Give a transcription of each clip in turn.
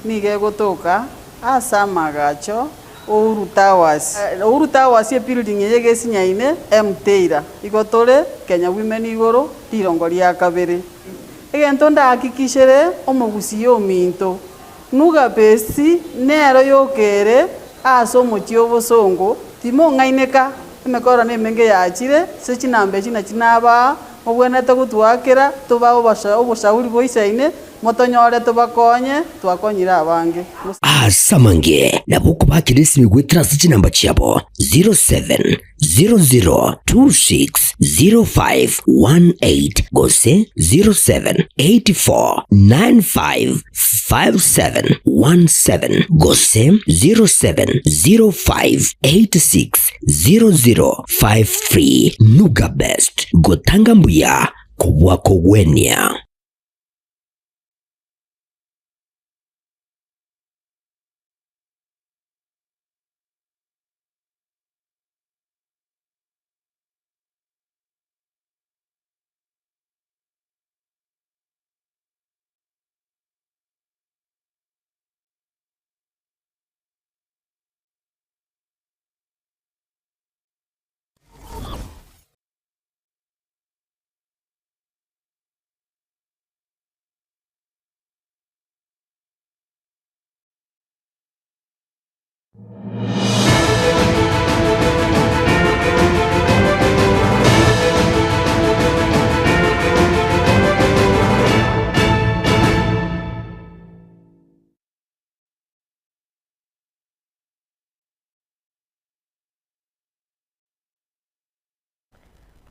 Nigo egotoka ase amagacho Uhuru Towers. Uhuru Towers ebuilding eye egesinyaine M Taylor. Igo tore Kenya Women igoro rirongo ria kabere. Egento ndahakikishere omogusii ominto, Nuga Best nero yokere ase omochie obosongo, timong'aineka, emekoro nemenge yachire ase chinamba echi nachi nabaa, mobwenerete gotwakera tobae oboshauri boisaine, motonyore tobakonye, twakonyire abange. Ase amange nabo okobakera esimi goetera ase chinamba chiabo 0700260518 gose 0784955717 gose 0705860053. Nuga Best, gotanga mbuya kobua kogwenia.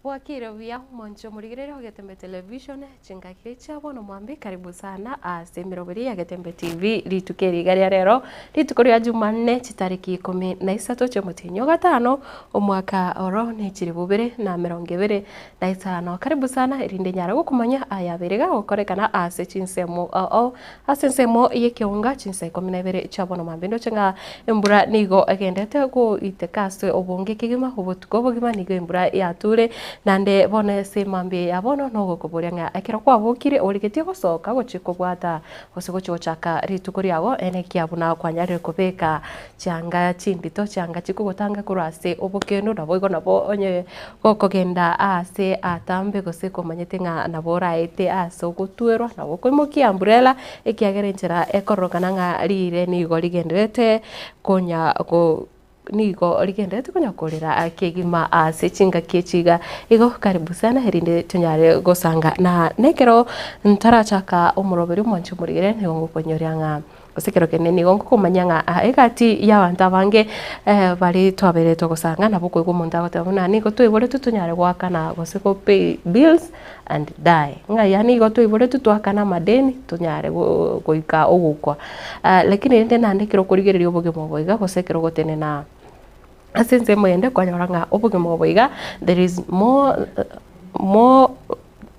Bwakire buya omonche omorigereria o Getembe Television, chingaki chia bono mwambie karibu sana ase emeroberi ya Getembe TV rituko eri iga ria rero, rituko ria Jumanne chitariki ikomi na isato chiomotienyi o gatano omwaka oro ne chilifu bibere na emerongo ebere na isano. Karibu sana erinde nyare gokomanya ayabeire gagokorekana ase chinsemo ao ao Ase ensemo y'ekeunga chinsa ikomi na ibere chia bono mambia ndoche ng'a embura nigo egendete goiteka ase obonge kegima, obotuko obogima nigo embura yature, naende bono ase mambia ya bono nogokoboria ng'a ekero kwabokire origetie gosoka gochia kobwata gose gochia gochaka rituko riago enekia buna kwanyarire kobeka chianga chindito chianga chikogotanga korwa ase obokendo naboigo nabo onye Gokogenda aase aatambe gose komanyete ng'a nabo oraete aase ogotwerwa, nabo okoimokia umbrella, ekiagera enchera ekororokana ng'a riire nigo rigendererete konya go nigo rigendererete konya korera kegima ase chingaki echi iga. Igo karibu sana erinde tonyare gosanga na nekero ntarachaka omoroberi omwancho omorigere nigo ngokonyoria ng'a. Gose ekero kende nigo ngokomanya ng'a aa egati y'abanto abange baria twabeire togosanga nabo okoigwa omonto agoteba buna nigo twaiboretwe tonyare goakana gose go pay bills and die. Ng'a yaani igo twaiboretwe toakane amadeni tonyare go goika ogokwa. Lakini rende naende ekero okorigereria obogima obo iga gose ekero ogotenena ase ensemo eyende kwanyora ng'a obogima obo iga there is more more.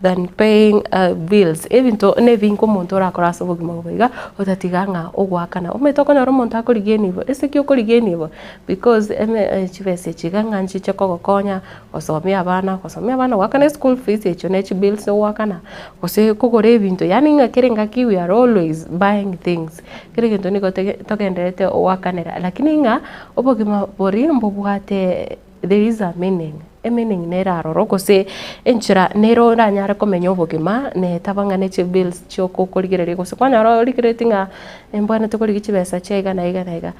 Than paying bills, ebinto nebinge omonto orakore ase obogima obo iga, otatiga ng'a ogoakana. Omanyete okonyora omonto akorigia enibo, ase ki okorigia enibo? Because eme chibesa echi iga ng'a nchiche kogokonya gosomia abana, gosomia abana goakana eschool fees echio ne chibills ogoakana, gose kogora ebinto yaani ng'a kera engaki we are always buying things, kera egento nigo toge togendererete goakanera. Lakini ng'a obogima boria mbobwate There is a meaning, emeaning nere aroro gose enchera nere oranyare komenya obogima netaba ng'a ne chibills chioka okorigereria gose kwanyora origereretie ng'a nimbwenerete korigia chibesa chia iga na iga na iga.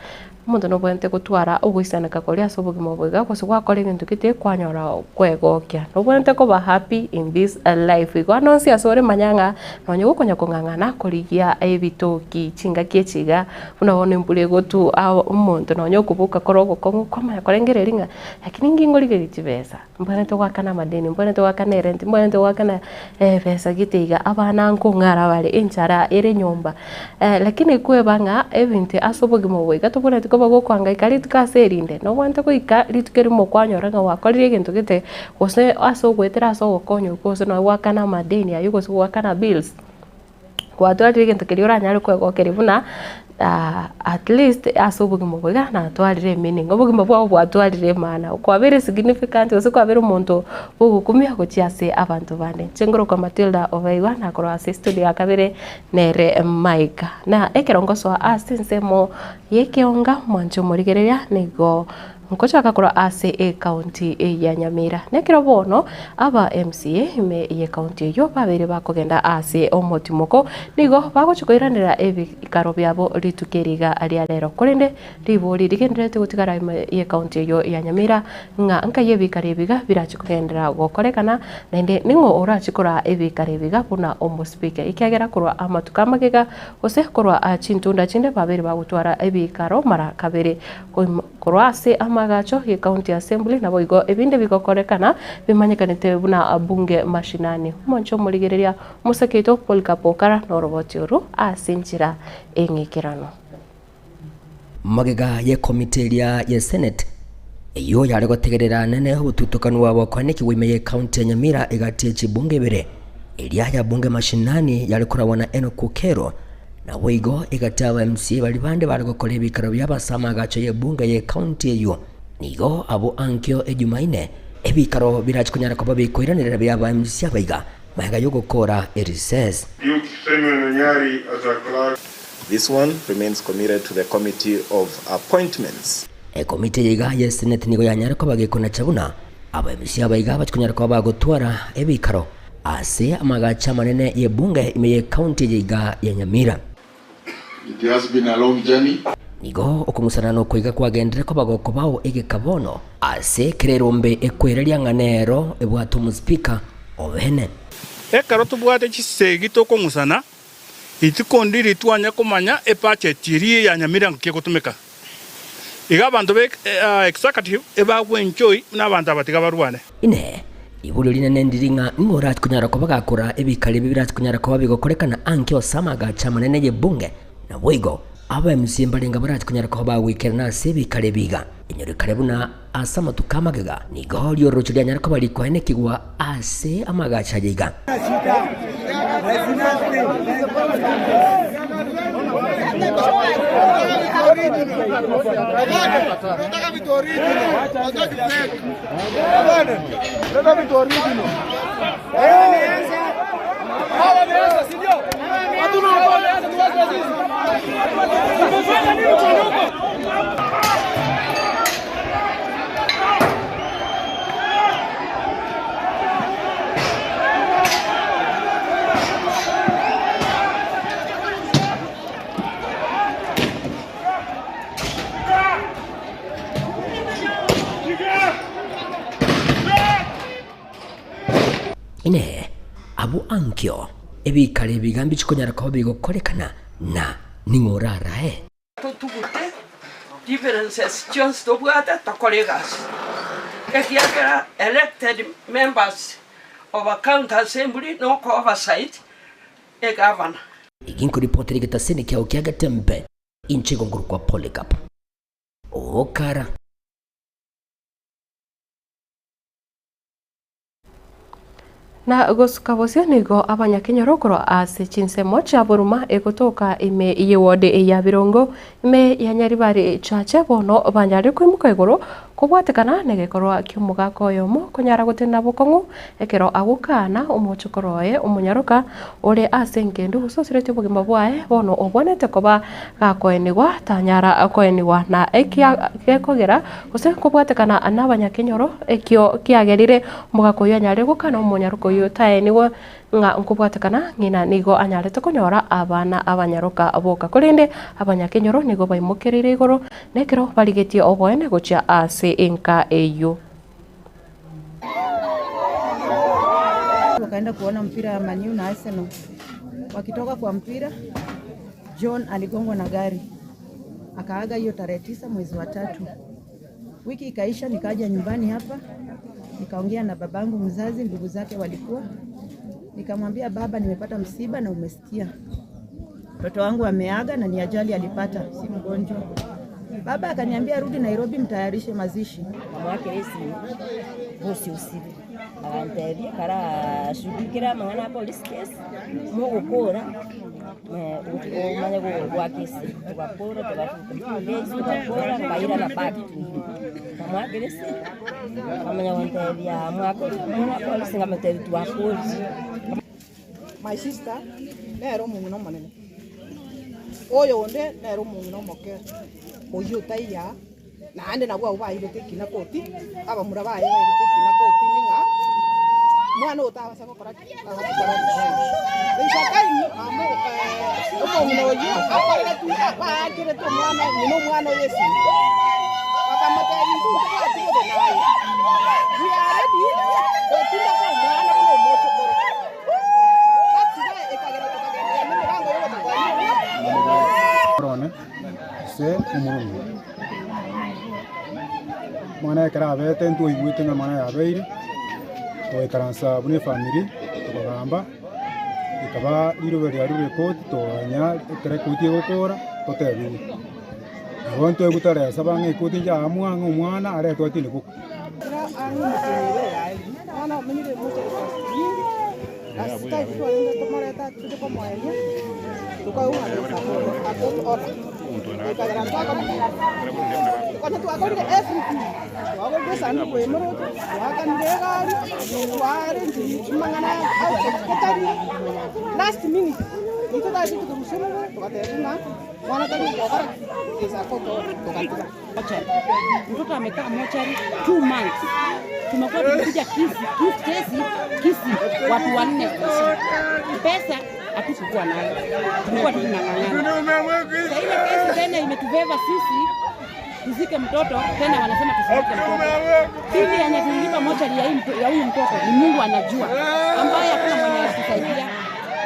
Omonto nobwenerete gotwara ogoisaneka koria ase obogima obo iga gose gwakora egento gete kwanyora kwegokia. Nobwenerete koba happy in this life igo ande onsi ase ore manya ng'a nonye gokonya kong'ang'ana korigia ebitoki chingaki echi iga. Buna bono embura egotwa omonto nonya okoboka kore ogokong'u kwamanya korengereria ng'a lakini inki ngorigereria chibesa, mbwenerete goakana amadeni, mbwenerete goakana erent, mbwenerete goakana ebesa gete iga, abana nkong'ara bare, enchara ere nyomba. Lakini kweba ng'a ebinto ase obogima obo iga tobwenereti koba gokoangaika rituko ase erinde, nobwenerete goika rituko erimo kwanyora ng'a gwakorire egento gete, gose ase ogoetera ase ogokonywa okwo gose nonya goakana amadeni aywo gose goakana bills. Gwatwarire egento keria oranyare kwegokeria buna. At least ase obogima obo iga natwarire emeaning, obogima bwao bwatwarire emaana, kwabeire significant gose kwabeire omonto bwogokumia gochia ase abanto bande. Inche nkorokwa Matilda Obeigwa nakorwa ase estudio ya kabere nere Mike. Na ekero ngosoa ase ensemo ya ekeonga mwanche omorigereria nigo Nkochaka korwa ase ecounty ya Nyamira. Nekero bono aba MCA ime ye county eyio babeire bakogenda ase omotimoko nigo bagochia koiranera ebikaro biabo rituko eri iga ria rero. Korende ribori rigendererete gotigara ime ye county eyio ya Nyamira ng'a nkai ebikaro ebi iga birache kogenderera gokorekana naende ning'o orache koraa ebikaro ebi iga buna omospeaker ekiagera korwa amatuko amagega gose korwa chintunda chinde babeire bagotwara ebikaro mara kabere. Korwa ase amaagacho ye County Assembly naboigo ebinde bigokorekana bimanyekanete buna Bunge Mashinani. Omonche omorigereria omoseke oito Polycarp Okara noroboti oru ase enchera eng'ikeranu. Magega y'ekomiti eria ye Senate eyio yare gotegerera nene obotutokanu bwabo koanekigwa ime ye county ya Nyamira egati ye chibunge ibere, eria ya Bunge Mashinani yare koragwa na Enock Okello Naboigo egati aba MCA baria bande bare gokora ebikaro biabo ase amaagacho y'ebunge y'ecounty eyio. Nigo abwo ankio ejumaine ebikaro birache konyara koba bikoiranerera biaba MCA abaiga magega y'ogokoora erecess. Duke Samuel Onyari as a clerk. This one remains committed to the Committee of Appointments. Ekomiti eye iga y'eseneti nigo yanyare koba gekonacha buna aba MCA abaiga bache konyara koba bagotwara ebikaro Ase amagacho amanene y'ebunge ime y'ecounty eye iga ya Nyamira. It has been a long journey. Nigo okong'usana nokoiga kwagenderere koba gokobao egeka bono ase kera erombe ekwereria ng'a nero ebwate omospeaker obene. Ekero tobwate chisegi tokong'usana, rituko ndiri twanya komanya ebudget eria ya Nyamira nki egotumeka. Iga abanto be executive ebagwenchoi buna abanto aba tiga barwane. Inee! Iborio rinene ndiri ng'a ning'o orache konyara koba gakora ebikari ebi birache konyara koba bigokorekana anke ase amagacho amanene y'ebunge? Naboigo, abemsie mbarenge barache konyara koba bagoikerana ase ebikari ebi iga. Enyorekane buna ase amatuko amagega nigo riorocho rianyare koba rikoenekigwa ase amagacho aya iga. Inee! Abwo ankio ebikaro ebiga mbichikonyara koba bigokorekana, na ning'o orarae? Totugute differences chionsi tobwate tokore egasi, ekiagera elected members of a county assembly noko oversight egavana. Eki nkoripotera egetaseni kiao kia Getembe, inche igo nkorokwa Polycarp. Okara. Na gosuka bosio nigo abanyakenyoro korwa ase chinsemo chia boruma egotoka ime y'eward ya Birongo ime ya Nyaribari Chache bono banyarire koimoka igoro kobwatekana negekorwa ki'omogaka oyomo konyara gotenena bokong'u ekero agokaana omochokoro oye omonyaroka ore ase engendu gose osiretie obogima bwaye bono obwanete koba gakoenigwa tanyara koenigwa na ekia gekogera Gose nkobwatekana nabanyakenyoro, ekio kiagerire omogaka oyio anyare gokana omonyaroka oyio taenigwe ng'a nkobwatekana ng'ina nigo anyarete konyora abana abanyaroka boka. Korende abanyakenyoro nigo baimokereire igoro nekero barigetie oboene gochia ase enka eyio. Wakaenda kuona mpira ya Man U na Arsenal. Wakitoka kwa mpira, John aligongwa na gari akaaga hiyo tarehe 9 mwezi wa 3. Wiki ikaisha, nikaja nyumbani hapa nikaongea na babangu mzazi, ndugu zake walikuwa, nikamwambia baba, nimepata msiba na umesikia mtoto wangu ameaga na ni ajali alipata, si mgonjwa. Baba akaniambia rudi Nairobi mtayarishe mazishi. Nkamoakera esimi, bosio osibe. Agantebia, Karashugulikere amang'ana a police case, mogokora omanye goaka esimi. Togakora togafuta 2 days togakora nkairana back to him. Nkamoakera esimi, akamanya gontebia mwakorire amang'ana a polisi, nkamotebia twakorire. My sister nere omong'ina omonene, oyo onde nere omong'ina omoke, oyio otaiya, naende nabwo abwo bairete ekina koti, abamura baye bairete ekina kotini ng'a mwana oyo tabasa gokora ki? Tabasa gokora revenge. There is a time mama omong'ina oyio akoreretwe baakerete omwana ng'ina omwana oyo esimi, bakamotebia intwe ntobwati bobe naye, we are ready gotindeka omwana buna omochokoro. One ase omorwani Omwana ekero abete ntwaigwete ng'a amang'ana aya abeire, togaikaransa buna efamiri tokagamba, ekaba rirobe riarure ekoti toganya ekero ekoti egokora totebiwe. Igo ntwaigwete aresaba ng'a ekoti njaamua ng'a omwana aretwe atindekwe. Mtoto amekaa mochari 2 months. Tumekuwa tukikuja Kisii, kesi Kisii watu wanne pesa hatukukuwa nayo, tulikuwa tu tunang'ang'ana. Sasa ile kesi tena imetubeba sisi tuzike mtoto tena, wanasema tusizike mtoto. Pili yenye tulilipa mochari ya huyu mtoto ni Mungu anajua, ambaye hakuna mwenye alitusaidia.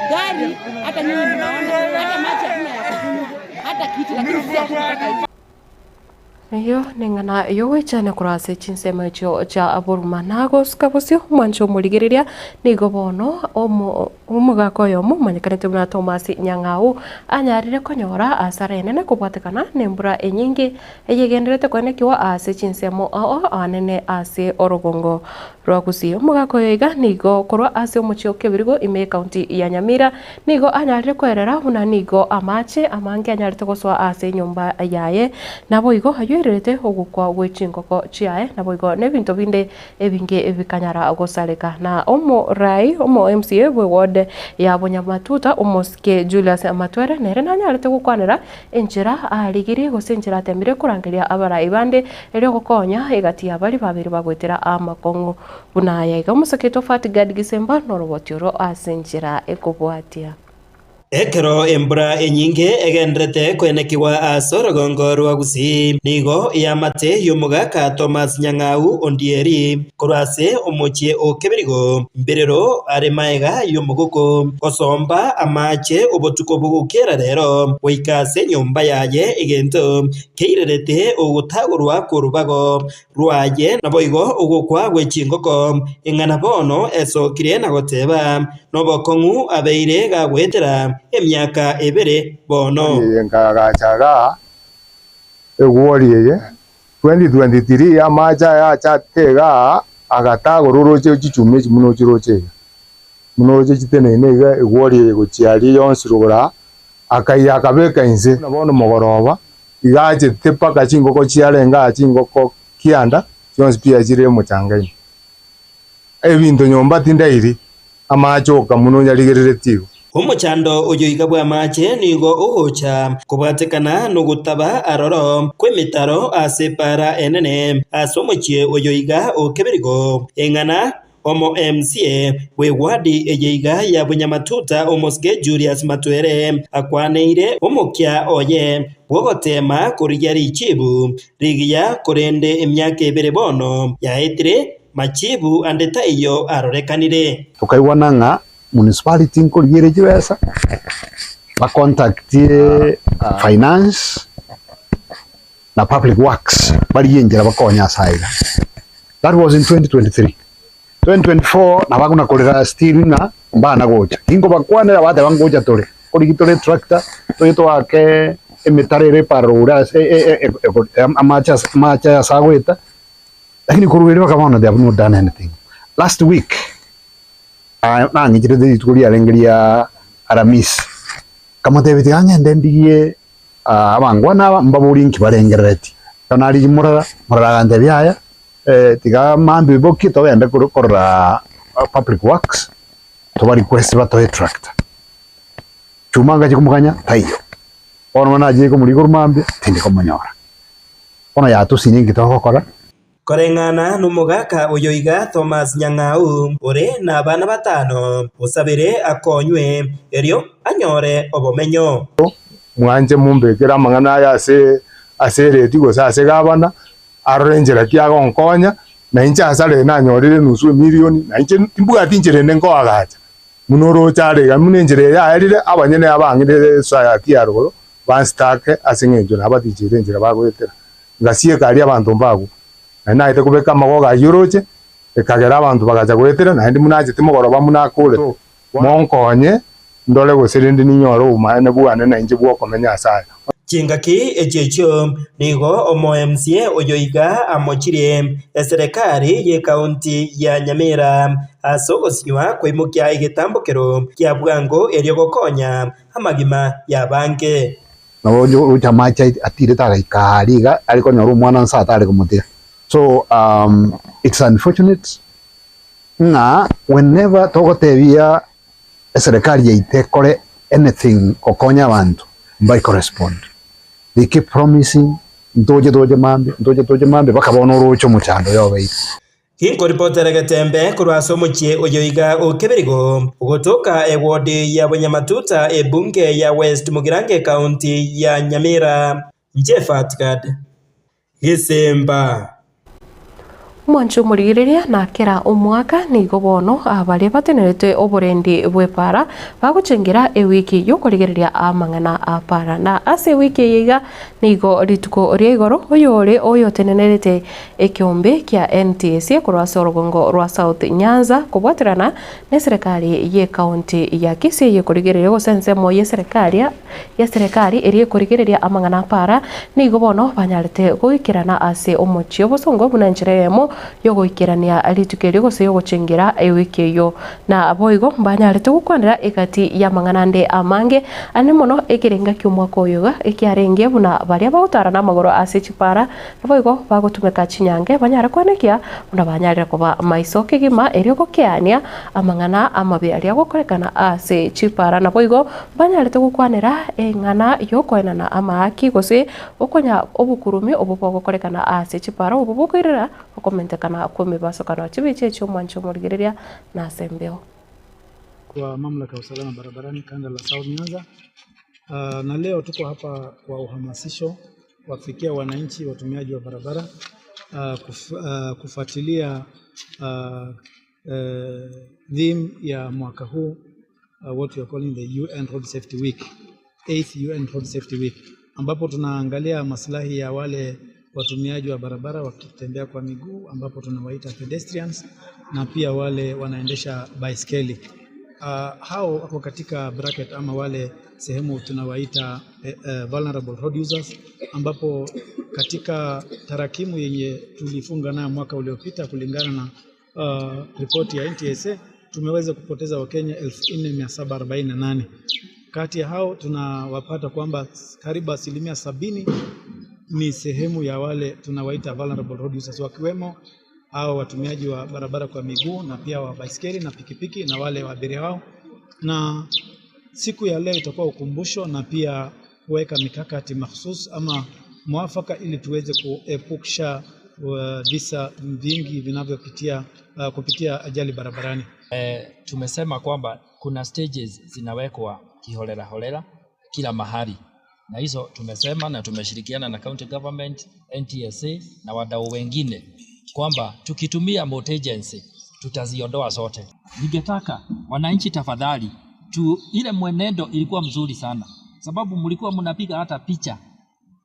Gari hata nyinyi mnaona, hata maji hatuna ya kukunywa, hata kiti, lakini sisi hatukutaka hiyo. Eyio neng'ana y'ogoichania korwa ase chinsemo echio chia boruma. Na gosuka bosio omwancho omorigereria nigo bono omogaka oyomo omanyekanete buna Thomas Nyang'au anyarire konyora asara enene kobwatekana nembura enyinge eyegenderete koenekiwa ase chinsemo ao anene ase orogongo rwa Gusii. Omogaka oyo iga nigo korwa ase omochie o Kebirigo ime y'ecounty ya Nyamira nigo anyarire koerera buna nigo amache amange anyarete gosoa ase enyomba yaye naboigo ayoirerete ogokwa gwe chingoko chiaye naboigo nebinto binde ebinge bikanyara gosareka. Na omorai omo MCA bwe ward ya Bonyamatuta omosike Julius Matwere nere nanyarete gokwanera Enchera arigirie gose enchera atemire korangeria abarai bande erio gokonya egati ya baria babere bagoetera amakong'u buna aya iga. Omosake Tofati Gad Gisemba noroboti oro ase enchera ekobwatia. Ekero embura enyinge egenderete koenekigwa ase orogongo rwa Gusii, nigo eamate y'omogaka Thomas Nyang'au Ondieri korwa ase omochie o Kebirigo, Mbirero are maega y'omogoko, gosomba amaache obotuko bogokera rero, goika ase enyomba yaye egento keirerete ogotagorwa kw'orubago rwaye, naboigo ogokwa gwe chingoko. Ing'ana bono esokire na goteba, Nobokong'u abeire gagoetera emiaka ebere bono. Eye nkaagacha igaa egwori eye 2023 amache aya achate igaa agatagora oroche chichuma echi buna ochiroche iga. Buna oroche chiteneine iga egwori eye gochia aria yonsi rogoro aa, akaiya akabeka inse. Buna bono mogoroba iga achete mpaka chingoko chiarenge aa chingoko kianda chionsi pi chire omochanga ime. Ebinto nyomba tindairi, amache oka buna onyarigereretie igo. Omochando oyo iga bw'amache nigo ogocha kobwatekana nogotaba aroro kw'emetaro ase epaara enene ase omochie oyo iga o Kebirigo, eng'ana omo MCA bw'ewadi eye iga ya Bunyamatuta omosike Julius Matwere akwaneire omokia oye bw'ogoteema korigia richibu rigiya korende emiaka ebere bono yaetire machibu ande taiyo arorekanire. Tokaigwana ng'a municipality nkorigia ere chibesa, bacontactie finance na public works barigie enchera bakonye ase aiga. That was in 2023. 2024 nabo akona korera still ng'a mbana gocha. Ninkobakwanera bateba ngocha tore, nkorigi tore etractor toche toake. emetaro ere eparara ore ase amache ase amache aya ase agoeta, lakini korwa erio mpaka bono they have not done anything. Last week, nang'icherete rituko riarenge ria Aramisi, nkamotebia tiga ng'ende ndigie abangwana aba mbaborie nki barengerereti. Ekero narigia morara, morara agantebia yaya, tiga mambia bokie togende korora public works, toba request batoe etractor. Chuma ngachia komoganya taiyo, bono buna nachire komorigia korwa mambia tindi komonyora. Bono yatosinyia inki togokora? Koreng'ana nomogaka oyo iga Thomas Nyang'au, ore nabana batano, osabire akonywe, erio anyore obomenyo. Mwanche mombekere amang'ana aya ase ase eredio gose ase gavana, arore enchera ki agonkonya, na inche ase are nanyorire enusu emilioni, na inche timbwati inchera ende nkoagacha. Buna orooche are iga, buna enchera eye yaerire, abanyene abang'ire esayati ya rogoro bansitake ase engencho nabaticheire enchera bagoetera. Ngasieka aria abanto mbagwa, naende naete kobeka amagogo ayio orooche, ekagera abanto bagacha goetera, naende buna achete mogoroba buna akorete. Monkonye ndore gose rende ninyore obomaene bwane na inche bw'okomenya ase aya. Chingaki echio echio nigo omo-MCA oyo iga amochirie eserekari y'ekaunti ya Nyamira ase ogosinywa koimokia egetambokero kia bwango erio gokonya amagima y'abange. Nabo ocha amache atirete agaika aria iga are konyora omwana nse atare komotiga. So it's unfortunate ng'a whenever togotebia eserekari yaito ekore anything gokonya abanto mbai korespond. They keep promising ntoche toche mambia ntoche toche mambia mpaka bono oroche omochando oyo obeire. Ginkoripotera getembe korwa ase omochie oyo iga o Kebirigo, gotoka ewodi ya Bonyamatuta ebunge ya West Mugirango ekaunti ya Nyamira, inche Fatgad Gesemba. Omwancho omorigereria na kera omwaka nigo bono baria batenerete oborendi bw'epaara bagochengera ewiki y'okorigereria amang'ana a paara. Na ase ewiki eye iga nigo rituko ria igoro oyore oyotenenerete ekeombe kia NTSA korwa ase orogongo rwa South Nyanza kobwaterana neserekari y'ecounty ya Kisii eyekorigereria gose ensemo y'eserekari y'eserekari eria ekorigereria amang'ana a paara nigo bono banyarete goikerana ase omochie obosongo buna enchera eyemo y'ogoikerania rituko erio gose y'ogochengera ewiki eyio. Na boigo mbanyarete gokwanera egati y'amang'ana ande amange ane mono ekerenga ki'omwaka oyo iga ekiarenge buna baria bagotara namagoro ase chipaara Naboigo bagotumeka chinyange banyare koenekia buna banyarire koba maiso kegima erio gokeania amang'ana amabe aria agokorekana ase chipara. Naboigo mbanyarete gokwanera eng'ana y'okoenana amaaki gose okonya obokurumi obwo bogokorekana ase chipara obwo bokoirera okomentekana kw'emebasokano. Chibicha echio mwanche omorigereria nase embeo. Wa mamlaka ya usalama barabarani kanda la South Nyanza. Na leo tuko hapa kwa uhamasisho kuwafikia wananchi watumiaji wa barabara kufuatilia theme ya mwaka huu what we are calling the UN Road Safety Week, 8th UN Road Safety Week, ambapo tunaangalia maslahi ya wale watumiaji wa barabara wakitembea kwa miguu ambapo tunawaita pedestrians na pia wale wanaendesha baiskeli. Hao wako katika bracket ama wale sehemu tunawaita vulnerable road users, ambapo katika tarakimu yenye tulifunga nayo mwaka uliopita kulingana na ripoti ya NTSA tumeweza kupoteza Wakenya 4748. Kati ya hao tunawapata kwamba karibu 70% ni sehemu ya wale tunawaita vulnerable road users, wakiwemo hao watumiaji wa barabara kwa miguu na pia wa baiskeli na pikipiki na wale wa abiria wao. Na siku ya leo itakuwa ukumbusho na pia kuweka mikakati mahsus ama mwafaka ili tuweze kuepusha visa vingi vinavyopitia kupitia ajali barabarani. Tumesema kwamba kuna stages zinawekwa kiholela holela kila mahali, na hizo tumesema na tumeshirikiana na county government, NTSA na wadau wengine kwamba tukitumia multi agency tutaziondoa zote. Ningetaka wananchi tafadhali tu, ile mwenendo ilikuwa mzuri sana, sababu mlikuwa mnapiga hata picha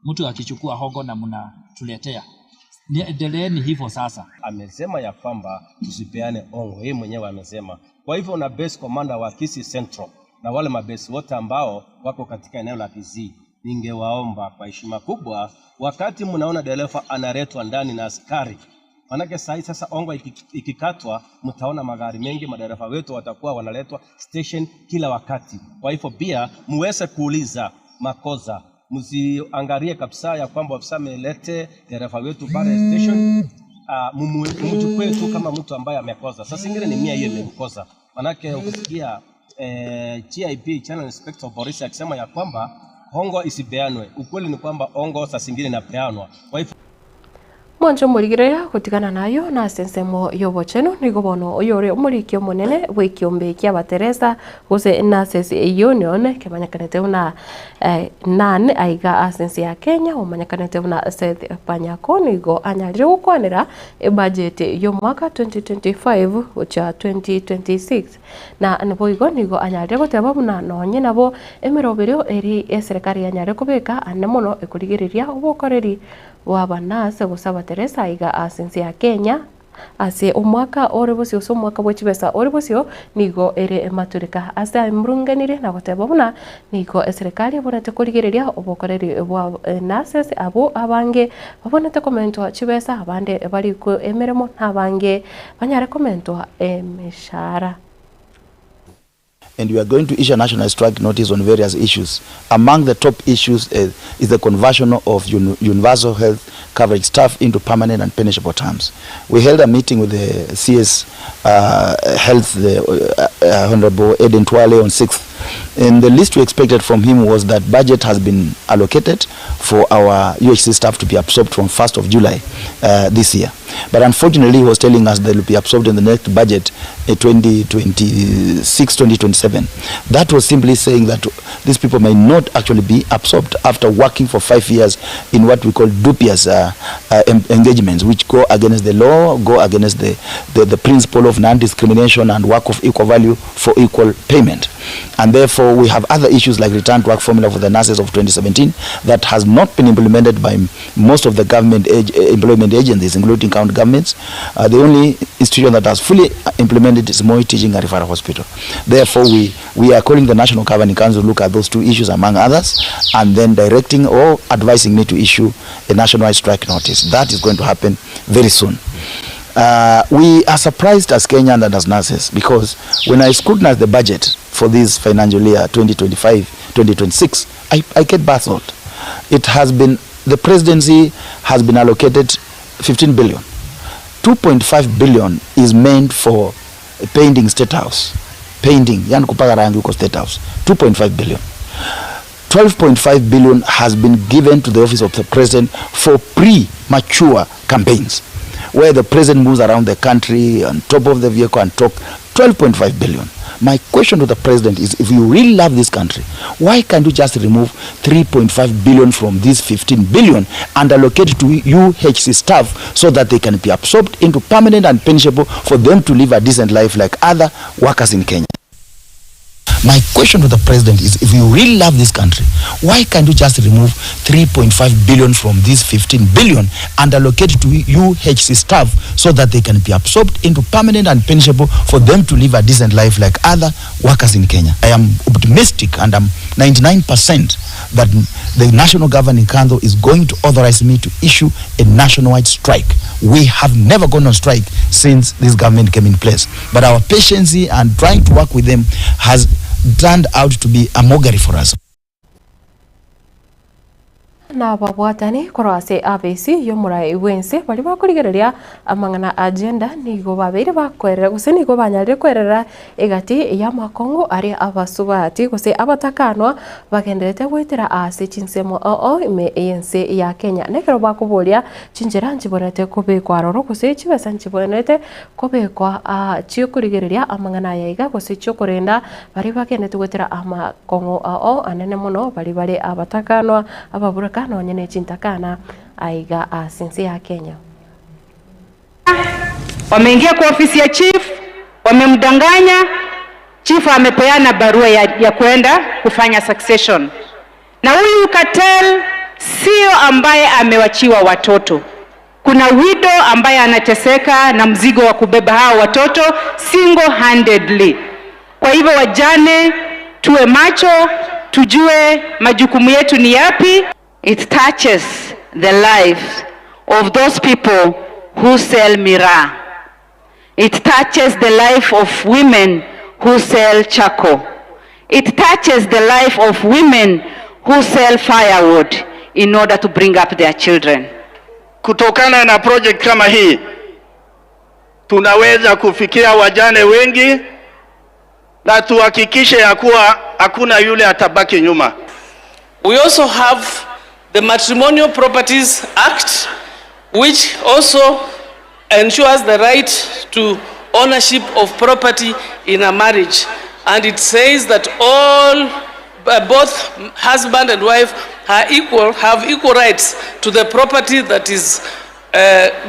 mtu akichukua hongo na mnatuletea. Endeleeni hivyo sasa. Amesema ya kwamba tusipeane ongo, yeye mwenyewe amesema. Kwa hivyo na base commander wa Kisii Central na wale mabesi wote ambao wako katika eneo la Kisii, Ningewaomba kwa heshima kubwa, wakati mnaona dereva analetwa ndani na askari, manake sahi sasa ongo ikikatwa, mtaona magari mengi, madereva wetu watakuwa wanaletwa station kila wakati. Kwa hivyo pia muweze kuuliza makosa, msiangalie kabisa ya kwamba ofisa amelete dereva wetu pale station mumchukue tu kama mtu ambaye amekosa. Sasa ingine ni mia hiyo imemkosa, manake ukisikia GIP Channel Inspector of Police akisema ya kwamba hongo isipeanwe, ukweli ni kwamba hongo saa zingine inapeanwa. Kwa hivyo Mwanche omorigereria gotigana nayo na ase ensemo y'obochenu, nigo bono oyore omoriki omonene bw'ekiombe ki'abateresa gose Nurses Union kemanyekanete buna Nan aiga ase ense ya Kenya omanyekanete buna Seth Panyako nigo anyarire gokwanera ebudget y'omwaka 2025 gochia 2026 Na naboigo nigo anyarire goteba buna nonye nabo emeroberio eri eserekari yanyare kobeka ande mono ekorigereria obokoreri bw'abanurse gose abateresa aiga ase ense ya Kenya ase omwaka ore bosio gose omwaka bwe chibesa ore bosio nigo ere ematureka. Ase aimurungenire na goteba buna nigo eserekari ebonete korigereria obokoreri bwa nurses abwo abange babonete komentwa chibesa abande barikwe emeremo na abange banyare komentwa emeshara. And we are going to issue a national strike notice on various issues. Among the top issues is, is the conversion of un universal health coverage staff into permanent and pensionable terms. We held a meeting with the CS Health, the Honorable Eden Twale, on 6th. And the least we expected from him was that budget has been allocated for our UHC staff to be absorbed from 1st of July this year. But unfortunately, he was telling us they will be absorbed in the next budget, 2026, 2027. That was simply saying that these people may not actually be absorbed after working for 5 years in what we call dubious engagements, which go against the law, go against the principle of non-discrimination and work of equal value for equal payment. And therefore, we have other issues like return to work formula for the nurses of 2017 that has not been implemented by most of the government employment agencies, including county governments. The only institution that has fully implemented is Moi Teaching and Referral Hospital. Therefore, we are calling the National Governing Council to look at those two issues, among others, and then directing or advising me to issue a nationwide strike notice. That is going to happen very soon. We are surprised as Kenyans and as nurses, because when I scrutinize the budget for this financial year 2025-2026, I get baffled. The presidency has been allocated 15 billion. 2.5 billion is meant for painting State House. Painting, yani kupaka rangi huko State House. 2.5 billion. 12.5 billion has been given to the office of the president for premature campaigns, where the president moves around the country on top of the vehicle and talk. 12.5 billion. My question to the president is, if you really love this country, why can't you just remove 3.5 billion from this 15 billion and allocate it to UHC staff so that they can be absorbed into permanent and pensionable for them to live a decent life like other workers in Kenya? My question to the president is, if you really love this country, why can't you just remove 3.5 billion from this 15 billion and allocate it to UHC staff so that they can be absorbed into permanent and pensionable for them to live a decent life like other workers in Kenya? I am optimistic, and I'm 99% that the National Governing Council is going to authorize me to issue a nationwide strike. We have never gone on strike since this government came in place. But our patience and trying to work with them has turned out to be a mockery for us. Na ababwatani korwa ase abc y'omorai bw'ense baria bakorigereria amang'ana agenda nigo babeire bakoerera gose nigo banyarire koerera egati y'amakongo aria abasubati gose abatakanwa bagenderete goetera ase chinsemo oo ime y'ense ya Kenya. Nekero bakoboria chinchera nchibonete kobekwa aroro gose chibesa nchibonete kobekwa chiokorigereria amang'ana aya iga gose chiokorenda baria bagendete goetera amakongo oo anene mono bari bare abatakanwa ababuraka nonye ne chintakana aiga ase ense ya Kenya. Wameingia kwa ofisi ya chief, wamemdanganya. Chief amepeana barua ya kwenda kufanya succession. Na huyu cartel sio ambaye amewachiwa watoto. Kuna widow ambaye anateseka na mzigo wa kubeba hao watoto single-handedly. Kwa hivyo wajane, tuwe macho. tujue majukumu yetu ni yapi. It touches the lives of those people who sell miraa. It touches the life of women who sell charcoal. It touches the life of women who sell firewood in order to bring up their children. Kutokana na project kama hii tunaweza kufikia wajane wengi na tuhakikishe ya kuwa hakuna yule atabaki nyuma. We also have the Matrimonial Properties Act, which also ensures the right to ownership of property in a marriage. And it says that all, both husband and wife are equal, have equal rights to the property that is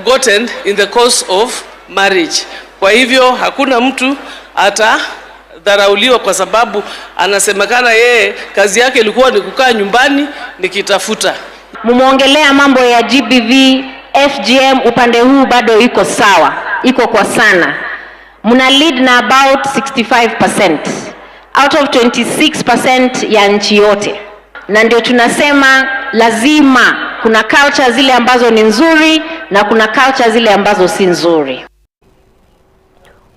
gotten in the course of marriage. Kwa hivyo hakuna mtu atadharauliwa kwa sababu anasemekana yeye kazi yake ilikuwa ni kukaa nyumbani nikitafuta. Mumeongelea mambo ya GBV, FGM upande huu bado iko sawa, iko kwa sana. Mna lead na about 65% out of 26% ya nchi yote, na ndio tunasema lazima kuna culture zile ambazo ni nzuri na kuna culture zile ambazo si nzuri.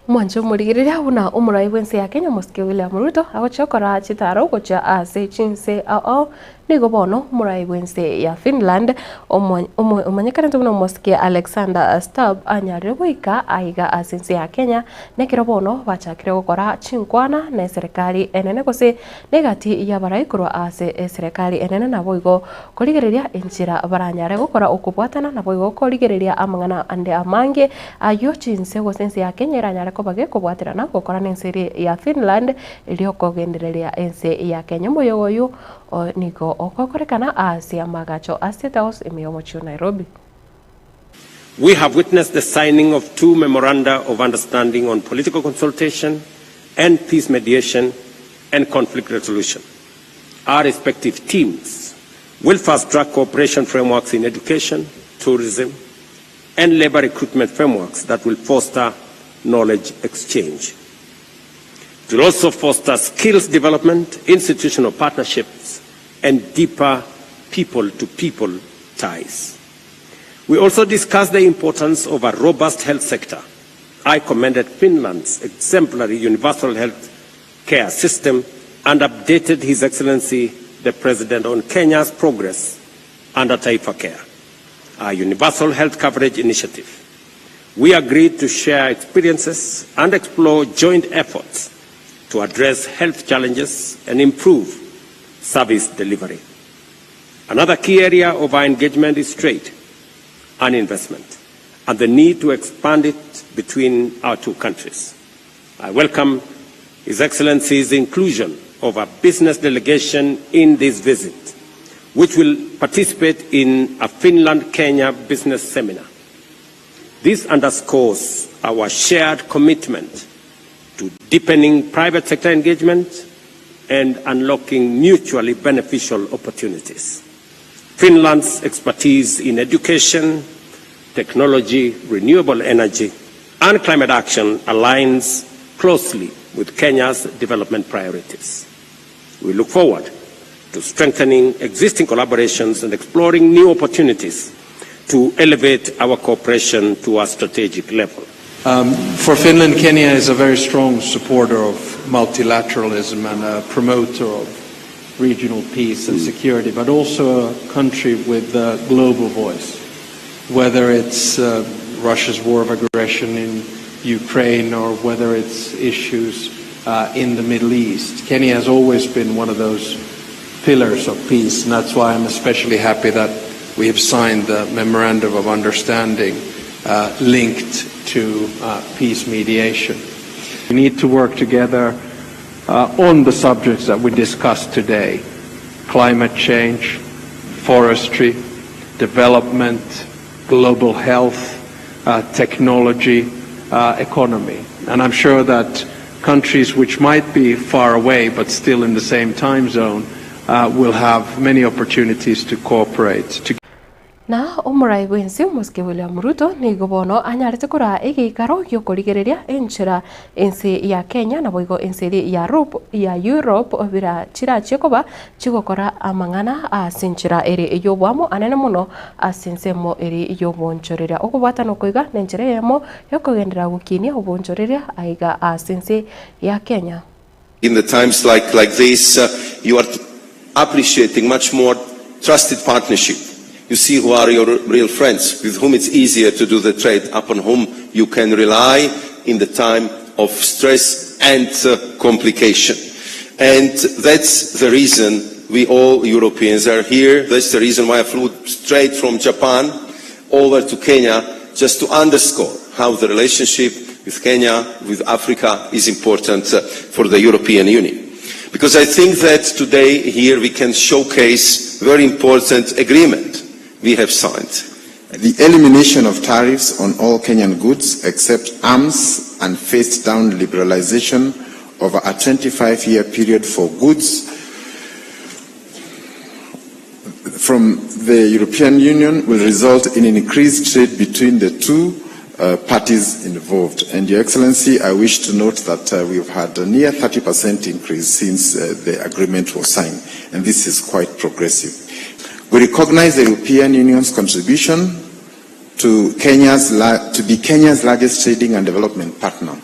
Mwanche omorigereria buna omorai bw'ense ya Kenya Omosike William Ruto agochia gokora chitaro gochia ase chinse ao ao nigo bono omorai bw'ense ya Finland omanyekanete buna Omosike Alexander Stubb anyarire goika aiga ase ense ya Kenya nekero bono bachakire gokora chinkwana na eserekari enene gose negati y'abarai korwa ase eserekari enene naboigo korigereria enchera baranyare gokora okobwatana naboigo korigereria amang'ana ande amange ayio chinse gose ense ya Kenya eranyare koba gekobwaterana gokora na ense ya Finland erio kogendereria ense ya Kenya omoyogo oyo nigo ogokorekana ase amagacho a State House ime y'omochie o Nairobi. We have witnessed the signing of two memoranda of understanding on political consultation and peace mediation and conflict resolution. Our respective teams will fast-track cooperation frameworks in education, tourism, and labor recruitment frameworks that will foster knowledge exchange. It will also foster skills development, institutional partnerships, and deeper people-to-people ties. We also discussed the importance of a robust health sector. I commended Finland's exemplary universal health care system and updated His Excellency the President on Kenya's progress under Taifa Care, our universal health coverage initiative. We agreed to share experiences and explore joint efforts to address health challenges and improve service delivery. Another key area of our engagement is trade and investment, and the need to expand it between our two countries. I welcome His Excellency's inclusion of a business delegation in this visit, which will participate in a Finland-Kenya business seminar. This underscores our shared commitment to deepening private sector engagement and unlocking mutually beneficial opportunities. Finland's expertise in education, technology, renewable energy, and climate action aligns closely with Kenya's development priorities. We look forward to strengthening existing collaborations and exploring new opportunities to elevate our cooperation to a strategic level. For Finland, Kenya is a very strong supporter of multilateralism and a promoter of regional peace and security, but also a country with a global voice. Whether it's Russia's war of aggression in Ukraine or whether it's issues in the Middle East, Kenya has always been one of those pillars of peace, and that's why I'm especially happy that we have signed the Memorandum of Understanding linked to peace mediation. We need to work together on the subjects that we discussed today: climate change, forestry, development, global health, technology, economy. And I'm sure that countries which might be far away but still in the same time zone will have many opportunities to cooperate together. Na omorai bw'ense omosike William Ruto nigo bono anyarete koraa egeikaro gi'okorigereria enchera ense ya Kenya naboigo ense eria ya Rup ya Europe bira chirachie koba chigokora amang'ana ase enchera ere ey'oboamo anene mono ase ensemo ere y'obonchoreria. Okobwatana oko iga nenchera eyemo yokogenderera gokinia obonchoreria aiga ase ense ya Kenya. In the times like, like this, uh, you are appreciating much more trusted partnership. You see who are your real friends, with whom it's easier to do the trade, upon whom you can rely in the time of stress and uh, complication. And that's the reason we all Europeans are here. That's the reason why I flew straight from Japan over to Kenya just to underscore how the relationship with Kenya, with Africa, is important uh, for the European Union. Because I think that today here we can showcase very important agreement we have signed. The elimination of tariffs on all Kenyan goods except arms and phased down liberalization over a 25-year period for goods from the European Union will result in increased trade between the two parties involved. And Your Excellency, I wish to note that we've had a near 30% increase since the agreement was signed, and this is quite progressive. We recognize the European Union's contribution to, Kenya's to be Kenya's largest trading and development partner.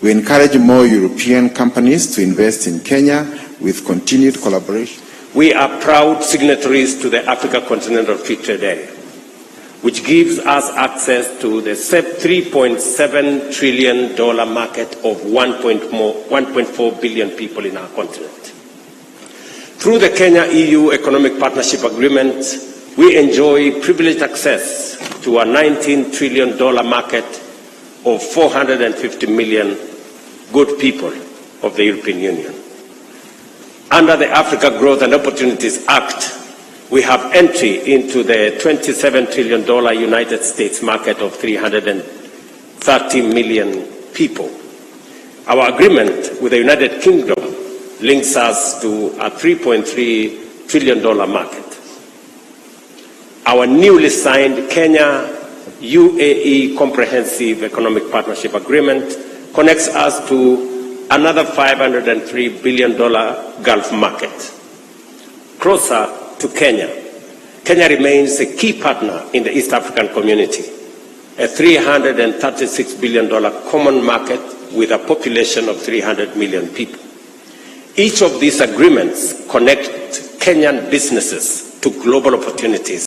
We encourage more European companies to invest in Kenya with continued collaboration. We are proud signatories to the Africa Continental Free Trade Area, which gives us access to the $3.7 trillion market of 1.4 billion people in our continent. Through the Kenya EU Economic Partnership Agreement, we enjoy privileged access to a $19 trillion market of 450 million good people of the European Union. Under the Africa Growth and Opportunities Act, we have entry into the $27 trillion United States market of 330 million people. Our agreement with the United Kingdom links us to a $3.3 trillion market. Our newly signed Kenya UAE Comprehensive Economic Partnership Agreement connects us to another $503 billion Gulf market. Closer to Kenya, Kenya remains a key partner in the East African community, a $336 billion common market with a population of 300 million people. Each of these agreements connect Kenyan businesses to global opportunities.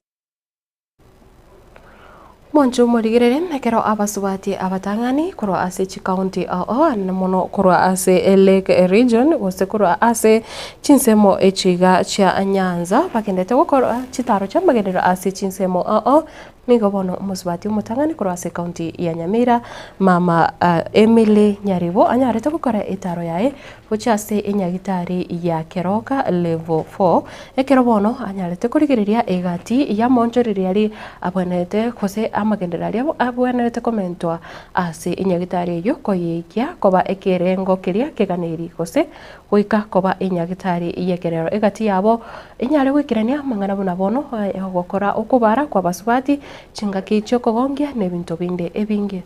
Mwanche omorigereri ekero abasubati abatang'ani korwa ase chikaunti ao anene mono korwa ase Lake Region gose korwa ase chinsemo echiga chia Nyanza bagendete gokora chitaro chia amagenderero ase chinsemo ao Nigo bono omosubati omotang'ani korwa ase ekaunti ya Nyamira, mama Emily Nyaribo anyarete gokora etaro yaye gochia ase enyagitari ya Keroka Level 4 ekero bono anyarete korigereria egati y'amaonchoreria aria abwenerete gose amagenderero aria abwenerete komentwa ase enyagitari eyio koyeikia koba ekerengo keria keganeiri gose goika koba enyagitari y'ekerero egati yabo enyare goikerania amang'ana buna bono ogokora okobara kw'abasubati, chingaki chi'okogongia na ebinto binde ebinge.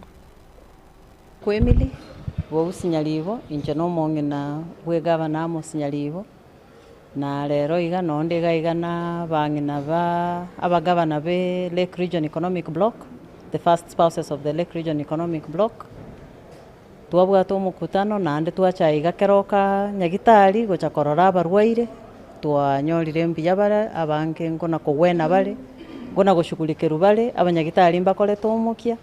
Kw'Emily, Bousi Nyaribo, inche nomong'ina bw'egavana Amos Nyaribo, na rero iga nonde iga iga na abang'ina ba abagavana be Lake Region Economic Bloc, the first spouses of the Lake Region Economic Bloc. Twabwate omokutano naende twacha iga keroka nyagitari gocha korora abarwaire, twanyorire mbuya bare abange nkona kogwena bare, nkona goshughulikerwa bare, abanyagitari mbakorete omokia,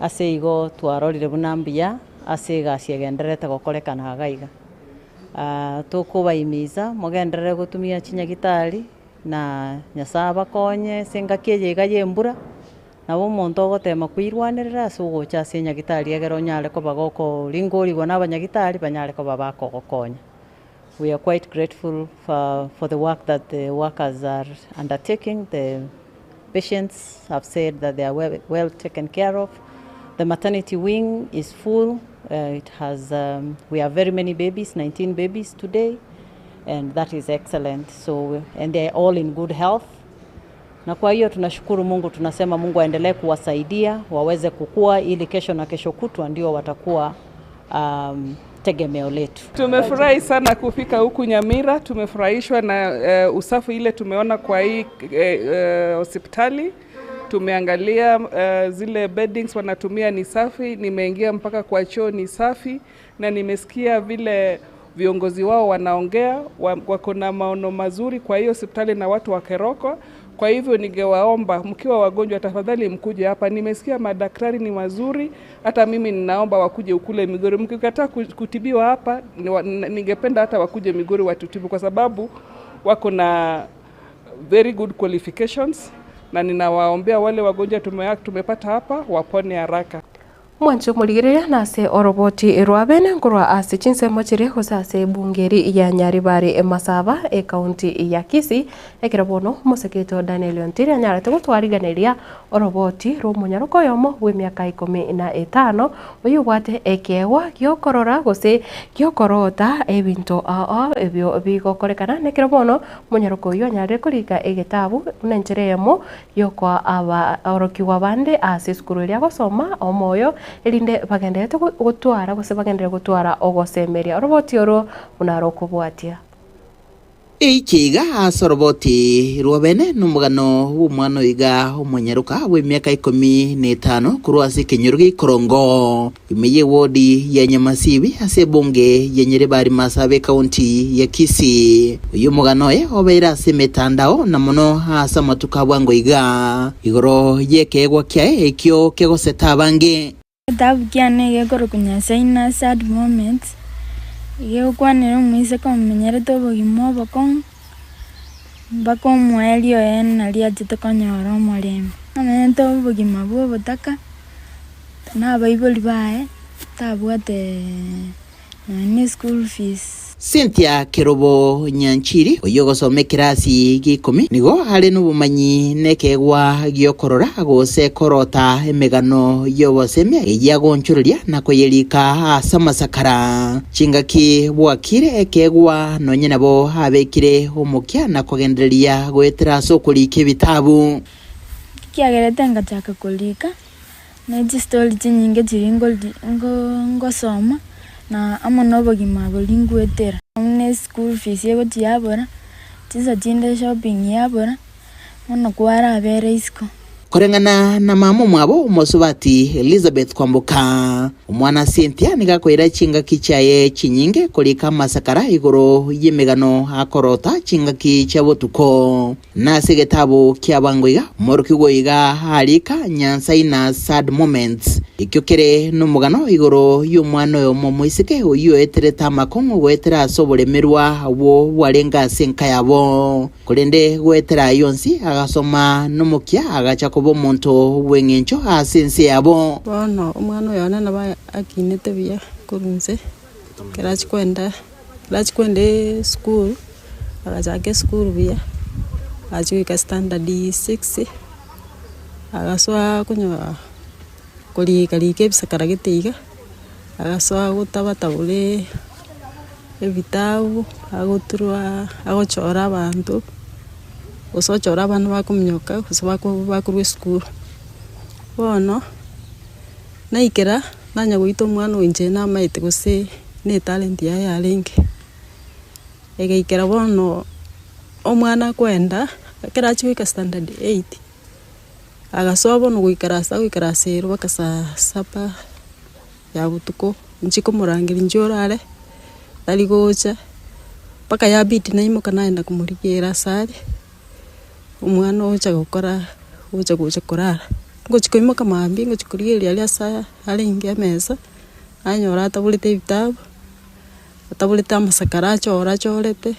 ase igo twarorire buna mbuya ase egasi egendererete gokorekana iga iga. Tokobaimiza mogenderere gotumia chinyagitari na Nyasaye abakonye ase engaki eye iga ya embura. Nabo omonto ogotema koirwanerera ase ogocha ase enyagitari egere onyare koba gokoringorigwa na abanyagitari banyare koba bakogokonya. We are quite grateful for, for the work that the workers are undertaking. The patients have said that they are well, well taken care of. The maternity wing is full. It has, we have very many babies, 19 babies today, and that is excellent. So, and they are all in good health. Na kwa hiyo tunashukuru Mungu, tunasema Mungu aendelee kuwasaidia waweze kukua, ili kesho na kesho kutwa ndio watakuwa um, tegemeo letu. Tumefurahi sana kufika huku Nyamira. Tumefurahishwa na usafi ile tumeona kwa hii hospitali. Tumeangalia zile beddings wanatumia ni safi, nimeingia mpaka kwa choo ni safi, na nimesikia vile viongozi wao wanaongea, wako na maono mazuri kwa hiyo hospitali na watu wa Keroko. Kwa hivyo ningewaomba mkiwa wagonjwa, tafadhali mkuje hapa. Nimesikia madaktari ni wazuri, hata mimi ninaomba wakuje ukule Migori. Mkikataa kutibiwa hapa, ningependa hata wakuje Migori watutibu, kwa sababu wako na very good qualifications, na ninawaombea wale wagonjwa tumepata hapa wapone haraka. Mwancho morigereria nase oroboti rwa bene nkorwa ase chinsemo chiria gose ase ebungeri ya Nyaribari Masaba ekaunti ya Kisii ekero bono omoseketo Daniel Ontiri anyarete gotwariganeria oroboti rwa omonyaroko oyomo bwa emiaka 15 oyo obwate ekeegwa giokorora gose giokorota ebinto ao ebio bigokorekana nekero bono omonyaroko oywo anyarire korika egetabu buna enchera eyemo yokoa aba aorokigwa bande ase esukuru eria agosoma omoyo erinde bagenderete gotwara gose bagenderere gotwara ogosemeria oroboti oro buna rokobwatia. Eikiiga ase oroboti rwa bene nomogano bw'omwana oiga omonyaroka bw'emiaka 15 korwa ase ekenyoro gia Ikorongo ime y'ewodi ya Nyamasibi ase ebunge ya Nyaribari Masaaba ekaunti ya Kisii. Oyio omogano oye obeire ase emetandao na mono ase amatuko a bwango iga igoro y'ekeegwa kiaye ekio kegoseta abange. Egetabu kiane gekorokwa Nyasae na Sad Moments, gegokwanera omoiseke omenyerete obogima obokong'u, mpaka omoerio oye naria achete konyora omorembe. Amenyete obogima bwa obotaka, na abaibori baye, tabwate nonya ne eschool fees. Cynthia Kerubo Nyanchiri, oyio ogosoma ekerasi gia ikomi, nigo are nobomanyi nekeegwa gi'okorora gose korota emegano y'obosemia eyio agoonchoreria na koyerika ase amasakara. Chingaki bwakire ekeegwa nonye nabo abekire omokia na kogendereria goetera ase okorika ebitabu. Ekiagerete ngachaka korika, Ne chistori chinyinge chiria ngosoma, na amo nobogima boria ngwetera. Buna eschool fees egochia yabora, chinsa chinde shopping yabora, bono kwarabera isiko. Koreng'ana na mama omwabo omosubati Elizabeth Kwamboka, omwana Cynthia nigo akoira chingaki chiaye chinyinge korika amasakara igoro y'emegano akorota chingaki chia botuko. Na ase egetabu ki'abango iga, omorokigwa iga arika Nyansaina Sad Moments, ekio kere nomogano igoro y'omwana oyomo omoiseke oyio oeterete amakong'u goetera ase oboremerwa obwo bwarenge ase enka yabo. Korende goetera ayio onsi agasoma nomokia agacha koba omonto bw'eng'encho ase ense yabo. Bono omwana oyo one nabo akinete buya korwa inse, ekero achia kwenda. Nachia kwenda esukuru, agachaka esukuru buya, agachia goika standard six, agasoa konyora korika rika ebisakara gete iga, agasoa gotabatabora ebitabu, agoturwa agochora abanto, gose ochora abana bakominyoka gose bako bakorwa esukuru. Bono, naikera. Nanya goita omwana oyo inche namaete gose ne etalent yaye yarenge. Egaikera bono omwana akoenda, ekero achia goika standard eight, agasoa bono goikarasa agoikarasa ero mpaka saa saba ya botuko, inche komorangeria inche orare, tari gocha, mpaka yabidi naimoka naenda komorigia ere ase are. Omwana ogocha gokora ogocha gocha korara, ngochia koimoka mambia ngochia korigereria aria ase arenge emesa, nanyora ataborete ebitabu, ataborete amasakara achore achorete,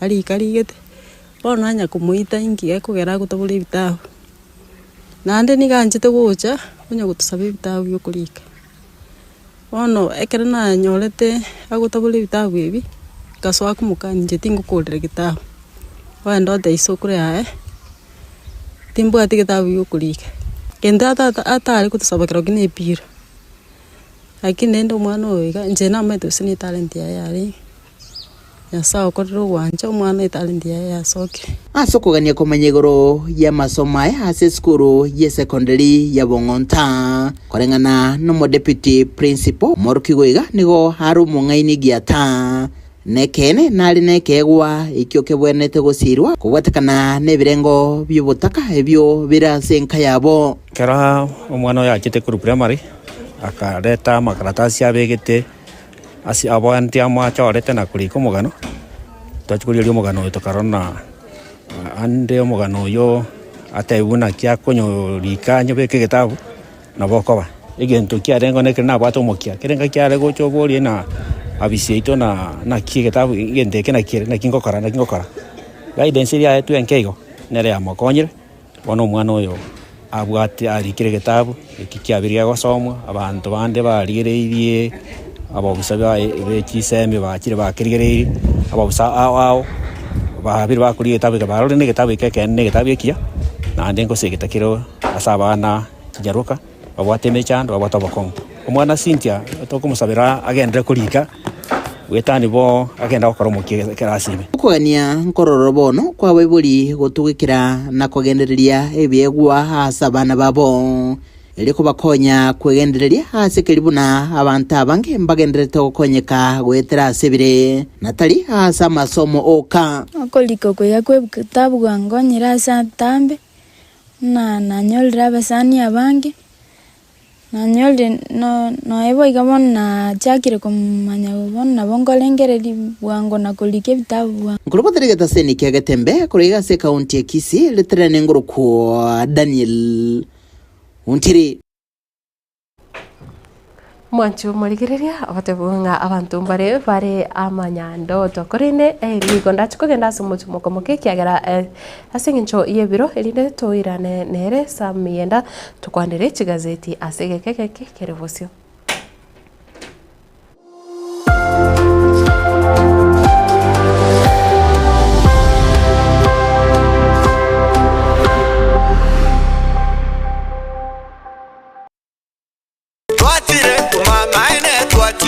arika arigete, bono nanya komoita inki gekogera agotabora ebitabu. Naende nigo anchete gocha, onya gotosaba ebitabu bia okorika. Bono ekero nanyorete agotabora ebitabu ebi, nkasoa komokania inche tingokorera getabu. Ogende otebie sokoro yaye, timbwati getabu giokorika. Gento atata atare gotosaba kerokio na epira, lakini rende omwana oyo iga, inche namanyete gose ne etalent yaye yarenge, Nyasae okorire ogwancha omwana etalenti yaye yasokire. Ase okogania komanya igoro y'amasomo aya ase esukuru y'esekondari ya Bong'onta, koreng'ana n'omodeputy principal omorokigwa iga nigo are omong'aini giata, Nekeene nare nekeegwa ekio kebwenerete gosiirwa kobwatekana nebirengo bi'obotaka ebio bire ase enka yabo. Ekero omwana oyo achete korwa primary, akareta amakaratasi abegete ase abwanti amo achorete na korika omogano, twachia korigereria omogano oyo tokarora ng'a ande omogano oyio atebiwe naki akonyorika anyobeke egetabu. Nabo okoba egento kiarenge nekero nabwate omokia, kera engaki are gocha oborie na abisi yaito na naki egetabu egento eke naki kere naki ngokora naki ngokora. Guidance eria yaetwe enke igo, nere yamokonyire, bono omwana oyo abwate arikire egetabu, eki kiabeire gegosomwa, abanto bande barigereirie, abobisa baye be chisemi bachire bakerigereirie, abobisa ao ao, babire bakorigia egetabu eke barorire na egetabu eke ekeene na egetabu ekiya, naende ngosegeta kere ase abana. Chinyaroka, babwate emechando, babwate obokong'u. Omwana Cynthia tokomosabera agenderere korika goetania bo agende gokora omokia ekerasi ime. Okogania nkororo bono kw'abaibori gotugekera na kogendereria ebiegwa ase abana babo, erio kobakonya kwegendereria ase keri buna abanto abange mbagendererete gokonyeka goetera ase ebire, na tari ase amasomo oka. Okorika okuya kw'ebitabu gwangonyire ase atambe, Buna nanyorire abasani abange, nanyorire no- nonya boigo bono nachakire komanya bono nabo nkorengereria bwango na korika ebitabu bwango. Nkorobotera egetaseni kia Getembe korwa iga ase ekaunti ya Kisii riterane ngorokwa Daniel Ontiri. Mwanche omorigereria obatebie ng'a abanto mbare bare amanyandoto, korende nigo ndache kogenda ase omochie omoke ekiagera ase eng'encho y'ebiro erinde toirane nere Sam Miyenda tokwanere chigazeti ase egeka egeke kere bosio.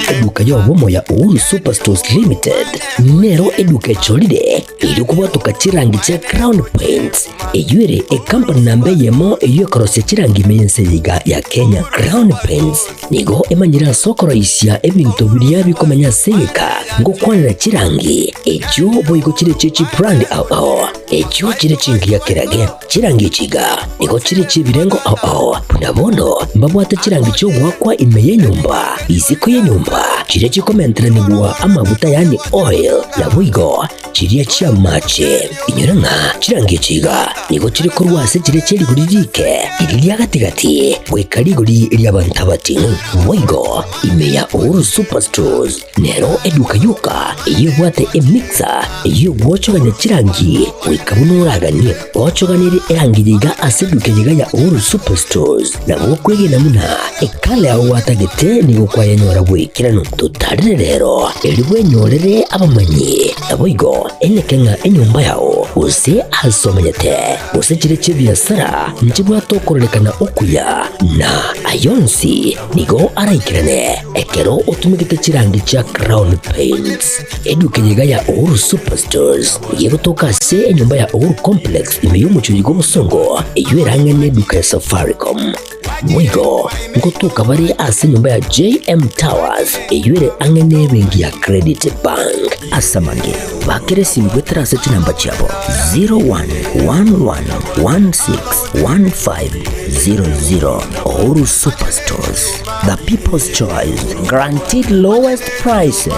Eduka y'obomo ya Uhuru Superstores Limited nero eduka echorire erio kobwatoka chirangi chia Crown Paints eyio ere ekampani namba eyemo eyio ekorosia chirangi ime y'ense eye iga ya Kenya. Crown Paints nigo emanyire ase okoroisia ebinto biria bikomenya ase egeka ngokwanera chirangi echio boigo chire chie chibrand ao ao echio chire chingiya kerage. Chirangi echi iga nigo chire chi'ebirengo ao ao, buna bono mbabwate chirangi chi'ogoakwa ime y'enyomba, isiko y'enyomba, chiria chikomenteranigwa amaguta yaani oil, naboigo chiria chi'amache. Inyora ng'a chirangi echi iga nigo chire korwa ase chiria chie rigori riike, riria ria gati-gati, goika rigori ri'abanto abating'u. Boigo ime ya Uhuru Superstores Nero eduka yoka eyio ebwate emixer eyio egwochogania chirangi goika buna oraganie. Ochoganirie erangi yiga ase eduka yiga ya Uhuru Superstores nabo okwegena buna ekala yao gwatagete nigo kwayenyora bw'ekeranu. Totarire rero erio bwenyorere abamanyi naboigo eneke ng'a enyomba yao gose ase omenyete gose chire chi'ebiasara nchibwate okororekana okuya na ayonsi Nigo araikerane ekero otumegete chirangi chia Crown Paints. Eduka eye iga ya Uhuru Superstores nigo egotoka ase enyomba ya Uhuru Complex ime y'omochie oyo bw'obosongo eyio erang'e neduka ya Safaricom. Boigo ngotoka bare ase enyomba ya JM Towers eyio ere ang'e nebenki ya Credit Bank. Ase amange, bakera esimi goetera ase chinamba chiabo 0111161500. Uhuru Superstores, the people's choice, guaranteed lowest prices.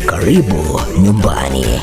Karibu nyumbani.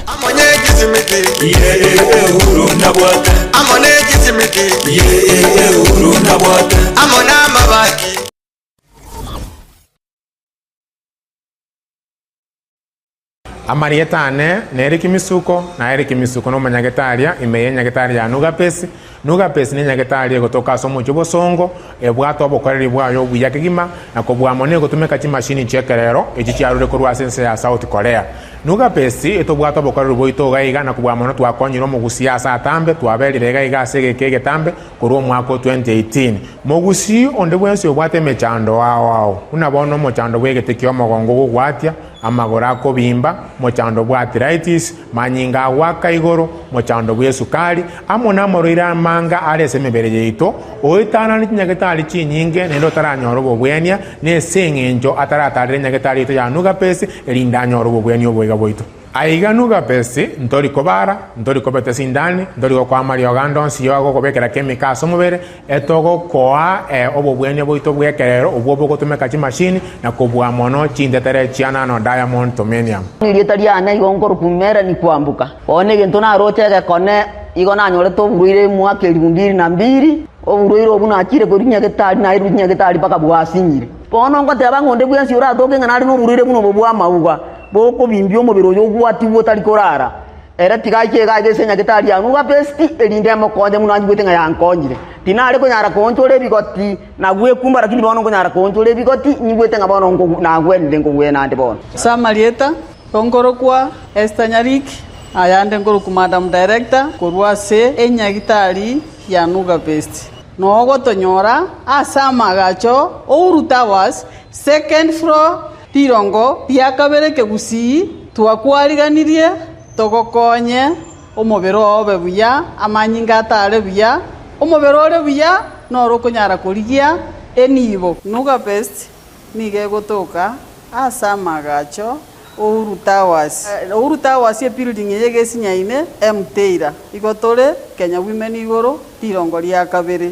Amarieta ane nere Kimisuko, na ere Kimisuko nomonyagetaria ime y'enyagetari ya Nugapesi. Nugapesi nenyagetari egotoka ase omochie obosongo, ebwate obokoreri bwaye obuya kegima, na kobua mono egotumeka chimashini chi'ekerero echi chiarure korwa ase ense ya South Korea. Nugapesi etobwate obokoreri bwaito iga iga na kobua mono twakonyire omogusii ase atambe, twaberire iga iga ase egeka egetambe korwa omwaka o 2018. Mogusii onde bwensi obwate emechando ao ao, buna bono omochando bw'egete ki'omogongo ogogwatia, amagoro akobimba, mochando bwa arthritis, manyinga agoaka igoro, mochando bw'esukari, amo namarwaire amanga are ase emebere yaito, oetanane chinyagetari chinyinge naende otaranyora obobwenia, nese eng'encho ataratarera enyagetari yaito ya Nugapesi, erinde anyore obobwenia oboiga bwaito. Aiga Nugapesi, ntori kobara, ntori kobeta esindani, ntori gokoa amariogo ande onsi y'ogokobekera chemical ase omobere, etogokoa obobwenia bwaito bw'ekerero obwo bogotumeka chimashini na kobua mono chintetere chia nano diamond tomenium. Erieta riane igo nkorokwa Melanie Kwamboka. Bono egento naroche egekone igo nanyorete oborwaire omwaka elifu mbili na mbili, oborwaire obwo nachire korwa nyagetari nairwe nyagetari mpaka bwasinyire. Bono ngoteba ng'a onde bwensi oratoke ng'a nare noborwaire buna obo bw'amauga, bokobimbia omobere oyo ogwatigwe otari korara, ere tiga aiche iga aiga ase nyagetari ya Nuga Best, erinde emokonye buna anyigwete ng'a yankonyire. Tinare konyara koonchora ebigoti na gwekumba, lakini bono nkonyara koonchora ebigoti, nyigwete ng'a bono nkogu nagwenire nkogwena ande bono. Ase amarieta, nkorokwa Esther Nyariki, ayande nkorokwa Madam Director korwa ase enyagitari ya Nuga Best. Nogotonyora ase amaagacho Uhuru Towers, second floor, rirongo ria kabere kegusii, twakwariganirie togokonye omobere oo obe buya, amanyinga atare buya, omobere ore buya noro okonyara korigia enibo. Nuga Best nigo egotoka ase amaagacho Uhuru Towers. Uhuru Towers ebuilding eye egesinyaine Mteira. Igo tore Kenya Women igoro rirongo ria kabere.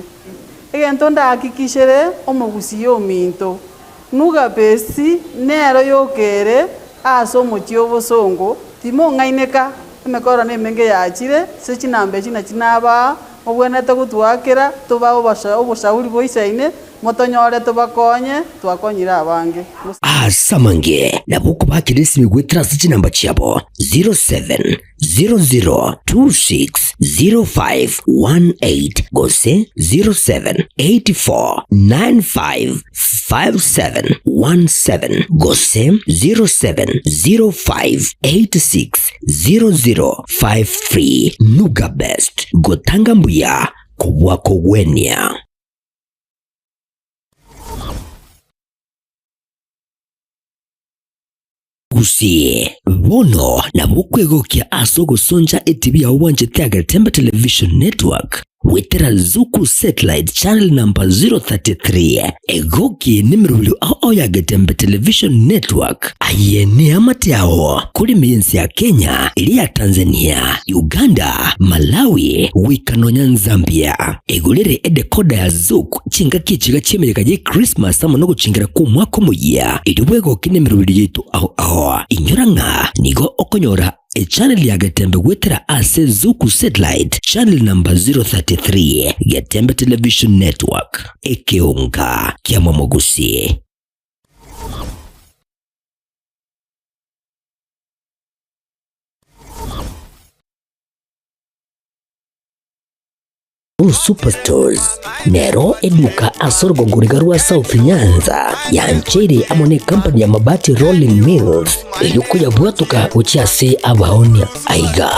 Egento ndahakikishere omogusii ominto, Nuga Best nero yokere ase omochie obosongo, timong'aineka, emekoro nemenge yachire ase chinamba echi nachi nabaa, mobwenerete gotwakera tobae oboshauri boisaine, Motonyore tobakonye, twakonyire abange. Ase amange nabo okobakera esimi goetera ase chinamba chiabo 0700260518 gose 0784955717 gose 0705860053. Nuga Best, gotanga mbuya kobua kogwenia. Gusii, bono nabo okwegokia ase ogosoncha etibi yao bwanchete ya Getembe Television Network goetera Zuku Satellite Channel number 033. Egoki nemerobio ao ao ya Getembe Television Network. Aye neamate ao kore ime y'ense ya Kenya, eria ya Tanzania, Uganda, Malawi, goika nonya Nzambia. Egorere edecoder ya Zuku chingaki echiga chi'emeyega ye Christmas amo nogochingera kw'omwaka omoyia, erio bwegoke nemerobio yaito ao ao. Inyora ng'a nigo okonyora echannel ya Getembe goetera ase Zuku Satellite channel number 033, Getembe Television Network, ekeonga kia Momogusi. Superstores nero eduka ase orogongo riga rwa South Nyanza yancheire amo ne company ya Mabati Rolling Mills eyio koyabwatoka gochia ase abaonia. Aiga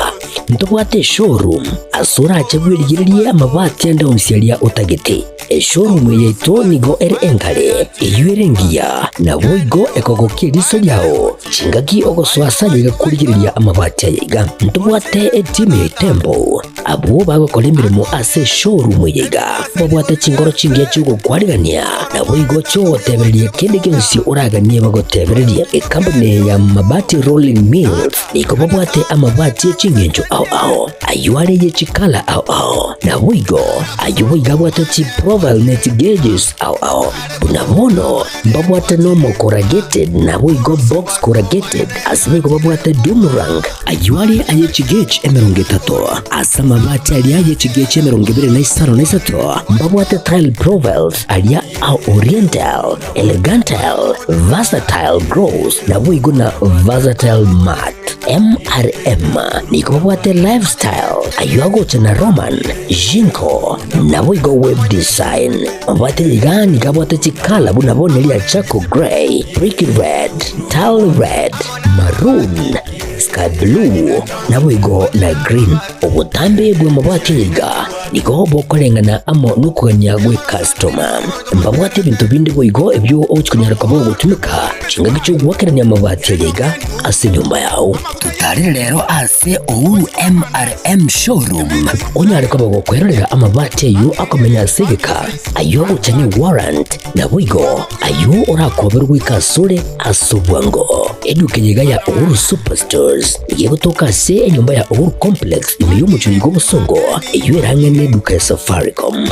ntobwate eshowroom ase orache bwerigererie amabati ande onsi aria otagete. Eshowroom eye yaito nigo ere engare, eyio ere engiya, naboigo ekogokia eriso riao chingaki ogosoa ase ayaiga korigereria amabati ayaiga. Ntobwate etimu ya Itembo Abwo bagokora emeremo ase eshowroom eye iga babwate chinkoro chingiya chi'ogokwarigania, naboigo chi'ogotebereria kende gionsi oraganie bagotebererie. Ekampuni ya Mabati Rolling Mills nigo babwate amabati e ching'encho ao ao, ayio are ye chikala ao ao, naboigo ayio boigo abwate chiprofile ne chigauges ao ao. Buna bono mbabwate normal corrugated naboigo box corrugated, ase boigo babwate doomerang, Ayio are aye chigech 30, ase amabati aria aye chigech 25 na isato, mbabwate tile profiles aria a oriental, elegantal, versatile gross, naboigo na versatile matte. MRM nigo babwate lifestyle, ayio agocha na Roman, Jinko, naboigo web design. Mabwate iga nigo abwate chikala buna bono eria charcoal grey, brick red, tile red, maroon, sky blue, naboigo na green. Obotambe bw'amabati iga Nigo bokoreng'ana amo nokogania gw'ekastoma. Mbabwate ebinto binde boigo ebio ogochia konyara koba ogotumeka chingaki chi'ogoakerania amabati aya iga ase enyomba yao. Totarere rero ase Uhuru MRM Showroom onyare koba gokwerorera amabati ayio akomenya ase egeka, ayio agocha ne warrant, naboigo ayio orakoberwe goika asore ase obwango. Eduka eye iga ya Uhuru Superstores nigo egotoka ase enyomba ya Uhuru Complex ime y'omochie oiga obosongo, eyio erang'e neduka ya Safaricom.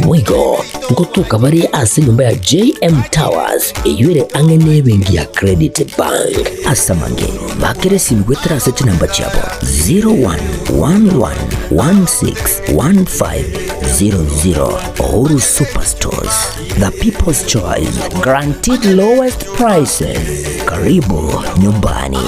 Boigo ngotoka bare ase enyomba ya JM Towers eyio ere ang'e nebenki ya Credit Bank. Ase amange bakere esimi goetera ase chinamba chiabo 0111161500. Uhuru Superstores, the people's choice, guaranteed lowest prices. Karibu nyumbani.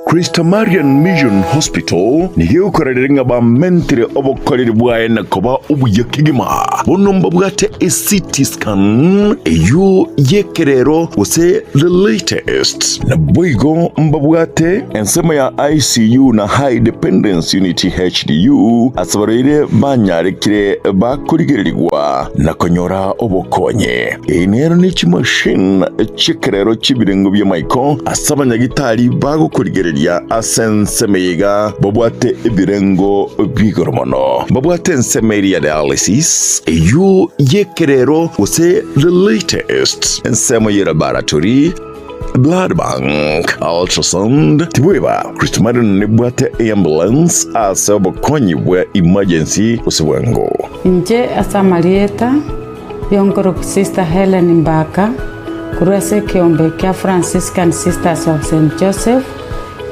Christ Marian Mission Hospital nigo egokorerera ng'a bamentire obokoreri bwaye na koba obuya kegima. Bono mbabwate eCT scan eyio y'ekerero gose the latest. Naboigo mbabwate ensemo ya ICU na High Dependence Unit HDU ase abarwaire banyarekire bakorigererigwa na konyora obokonyi. Eye nero ne chimashini chi'ekerero chi'ebirengo bi'amaiko ase abanyagitari bagokorigereria ase ensemo eye iga babwate ebirengo bi'igoro mono. Mbabwate ensemo eria ya dialysis, eyio y'ekerero gose the latest, ensemo ye laboratory, blood bank, ultrasound, tibweba Christmarin nebwate eambulance ase obokonyi bwa emergency gose bwango. Inche ase amarieta Y'onkoroku Sister Hellen Mbaka, korwa ase ekeombe kia Franciscan Sisters of Saint Joseph,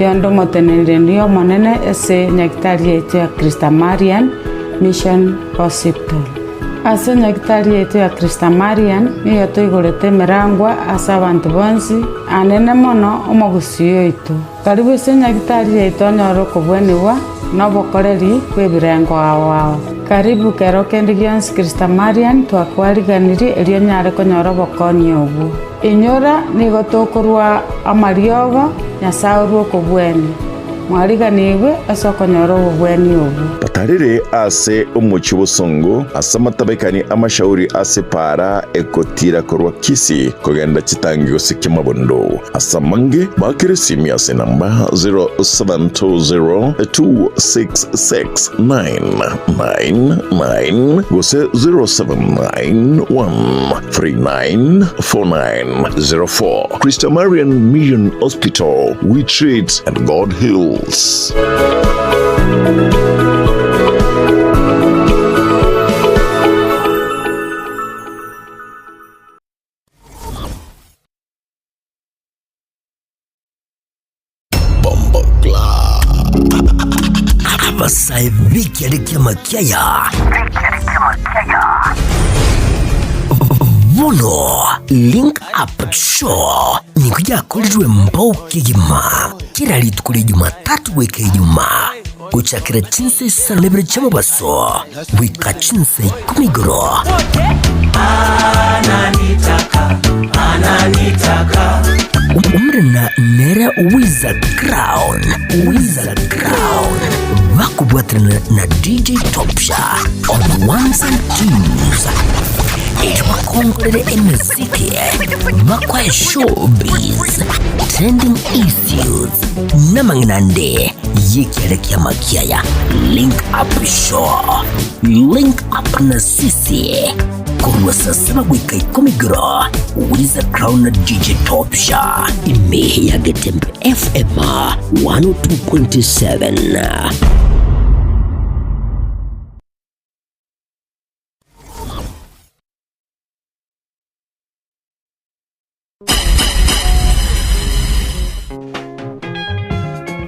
yonde omoteneneri omonene ase nyagitari yaito ya Christa Marian Mission Hospital. Ase nyagitari yaito ya Christa Marian nigo toigorete emerangwa ase abanto bonsi, anene mono omogusii oito. Karibu ase nyagitari yaito onyore okobwenigwa na obokoreri bw'ebirengo ao ao. Karibu kero kende gionsi Christa Marian twakwariganirie erio onyare konyora obokonyi obwo. Inyora nigo tokorua amariogo Nyasae orue okobwenia. Mwariganigwe ase okonyora obobweni obwo. Batarire ase omochie bosongo, ase amatabekani amashauri ase epaara egotiira korwa Kisii kogenda chitangi gose Kiamabondo. Ase amange, baakere esimi ase enamba 0720266999 gose 0791394904. Christa Marian Mission Hospital, we treat and God heals. Abasae b'ekiare ki'amakiaya bono Link Up Show nigo yakorirwe mbao kegima kera rituko ria Jumatatu goika Ijumaa gochakera chinsa isano na ibere chi'omobaso goika chinsa ikomi igoro. Omorena nere Wiza Crown, Wiza Crown, bakobwaterana na DJ Topsha on ones and twos. Erio bakongorere emeziki, bakoe showbiz, trending issues, namang'ina ande y'ekiare ki'amakiaya. Link Up Show, Link Up na sisi korwa saa saba goika ikomi igoro, Wiza Crown na DJ Topsha ime ya Getembe FM 102.7.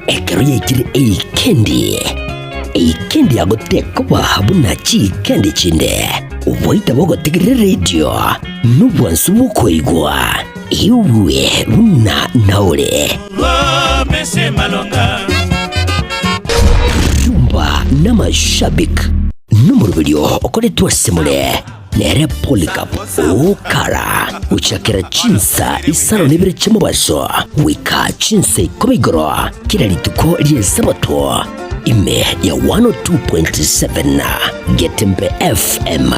Ekero yaikire eikendi, eikendi yagotekoba buna chiikendi chinde, oboita bogotegerera eredio nobwansu bw'okoigwa, igwe buna naore. Rumba n'amashabik. Nomoroberio okoretwe ase more nere Polycarp Okara, gochakera chinsa isano na ibere chi'omobaso goika chinsa ikomi igoro kera rituko ri'Esabato, ime ya 102.7 Getembe FM.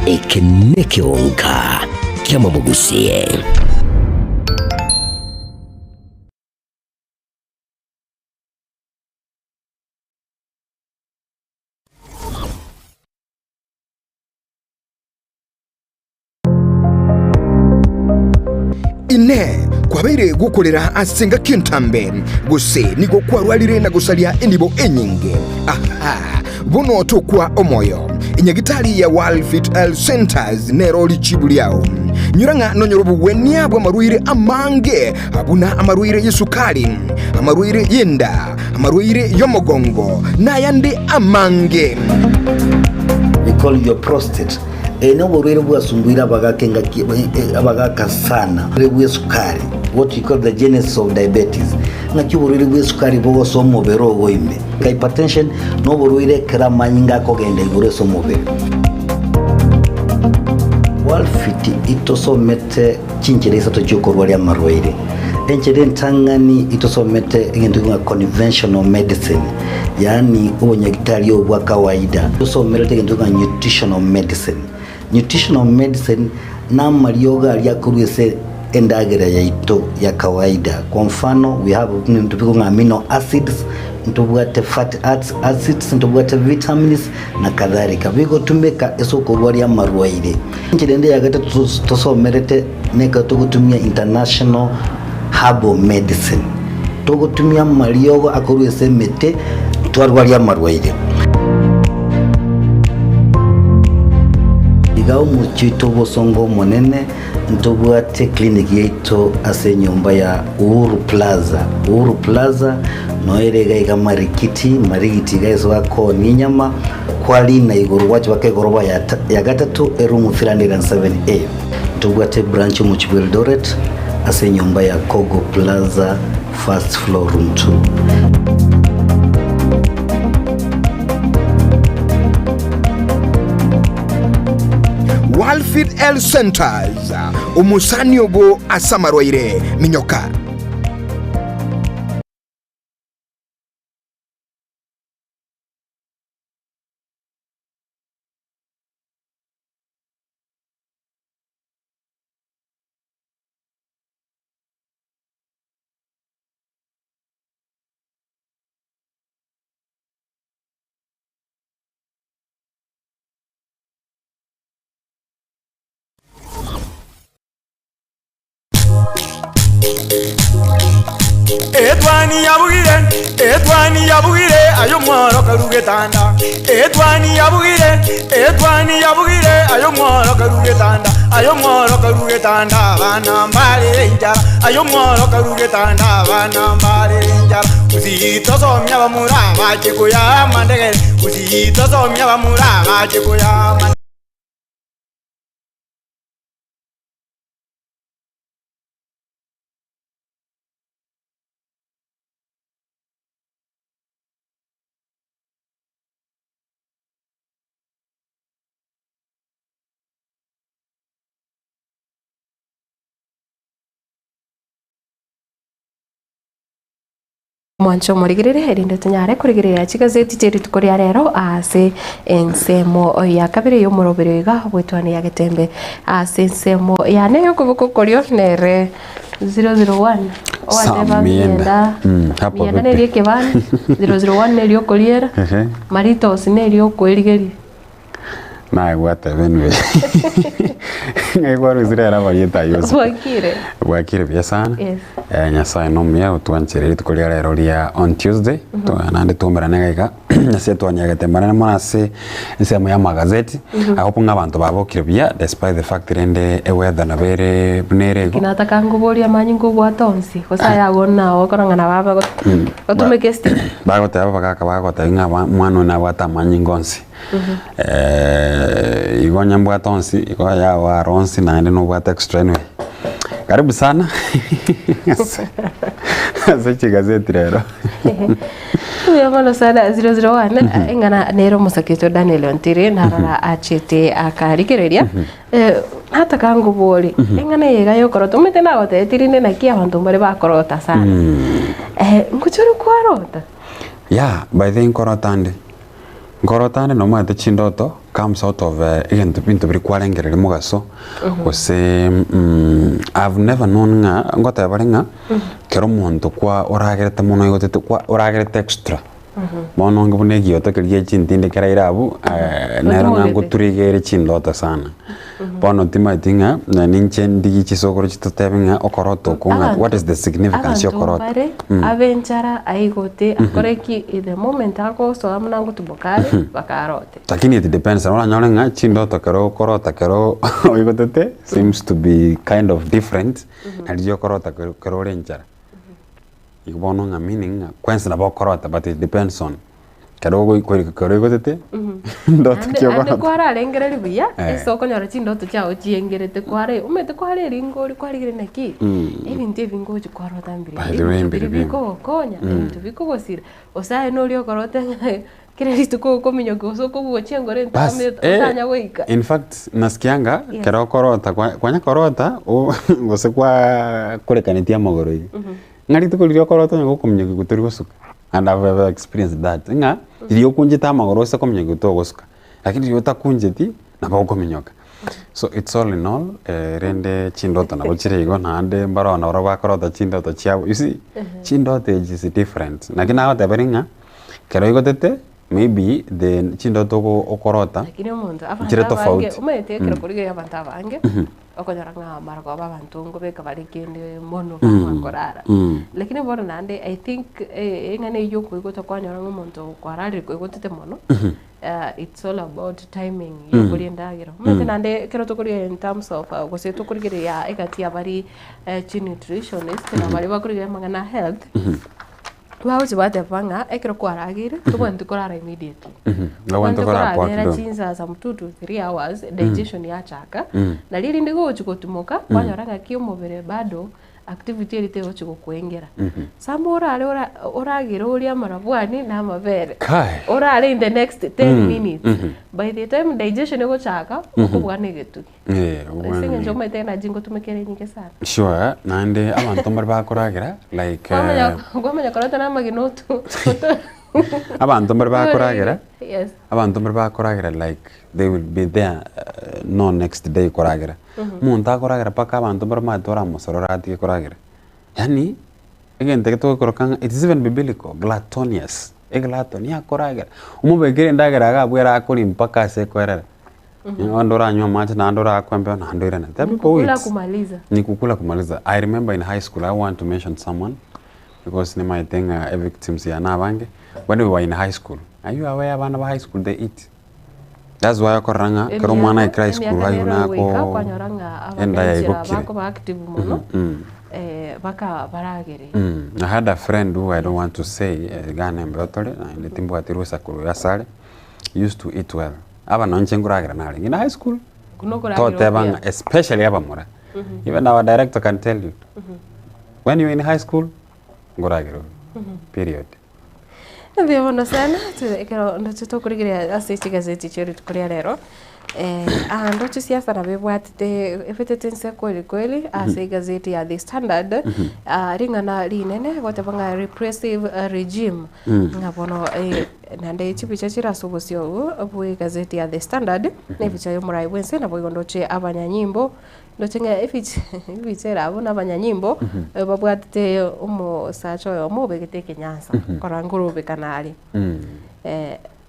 Eke nekeonka ki'amamogusie. Inee! Kwabeire gokorera ase engaki entambe, gose nigo kwarwarire na gosaria enibo enyinge? Aha! Bono tokwa omoyo. Enyagitari ya World Health Centers nero richibu riao. Nyora ng'a nonyore obogwenia bw'amarwaire amange buna amarwaire y'esukari, amarwaire y'enda, amarwaire y'omogongo, na ayande amange. We call your prostate. Eye noborwaire bwasumbuire abagaka engaki abagaka sana. Oborwaire bw'esukari, what we call the genesis of diabetes. Ng'aki oborwaire bw'esukari bogosoa omobere ogo ime. Hypertension noborwaire ekero amanyinga akogenda igoro ase omobere. Walfit itosomete chinchera isato chiokorwaria amarwaire. Enchera entang'ani itosomete egento ng'a conventional medicine, yaani obonyagitari obo bwa kawaida. Tosomerete egento ng'a nutritional medicine. Nutritional medicine namariogo aria akorwa ase endagera yaito ya kawaida. Kwa mfano we have ebinto bikong'a amino acids, ntobwate fatty acids, ntobwate vitamins na kadhalika. Bigotumeka ase okorwaria amarwaire. Enchera ende ya gatato tosomerete nekero togotumia international herbal medicine. Togotumia amariogo akorwa ase emete twarwaria amarwaire. Iga omochie oito obosongo omonene ntobwate clinic yaito ase enyomba ya Uhuru Plaza. Uhuru Plaza noyo ere iga iga Marikiti, Marigiti iga ase bakoonia enyama, kwarina igoro gwacha mpaka egoroba ya gatato eroom 307A. Ntobwate ebranch omochie bwa Eldoret ase enyomba ya Kogo Plaza first floor room 2. Walfit Health Centers, omosani obo ase amarwaire, minyoka. Etwani yabugire, etwani yabugire, aye omworo karu getanda. Etwani yabugire, etwani yabugire, aye omworo karu getanda. Aye omworo karu getanda, abana mbarere enchara. Aye omworo karu getanda, abana mbarere enchara. Gusii tosomia abamura bache koyaa amandegere, gusii tosomia abamura bache koyaa amandegere. Mwanche omorigereria erinde tonyare korigereria chigazeti chie rituko ria rero ase ensemo ya kabere y'omoroberi iga bw'etwani ya Getembe. Ase ensemo yane y'okoboko okorio nere 001 Sam owateba Mienda. mienda Mm, hapo mienda vipi? neri ekebande 001 neri okoriera Ehe. Maritos neri okoerigeria. Naye gwateba anyway. Ng'ai kwarusire ere amarieta ayio ase? Bwakire. Bwakire buya sana. Yes. Eh, Nyasaye nomuya otwancherire rituko ria rero ria on Tuesday. Mm Naende twaumerane iga iga ase twanyagete mbarane mono ase ensemo ya amagazeti. I hope ng'a abanto babokire buya despite the fact rende eweather nabo ere buna ere igo. Nataka nkoborie amanye nkobwate onsi gose aya agwo nao okorora ng'a nabo abe gotumeka estima. Bagoteba abagaka bagotebia ng'a omwana oyo nabwate amanyinga onsi. Igo onye mbwate onsi, igo ayago aro onsi naende nobwate extra anyway. Karibu sana ase chigazeti rero. Mbuya mono sana 001 eng'ana nere omosake oito Daniel Ontiri narora achete akarigereria eh, nataka ngobori eng'ana eye iga yokorota omanyete nagotebetie rinde naki abanto mbare bakorota sana eh, ngochore kwarota? Yeah, by the way nkorota nde. Nkorota nde nomanyete chindoto comes out of egento binto biria kwarengereria mogaso gose I've never known ng'a ngoteba bare ng'a kero omonto kwa oragerete mono oigotete kwa oragerete extra bono onge buna egioto keria gie chintinde keraire abwo nero ng'a Otimogete. ngoturigere chindoto sana. Bono timanyeti ng'a nonye ninche ndigie chisokoro chitotebe ng'a okorota oko ng'a what is the significance ya Abanto okorota. mbare abe enchara aigote akore ki in the moment agosoa buna ngotuboka are bakarote. Lakini it depends, oranyore ng'a chindoto ekero okorota ekero oigotete seems to be kind of different na riria okorota kero kero ore enchara. Igo bono ng'a meaning ng'a kwensi nabo okorota but it depends on kero ogoi kero oigotete ndoto Ande ki ande okorota. kwararengereria buya Eh. ase okonyora chindoto chiago chiengerete kware omanyete kware ringori kwarigire naki ebinto ebi ngochi kwarota mbire By the way, ebinto mbiri biria bire. bikogokonya ebinto bikogosira gose aye noria okorota ng'a kera rituko okominyoka gose okobuochia engoro Bas, entambe eh, otanya goika. in fact nasikianga Yes. kero okorota kwa kwanya korota o gose kwa korekaneti amagoro iga ng'a rituko riria okorota onye gokominyokia tori gosuka and I've ever experienced that ng'a riria okunchete amagoro ase kominyokia togosuka lakini riria otakuncheti nabo okominyoka. So it's all in all rende chindoto nabo chire igo naende mbaro nabo bakorota chindoto chiabo you see chindoto echi is different naki nagoteberia ng'a ekero oigotete maybe the chindoto ogo okorota Lakini omonto abanto nchire abange tofauti. omanyete ekero korigereria abanto abange okonyora ng'a amarogoba abanto nkobeka bare kende mono bakorara lakini bono naende I think eng'ana eywo okoigota kwanyora ng'a omonto kwararire koigotete mono it's all about timing ya okoria endagera. Omanyete naende ekero tokoria in terms of gose tokorigereria egati ya baria chinutritionist na baria bakorigereria amang'ana a health, bagochia bateba ng'a ekero kwarageire tobwenereti korara immediately. Obwenerete Obwenerete korara poa korabera kidogo. chinsa some two to three hours digestion yachaka, nario erinde gogochia gotimoka kwanyora ng'aki omobere bado activity eria tegochia gokoengera. Some orare ora oragere orie amarabwani na amabere, Kai. orare in the next 10 minutes, by the time digestion egochaka, okobua na egetugi. Eh, Ase eng'encho omanyete energy ngotumeka ere enyinge sana. Sure, naende abanto mbare bakoragera like Kwamanya kwamanya koreta na amagena otu otu abanto mbare bakoragera Yes. abanto mbare bakoragera like they will be there no next day koragera. Omonto akoragera mpaka abanto mbare omanyete oramosorore atige koragera. Yaani egento eke togokoroka ng'a it is even biblical, gluttonious, egluttony akoragera, omobekere endagera iga abwo ere akoria mpaka ase ekoerera. Onde oranywe amache naende orakwe embeo naende oirane. There are people who Kukula eat. kumaliza. Ni kukula kumaliza. I remember in high school, I want to mention someone because nimaete ng'a evictims ya nabange. When we were in high school, are you aware abana ba high school they eat? That's why okorora ng'a ekero omwana aikire high school Emiaka aywo nero nako goika kwanyora ng'a enda abagenchera yaigokire. bakoba active mono baka baragere. I had a friend who I don't want to say, iga nembeo tore, naende timbwati rusa korwa asare, used to eat well. Aba nonye inche nkoragera narenge in high school. Buna okoragera Toteba okuya. ng'a especially abamura. Even our director can tell you. When you were in high school, nkoragera ore. Period. Mbuya mono sana ekero ndoche tokorigereria ase chigazeti chia rituko ria rero, aa ndoche siasa nabo ebwatete ebetete inse kweli kweli ase egazeti ya The Standard, ring'ana rinene goteba ng'a repressive regime, ng'a bono naende chibicha chire ase obosio obwo bwa egazeti ya The Standard, na ebicha ya omorai bwa ense naboigo ndoche abanyanyimbo, ndoche ng'a ebicha ebicha ere abwo na abanyanyimbo, babwatete omosacha oyomo obegete ekenyansa, korora nkorobekana are.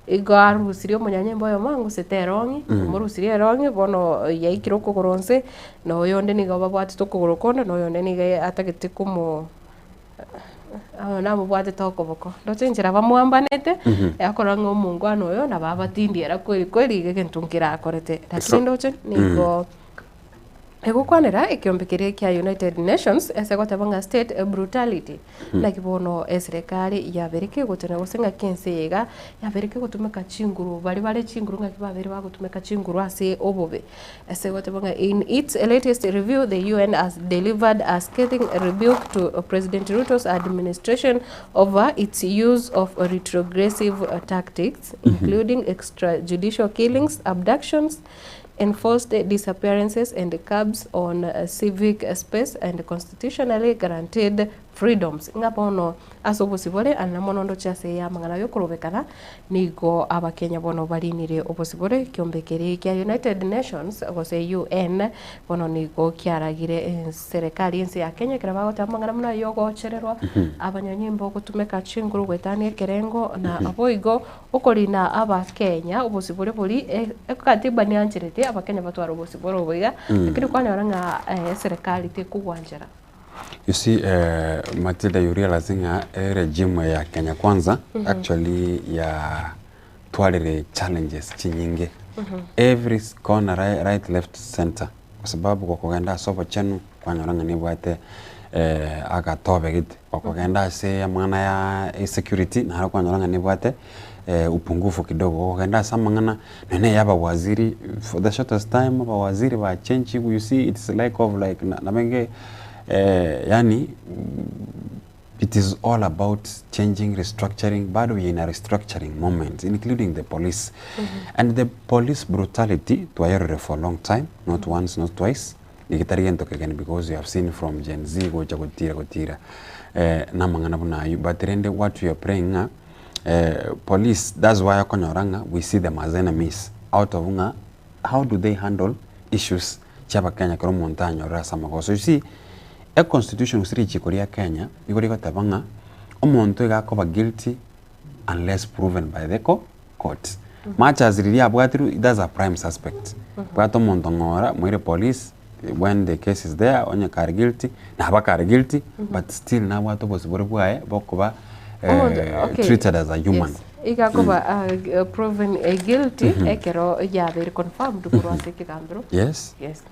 Igo arusirie omonyanyimbo oyomo angusete erong'i, omorusirie erong'i bono yaikire okogoro nse, na oyonde nigo babwatete okogoro konde, na oyonde nigo atagete komo namobwatete okoboko. Ndoche enchera bamwambanete, akorora ng'a omongwana oyo nabo abatindiera kweli kweli iga egento nkerakorete. Lakini ndoche nigo. Egokwanera ekeombe keria kia United Nations ase goteba ng'a state brutality naki bono eserekari yabeire kegotena gose ng'aki ense eye iga yabeire kegotumeka chinguru baria bare chinguru ng'aki babeire bagotumeka chinguru ase obobe. Ase goteba ng'a in its latest review the UN has delivered a scathing rebuke to President Ruto's administration over its use of retrogressive tactics including extrajudicial killings, abductions, enforced disappearances and curbs on civic space and constitutionally guaranteed freedoms, ng'a bono ase obosibore aye na mono ndoche ase y'amang'ana y'okorobekana nigo abakenya bono barinire obosibore ekiombe keria kia United Nations gose UN bono nigo kiaragire serekari ense ya Kenya ekero bagoteba amang'ana buna ayio ogochererwa abanyanyimbo gotumeka chinguru goetania ekerengo na boigo Okorina Abakenya obosibore boria ekatiba neancherete Abakenya batware obosibore obo iga, lakini kwanyora ng'a eserekari tekogwanchera. You see Matilda you realize ng'a eregime ya Kenya Kwanza actually ya twarire challenges chinyinge every corner right left center kwa sababu gokogenda ase obochenu kwanyora ng'a nebwate agatobe gete. Okogenda ase amang'ana ya insecurity naro kwanyora ng'a nebwate upungufu kidogo, okogenda ase amang'ana nonya ya abawaziri for the shortest time abawaziri bachenchigwe you see it's like of like nabenge yaani it is all about changing, restructuring, bado we are in a restructuring moment including the police and the police brutality twayerorire for a long time not once not twice. Nigo tari gento kegeni because you have seen from Gen Z gocha gotira gotira eh, namang'ana buna aywo but rende what we are praying ng'a eh, police that's why okonyora ng'a we see them as enemies out of ng'a how do they handle issues chia abakenya ekero omonto anyorire ase amagoso. You see e constitution gose richiko ria Kenya nigo rigoteba ng'a omonto iga akoba guilty unless proven by the co court. Much as riria abwatirwe that's a prime suspect. Bwata omonto ng'ora moire police when the case is there onye kare guilty naba kare guilty but still nabwate obosibore bwaye bokoba Omonto eh, okay treated as a human. yes iga akoba ah, proven eh, guilty ekero yabeire confirmed korwa ase ekegambero Yes. yes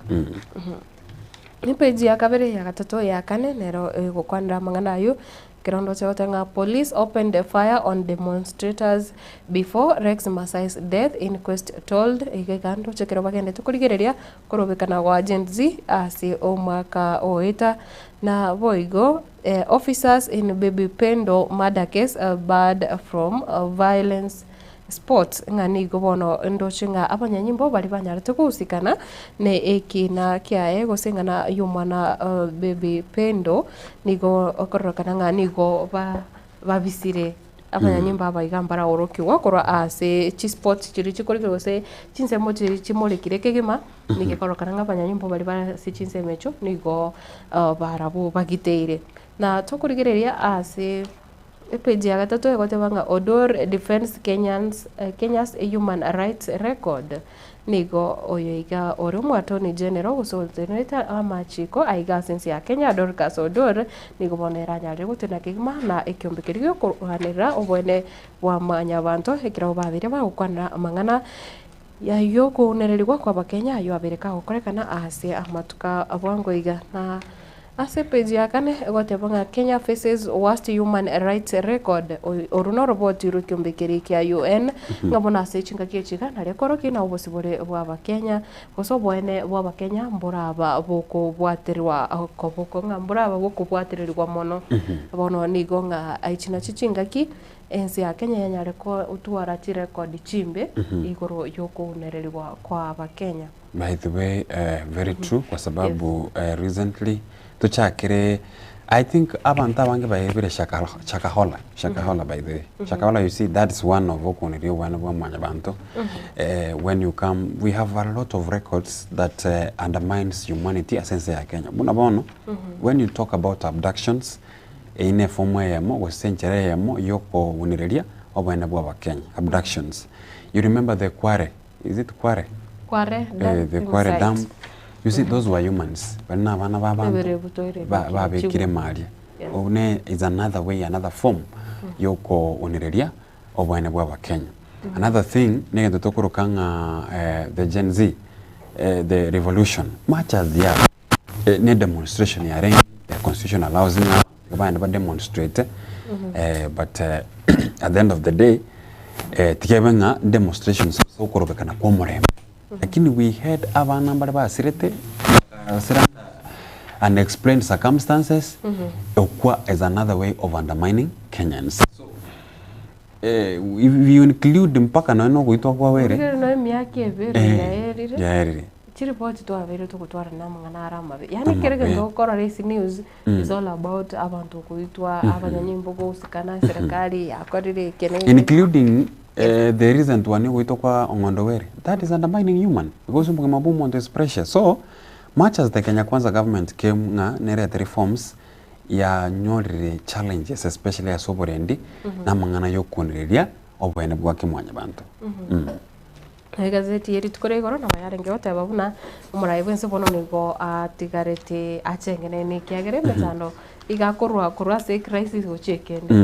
Epeji ya kabere, ya gatato, ya kane nero egokwanera amang'ana ayio. Ekero ndoche goteba ng'a police opened fire on demonstrators before Rex Masai's death inquest told iga iga ndoche ekero bagendete korigereria korobekana gwa Gen Z ase omwaka oeta. Na boigo officers in Baby Pendo murder case barred from violence Sports, ng'a nigo bono ndoche ng'a abanyanyimbo baria banyarete gohusikana ne ekina kiaye gose eng'ana y'omwana baby Pendo, nigo okororekana ng'a nigo ba babisire abanyanyimbo aba iga mbaraorokigwa korwa ase chisports chiria chikorire gose chinsemo chiria chimorekire kegima, nigo ekororekana ng'a abanyanyimbo baria bare ase chinsemo echio nigo barabwo bagiteire. Na tokorigereria ase. Epeji ya gatato egoteba ng'a Oduor defends Kenyans, Kenya's human rights record. Nigo oyo iga ore omoattorney general gose otenerete amachiko aiga ase ense ya Kenya Dorcas Oduor nigo bono eranyarire gotena kegima na ekiombe keria giokorwanerera oboene bwa mwanyabanto ekero babeire bagokwanera amang'ana yayokounererigwa kwa abakenya ayio abeire kagokorekana ase amatuko abwango iga na Ase epeji ya kane egoteba ng'a Kenya faces worst human rights record, oru noroboti rw'ekiombe keria kia UN, ng'a bono ase chingaki echi iga nario ekorokia ng'a obosibore bw'Abakenya gose oboene bw'Abakenya mboraba bokobwaterwa koboko ng'a mboraba bokobwatererigwa mono. Bono nigo ng'a echi nachio chingaki ense ya Kenya yanyare gotwara chirekodi chimbe igoro yokounererigwa kwa Abakenya. By the way very true kwa sababu recently tochakire I think abanto abange baebire shakahola shakahola by the way shakahola you see that is one of okoneria obwana bwa mwanyabanto when you come we have a lot of records that undermines humanity ase ense ya Kenya buna bono when you talk about abductions eyio ne efomu eyemo gose enchera eyemo yokounereria obwene bwa abakenya abductions you remember the Kware Is it Kware? Kware Eh, Dam the Kware Dam. site. You see, those were humans. Bari na abana ba abanto Ebere butoire ba- bakire babekire chigwe. maria. Yes. Obu ne is another way, another form yokounireria oboene bwa abakenya. Another thing, negento tokoroka ng'a eh, the Gen Z. the revolution much as they are ne demonstration yarenge the constitution allows ng'a abanto bagende ba demonstrate but at the end of the day tikebe ng'a demonstrations ase okorobekana kwa omorembe. Lakini we had abana mbare basirete bagasira under unexplained circumstances okwa is another way of undermining Kenyans. So if you include mpaka nonya na ogoitwa kwa Were Rigere nonya emiaka ebere eh, yaerire, yaerire. chiripoti twabeire togotwarana amang'ana are amabe. Yaani kere Amabe. egento okorora ase news is all about abanto goitwa, abanyanyimbo gosikana, serikali yakorire eke na eke. Including the recent one ogoitwa kwa Ong'ondo Were, that is undermining human because obogima bwa omonto is precious. So, much as the Kenya Kwanza government came ng'a nerete reforms, yanyorire challenges especially ase oborendi na amang'ana ya okwonereria oboene bwa kimwanyabanto. Egazeti ye rituko ria igoro nabo yarenge goteba buna omorai bw'ense bono nigo atigarete achengenene ekiagera emechando iga akorwa korwa ase ecrisis gochia ekende.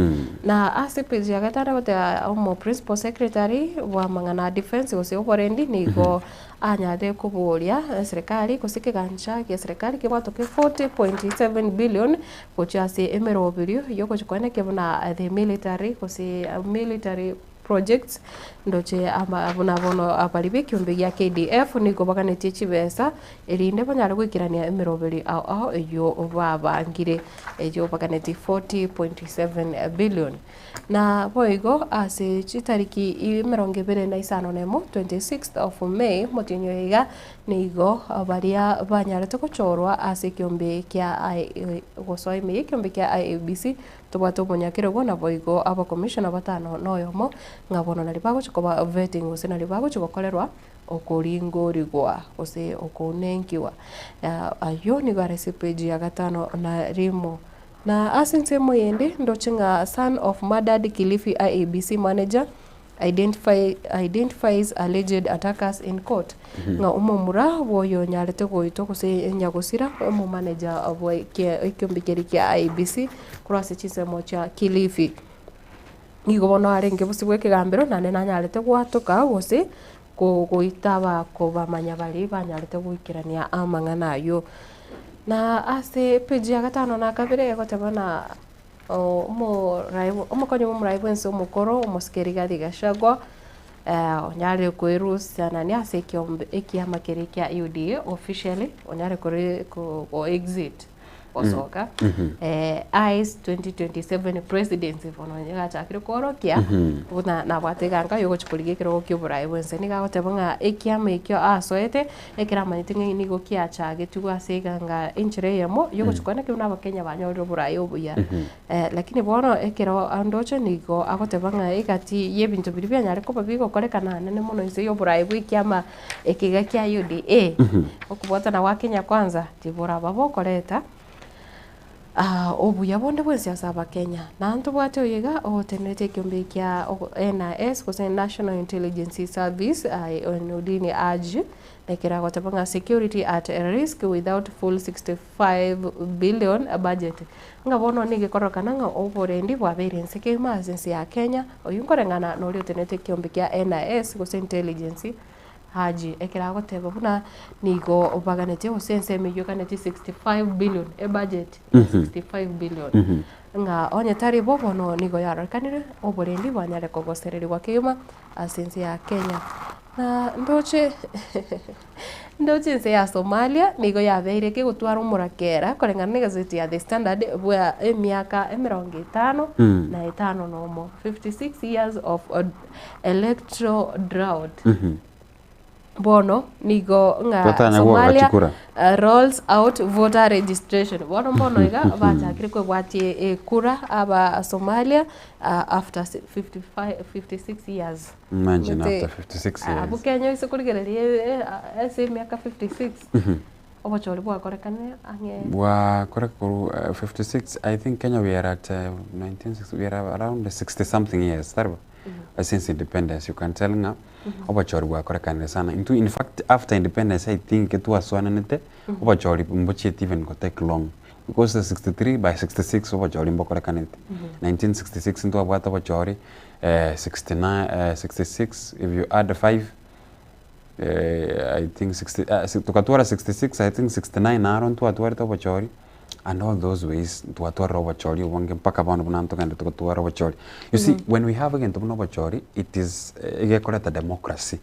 Na ase epage ya gatano egoteba omo principal secretary bwa amang'ana a defence gose oborendi nigo anyarete koboria eserekari gose ekegancha gia serikali kebwatoke 40.7 billion gochia ase emeroberio yogochia koenekia buna the military gose military projects ndoche ama buna bono abaria b'ekiombe gia KDF nigo baganetie chibesa erinde banyare goikerania emeroberi ao ao eyio babangire eyio baganetie 40.7 billion. Na boigo ase chitariki emerongo ebere na isano na emo, 26th of May, omotienyi oyo iga, nigo baria banyarete gochorwa ase ekiombe kia gosoa ime y'ekiombe kia IEBC Tobwate omonyakerogo, naboigo abakomishona batano na oyomo, ng'a bono nario bagochia koba vetting gose nario bagochia gokorerwa okoringorigwa gose okounenkiwa. Ayio nigo are ase epage ya gatano na rimo. Na ase ensemo eyende ndoche ng'a son of murdered Kilifi IEBC manager identify, identifies alleged attackers in court. Ng'a omomura bwa oyonyarete goitwa gose nyagosira, omomanager bwa ekiombe keria kia IEBC korwa ase chinsemo chia Kilifi. Nigo bono arenge bosio bwa ekegambero naende nanyarete gwatoka gose goita kobamanya baria banyarete goikerania amang'ana ayio. Na ase epage ya gatano na kabere egoteba ng'a. Omokonyi bw'omorai bw'ense omokoro, omosike Rigathi Gachagua, onyarire koerusanania ase ekiombe ekiama keria kia UDA officially, onyare kore ko exit gosoka eyes 2027 presidency bono onye gachakire koorokia buna nabwate eganka yogochia korigia ekerogo kia oborai bw'ense. Nigo agoteba ng'a ekiama ekio asoete Ekero amanyete ng'a nigo kiachagetigwe ase eganga enchera eyemo yogochia kwane ekero buna abakenya banyorire oboraai obuya. Lakini bono ekero andoche nigo agoteba ng'a egati y'ebinto biria bianyare koba bigokorekana anene mono inse y'oboraai bwa ekiama eke iga kia UDA, okobwatana gwa Kenya Kwanza tiboraba bokoreta. Obuya bonde bwensi ase Abakenya. Na ntobwate oyo iga ogotenerete ekiombe kia NIS gose National Intelligence Service Nurdin Haji, ekero agoteba ng'a security at risk without full 65 billion budget. Ng'a bono nigo ekororekana ng'a oborendi bwabeire inse kegima ase ense ya Kenya, oyio nkoreng'ana noria otenerete ekiombe kia NIS gose intelligence. Haji ekero agoteba buna nigo baganetie gose ensemo eyio eganetie 65 billion ebudget ya 65 billion ng'a onye tari bo bono nigo yarorekanire oborendi bwanyare kogosererigwa kegima ase ense ya Kenya. Na ndoche ndoche ense ya Somalia nigo yabeire kegotwara omorakera koreng'ana na egazeti ya The Standard bwa emiaka emerongo etano na etano na omo, 56 years of electoral drought. Bono nigo ng'a Totanya goaka Somalia chikura. rolls out voter registration. Bono mbono iga bachakire kwebwatia ekura aba Somalia after 55 56 years. Imagine Omanyete, after 56 years. Abwo Kenya oise korigereria ase emiaka 56 obochori bwakorekanire ang'e. Bwakoreka korwa 56 I think Kenya we are at 1960 we are around 60 something years tari bo? Since independence you can tell ng'a obochori bwakorekanire sana. Intwe in fact after independence I think twasoananete obochori mbochieti even go take long because 63 by 66 obochori mbokorekanete. 1966 ntwabwate obochori 69 66 if you add 5. I think sixty tokatwara 66 I think 69 naro ntwatwarete obochori, and all those ways ntwatwarire obochori obonge mpaka bono buna ntogenderete gotwara obochori. You see, when we have egento buna obochori, it is egekoreta democracy,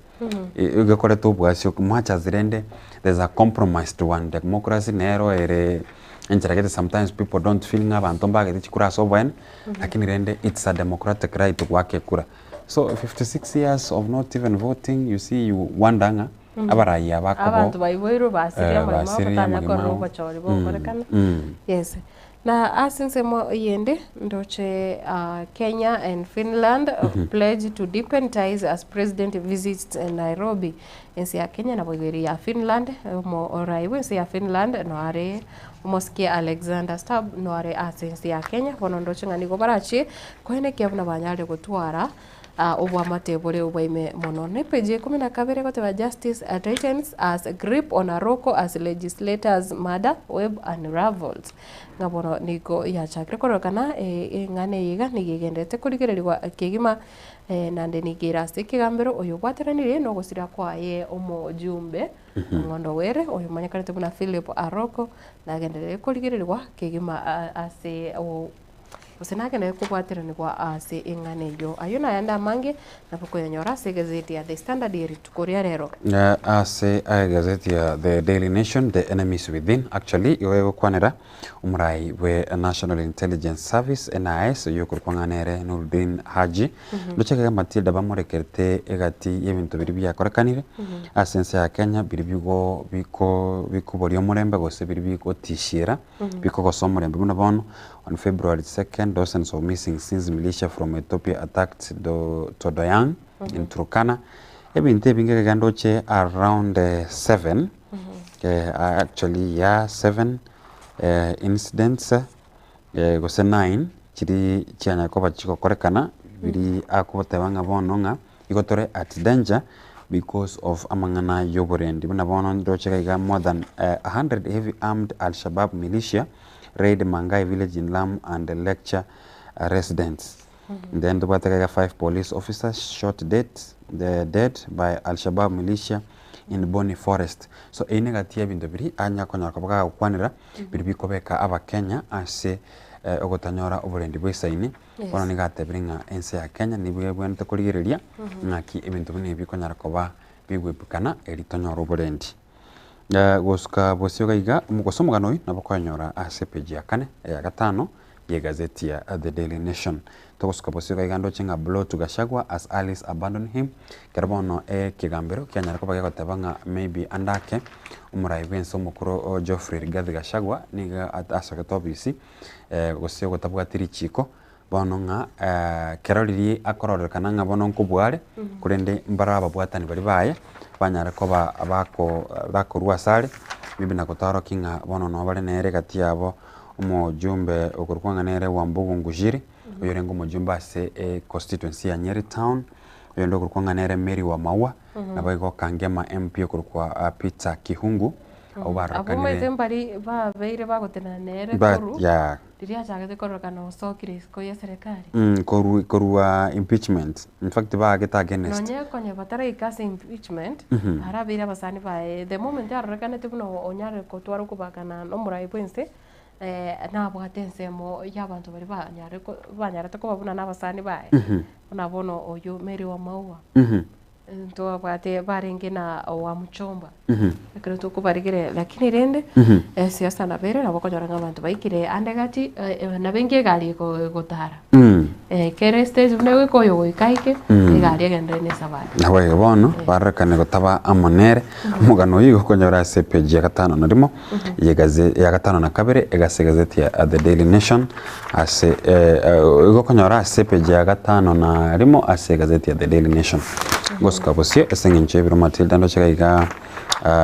egekoreta obwasi much as rende there's a compromised one, democracy nero ere enchera gete sometimes people don't feel ng'a abanto mbagete chikura ase oboene, lakini rende it's a democratic right goaka ekura. So 56 years of not even voting, you see you wonder ng'a abarai aba kobo Abanto baiboirwe basirie eh, amagima abo basirie batanya amagima korora abo. obochori Mm, bokorekana. mm. Yes. Na ase ensemo eyende ndoche ah, Kenya and Finland pledge to deepen ties as president visits Nairobi. Ense ya Kenya nabo igo ere ya Finland, omo orai bw'ense ya Finland noare omosike Alexander Stubb noare ase ense ya Kenya, bono ndoche ng'a nigo barachie koenekia buna banyarire gotwara oboamate bore oboime mono. Ne page ya ikomi na kabere egoteba Justice tightens as grip on Aroko as legislators murder web unravels. Ng'a bono nigo yachakire kororekana eng'ana eye iga nigo egendererete korigererigwa kegima Naende nigo ere ase ekegambero oyobwateranirie nogosira kwaye omojumbe Ong'ondo Were, oyomanyekanete buna Philip Aroko, nagenderere korigererigwa kegima ase gose nagenderere kobwateranigwa ase eng'ana eyio. Ayio nayande amange nabo okoyanyora ase egazeti ya The Standard ye rituko ria rero. Ase egazeti ya The Daily Nation, The Enemies Within, actually igo egokwanera Omorai bwe National Intelligence Service, NIS, oyio okorokwa ng'a nere Noordin Haji, ndoche iga Matilda bamorekerete egati y'ebinto biria biakorekanire ase ense ya Kenya biria bigo biko bikoboria omorembe gose biria bigotishiera bikogosa omorembe buna bono on February 2nd dozens of missing since militia from Ethiopia attacked do Todoyang in Turkana ebinto ebinge iga ndoche around 7 actually yeah 7 incidents gose nine chiria chianya koba chigokorekana biri akoteba ng'a bono ng'a igo tore at danger because of amang'ana ya oborendi. Buna bono ndoche iga iga more than a hundred heavy armed Al-Shabaab militia raid Mangai village in Lamu and lecture residents. Then tobwate iga iga five police officers shot dead dead by Al-Shabaab militia in Boni Forest. So eyio negati y'ebinto biria anya konyora koba gagokwanera biria bikobeka abakenya ase ogotanyora oborendi bwa esaini, bono nigo atebire ng'a ense ya Kenya nigo ebwenerete korigereria ng'aki ebinto buna ebi bikonyara koba bigwepukana erio tonyore oborendi. Gosuka bosio iga iga, gose omogano oyio nabo okonyora ase epeji ya kane, eya gatano y'egazeti ya The Daily Nation. Togosuka bosio iga iga ndoche ng'a blow to Gachagua as Alice abandon him, ekero bono ekegambero kianyara koba gegoteba ng'a maybe ande ake omorai bwense omokoro Geoffrey Rigathi Gachagua nigo asogete obisi gose ogotabwati richiko bono ng'a kero riria akororekana ng'a bono nkobua are korende mbare ababwatani baria baye banyare koba bako bakorwa asare maybe na gotaorokia ng'a bono noo bare nere egati yabo omojumbe okorokwa ng'a nere Wambugu Ngujiri, oyorenge omojumbe ase econstituency ya Nyeri town, oyonde okorokwa ng'a nere Mary Wamaua, naboigo Kangema MP okorokwa Peter Kihungu, abwo Abwo barorekanire omanyete mbari babeire bagotenena nere Ba- korwa yeah. riria achagete kororekana osokire isiko ya eserekari. Korwa korwa impeachment, in fact baagete against. Nonye konya bataraika ase impeachment, arabeire abasani baye, the moment arorekanete buna onyare kotwara okobakana na omorai bwense, nabwate ensemo ya abanto baria banyare banyarete koba buna na abasani baye, buna bono oyio Mary Wamaua. Ntwabwate barenge na Wamuchomba ekero tokobarigereria lakini rende esiasa nabo ere nabo okonyora ng'a abanto baikire ande gati nabo enki egari egotara kere estage buna egoika oyo goika aike egari egenderere na esabari. Nabo igo bono barorekane gotaba amo nere, omogano oyio igo okonyora ase epeji ya gatano na rimo y'egaze ya gatano na kabere egase egazeti ya The Daily Nation Ase igo okonyora ase epeji ya gatano na rimo ase egazeti ya The Daily Nation. Gosuka bosio ase eng'encho y'ebiro Matilda ndoche iga iga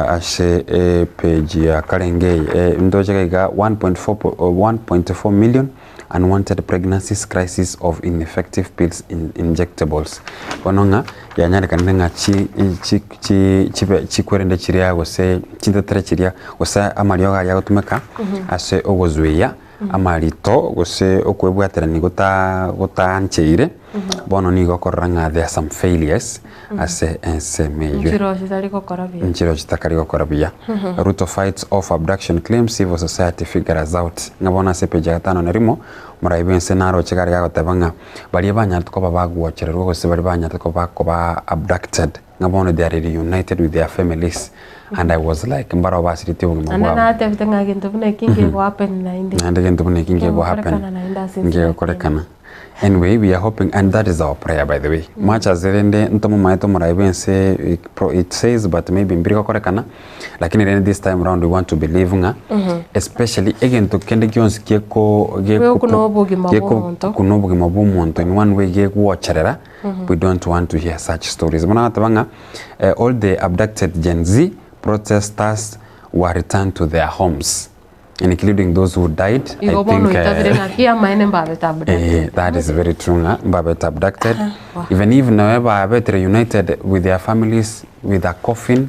ase epeji ya karenge eye ndoche iga iga 1.4 1.4 million unwanted pregnancies crisis of ineffective pills in injectables. Bono ng'a yanyarekanire ng'a chi chi chi chibe chikwerende chiria gose chintetere chiria gose amariogo aria agotumeka ase ogozuia. Amarito gose okwebwaterania gota gotaancheire, bono nigo okorora ng'a there are some failures ase ensemo eywo. Nchiro chitari gokora buya. Nchiro chitakari gokora buya. Ruto fights off abduction claims civil society figures out. Ng'a bono ase epeji ya gatano na rimo, morai bw'ense naroche gare gagoteba ng'a baria banyarete koba bagwochererwa gose baria banyarete koba bakoba abducted ng'a bono they are reunited with their families and I was like mbarabwo basiritie obogima Naende bwabo. natebete ng'a gento buna eki nkego happen naende. Naende gento buna eki nkego happen. Nkegokorekana naende ase ense ya Nkegokorekana. Anyway we are hoping and that is our prayer by the way. Much as rende ntomomaete omorai bwense it says but maybe mbiri gokorekana lakini rende this time round we want to believe ng'a especially egento kende gionsi geko Gekuna obogima bwa omonto. gekuna obogima bwa omonto in one way gegwocherera we don't want to hear such stories. Bono agateba ng'a all the abducted Gen Z protesters were returned to their homes. including those who died I Igo bono think oitabire eh, ng'aki amaene mbabete abducted. eh, that is very true ng'a mbabete abducted Wow. even if nawe babete reunited with their families with a coffin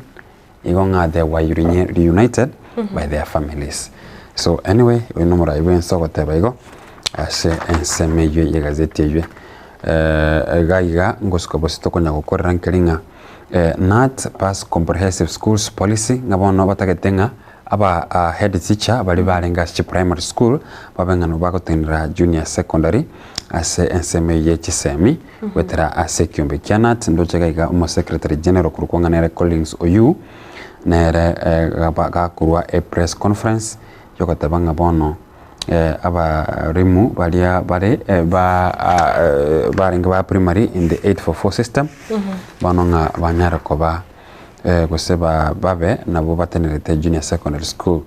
igo ng'a they were reunited by their families so anyway oyo nomorai bwense ogoteba igo ase ensemo eywo yegazeti eywo eh, iga iga ngosuka bosio tokonya gokorera nkeri ng'a eh, nat pass comprehensive schools policy ng'a bono batagete ng'a Aba head teacher baria barenge ase chiprimary school babe ng'a nabo bagotenenera junior secondary ase ensemo eyio ye chisemi goetera ase ekiombe kia KNUT ndoche iga iga omo secretary general korokwa ng'a nere Collins Oyuu nere gakorwa e press conference yogoteba ng'a bono abarimu baria bare ba barenge ba primary in the 844 system bono ng'a banyare koba gose babe nabwo batenerete junior secondary school.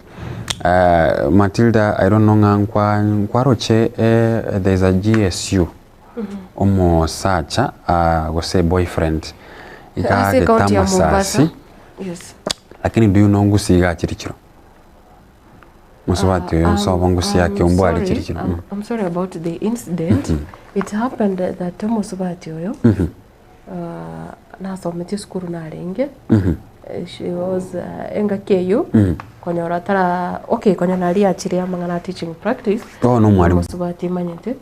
Matilda I don't know ng'a nkwa nkwaroche there is a GSU omosacha gose boyfriend iga Ase agete ekaunti ya Mombasa. amasasi Yes. lakini do you know ngusi iga achire chiro? Mosubati oyo nsobo ngusi yake I'm ombware sorry, chiri chiro. I'm sorry about the incident. It happened that omosubati oyo Nasomete esukuru narenge, she was engaki eywo, konyora tara okay konya naria achire amang'ana a teaching practice, Oh, nomwalimu. omosubati manyete,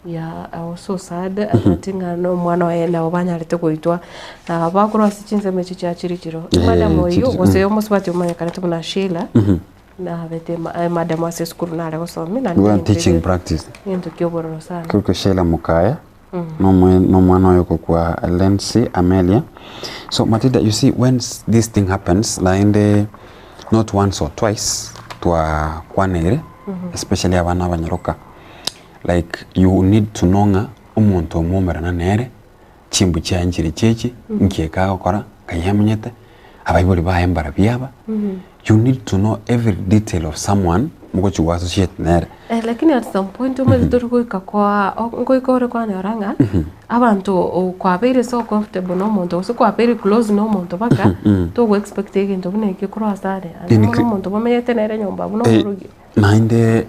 yeah I was so sad ati ng'a na omwana oye nabo banyarete goitwa, na bakorwa ase chinsemo echio chia chirichiro. Eh, Madam oywo chirichiro, gose omosubati omanyekanete buna Sheila, nabete emadam ase esukuru nare gosomia, naende Bwa egento teaching eke practice. egento kia obororo sana. Korokwa Sheila Mukaya. Nomwana oyo okokwa Lency Amelia. So Matilda, you see when this thing happens, naende not once or twice twakwanire, especially abana abanyaroka, like you need to know ng'a omonto omoumerana nere, chimbu chiaye nchiri chiachi, nki eke agokora, nkai amenyete, abaibori baye mbarabwo aba, you need to know every detail of someone mogochi go associate nere. Eh, lakini at some point omanyete tori goika koa ngoika ore kwanyora ng'a abanto o kwabeire so comfortable na omonto gose kwabeire close na omonto mpaka togo expect egento buna ekio korwa ase are. Aye bono omonto momenyete nere nyomba buna Eh, omorogi. naende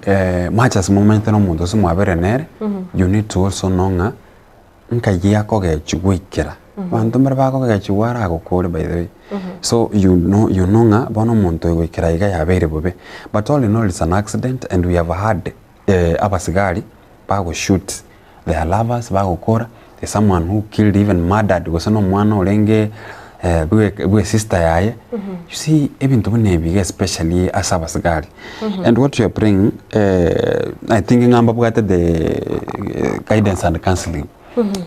much as momenyete na omonto gose mwabeire nere, you need to also know ng'a Nkai akogechigwa goikera. Abanto mbare bakogechigwa aragokore by the way. So you know, you know ng'a bono omonto oyo goikera iga yabeire bobe. But all in all it's an accident and we have had abasigari bagoshoot their lovers bagokora, there's someone who killed even murdered gose na omwana orenge bwe bwe sister yaye. You see ebinto buna ebi iga especially ase abasigari. And what you are praying I think ng'a mbabwate the guidance and counseling.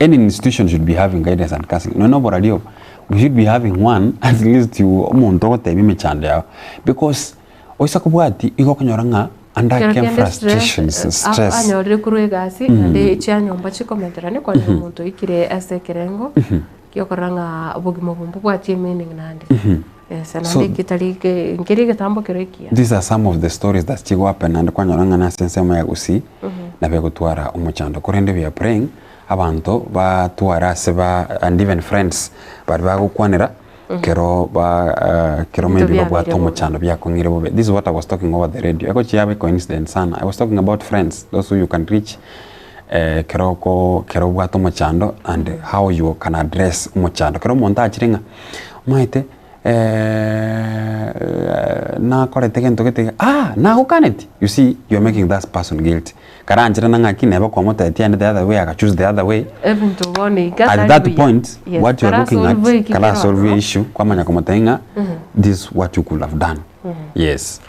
Any institution should be having guidance and counseling. Nonya oborari obo, we should be having one at least you omonto ogotebia emechando yao because oisa kobwatia igo okonyora ng'a under Kero came kende stress, frustrations, stress. anyorire korwa egasi naende chia nyomba chikomenterania okonyora omonto oikire ase ekerengo Giokora ng'a obogima obo mbobwati emeaning naende. Yes, naende So- eke tari ke nkeri egetambo kero ekiya. These are some of the stories that chigo happen naende kwanyora ng'a nase ensemo ya Gusii nabo egotwara omochando korende we are praying abanto batware ase ba and even friends baria bagokwanera kero ba kero Ebinto maybe biabeire babwate bobe. omochando biakong'ire bobe. This is what I was talking over the radio egochia yabe coincidence sana I was talking about friends those who you can reach Ekero oko ekero obwate omochando and how you can address omochando. Ekero omonto achire ng'a omanyete. Nakorete gento gete iga, ah nagokaneti? You see you are making that person guilty. Karanchera na ng'aki neba kwamotebetie aende the other way aga choose the other way, Ebinto bono iga at tari that buya. point Yes, what you are kara looking at solve eki kara kero solve ororo. issue kwamanya komotebia ng'a this is what you could have done. Yes.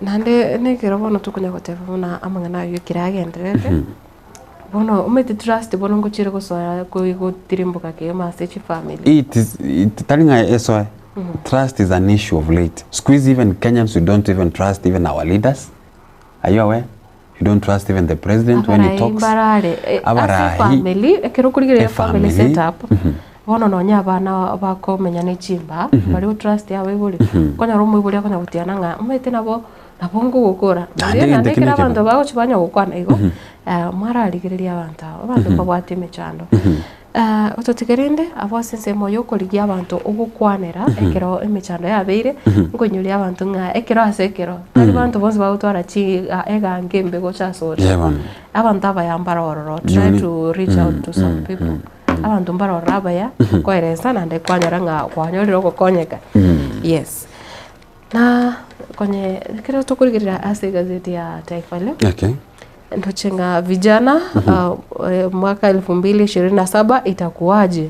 Naende nekero bono tokonya goteba buna amang'ana aywo ekero agendererete, Bono omanyete trust bono ngochiire gosoa gotirimboka kegima ase chifamiri. It is it, tari ng'a esoe trust is an issue of late siku hizi even Kenyans we don't even trust even our leaders are you aware you don't trust even the president when he Abarai talks mbarare eh, ase Abarai, efamily ekero okorigereria efamily efamily, setup bono nonya abana bakomenya ne chimba bari gotrust abaibori okonyora omoibori akonya gotiana ng'a omanyete nabo Nabo nkogokora. Naende Naende egento naende ekio ekero nekebe. abanto bagochia banya gokwana igo, mwararigereria abanto aba, abanto mbabwate emechando. Ototige rende abwo ase ensemo ya okorigia abanto ogokwanera ekero emechando yabeire, nkoinyoria abanto ng'a ekero ase ekero, tari banto bonsi bagotwara chi egango embe gocha ase ore. Yeah bono. Abanto abaya mbare ororo, You try need- to reach out to some people. Abanto mbare ororo abaya, koeresa naende kwanyora ng'a kwanyorire ogokonyeka. Yes. Na konye ekero tokorigereria ase egazeti ya Taifa Leo, Okay. ndoche ng'a vijana mwaka elfu mbili ishirini na saba itakuwaje?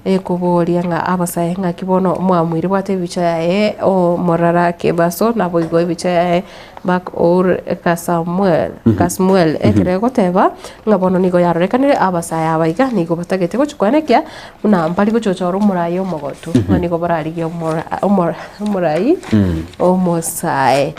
Ekoboria ng'a abasae ng'aki bono mwamuire bwate ebicha yaye omorara Kebaso naboigo ebicha yaye Mark Our Kasamuel Kasmuel ekero egoteba ng'a bono nigo yarorekanire abasae aba iga nigo batagete gochia koenekia Buna mbari gochochora omorai omogotu, ng'a nigo bararigie omorai omosae.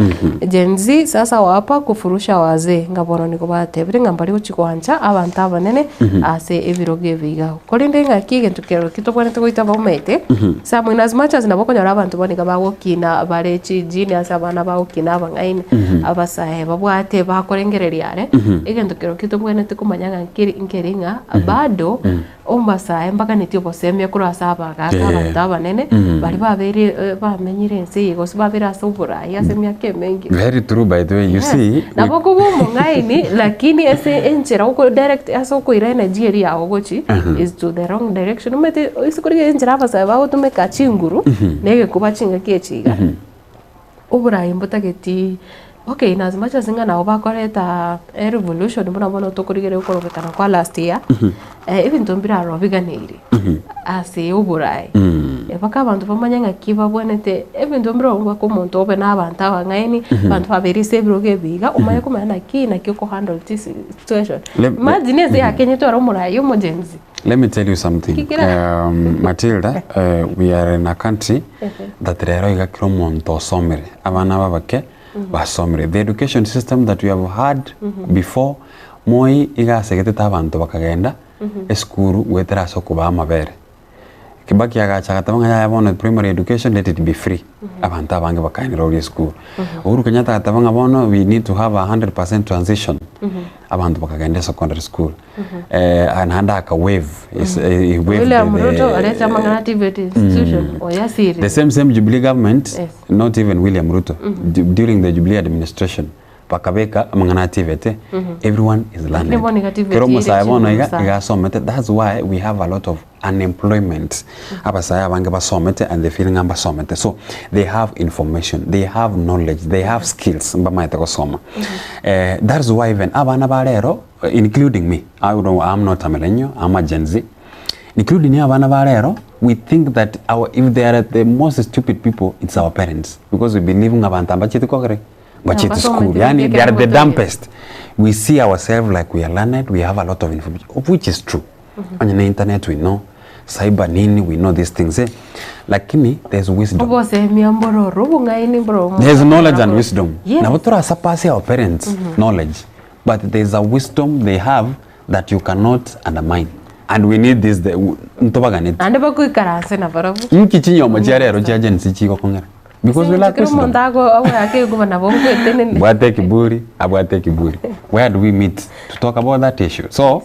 Gen Z sasa wapa kufurusha wazee, ng'a bono nigo batebire ng'a mbari gochia goancha abanto abanene ase ebirogo ebi iga. Korende ng'aki egento kero ki tobwenerete goita baumaete, some in as much as nabo okonyora abanto bono iga bagokina bare chijini ase abana bagokina abang'aini, abasae babwate bakorengereria are, egento kero ki tobwenerete komanya ng'a nkeri nkeri ng'a bado. Omosae mbaganetie obosemia korwa ase abagaaka Yeah. abanto abanene baria babeire eh, bamenyire ense eye gose babeire ase oboraai ase emiaka emenge. Very true by the way. You Yes. see, we- Nabo okoba omong'aini lakini ase enchera oko direct ase okoira energy eria yago gochi is to the wrong direction. Omanyete ase korigereria enchera abasae bagotumeka chinguru na egekuba chingaki echi iga. Oboraai mbotageti okay in as much as ng'a nabo bakoreta erevolution buna bono tokorigereria okorobekana kwa last year, ebinto mbiraroro biganeire ase oboraai. Mpaka abanto bamanye ng'aki babwenerete ebinto mbirobio mpaka omonto obe na abanto abang'aini, abanto babeire ase ebirogo ebi iga, omanye komanya naki naki oko handle situation. Imagine ense ya Kenya etware omoraai omogenzi. Let me tell you something. Kikira. Um, Matilda, uh, we are in a country that rero iga kira omonto osomire. Abana babake basomire. The education system that we have had before moi iga asegetete abanto bakagenda esukuru goetera ase okobaa amabere. Kibaki agacha agateba ng'a yaya bono primary education let it be free. Abanto abange bakaenroria esukuru. Uhuru Kenyatta agateba ng'a bono we need to have a 100% transition. Abanto bakagenda esecondary school. Eh, naende aka wave is, eh, he waved William the- Ruto arete amang'ana TVET institution oyasirire. The same same Jubilee government, Yes. not even William Ruto, du- during the Jubilee administration, bakabeka amang'ana a TVET, everyone is learning. bono iga TVET Kero omosae ere bono iga chinguru sana. iga asomete, that's why we have a lot of unemployment. Abasae abange basomete and they feel ng'a mbasomete. So they have information, they have knowledge, they have skills mbamaete gosoma. Eh, that's why even abana ba rero including me, I don't, I'm not a millennial, I'm a Gen Z. Including abana ba rero, we think that our, if they are the most stupid people, it's our parents. Because we believe ng'a abanto mbacheti kogera ki? Mbacheti school. Yani they are the dumbest. We see ourselves like we are learned, we have a lot of information, of which is true. Onye na internet we know, cyber nini, we know these things. Eh? Lakini there's wisdom. Obosemia mbororo, obong'aini mbororo. There's knowledge and wisdom. Yes. Nabo torasapase our parents knowledge. But there's a wisdom they have that you cannot undermine. And we need this, the, ntobaganeti. Naende bakoikaranse nabarabwo. Inki chinyomo chia rero chia Gen Z chigokong'era? Because we lack Kera wisdom. omonto ago agoaka enkuba nabo nkwetenene. Bwate ekiburi, abwate ekiburi. Where do we meet to talk about that issue? So,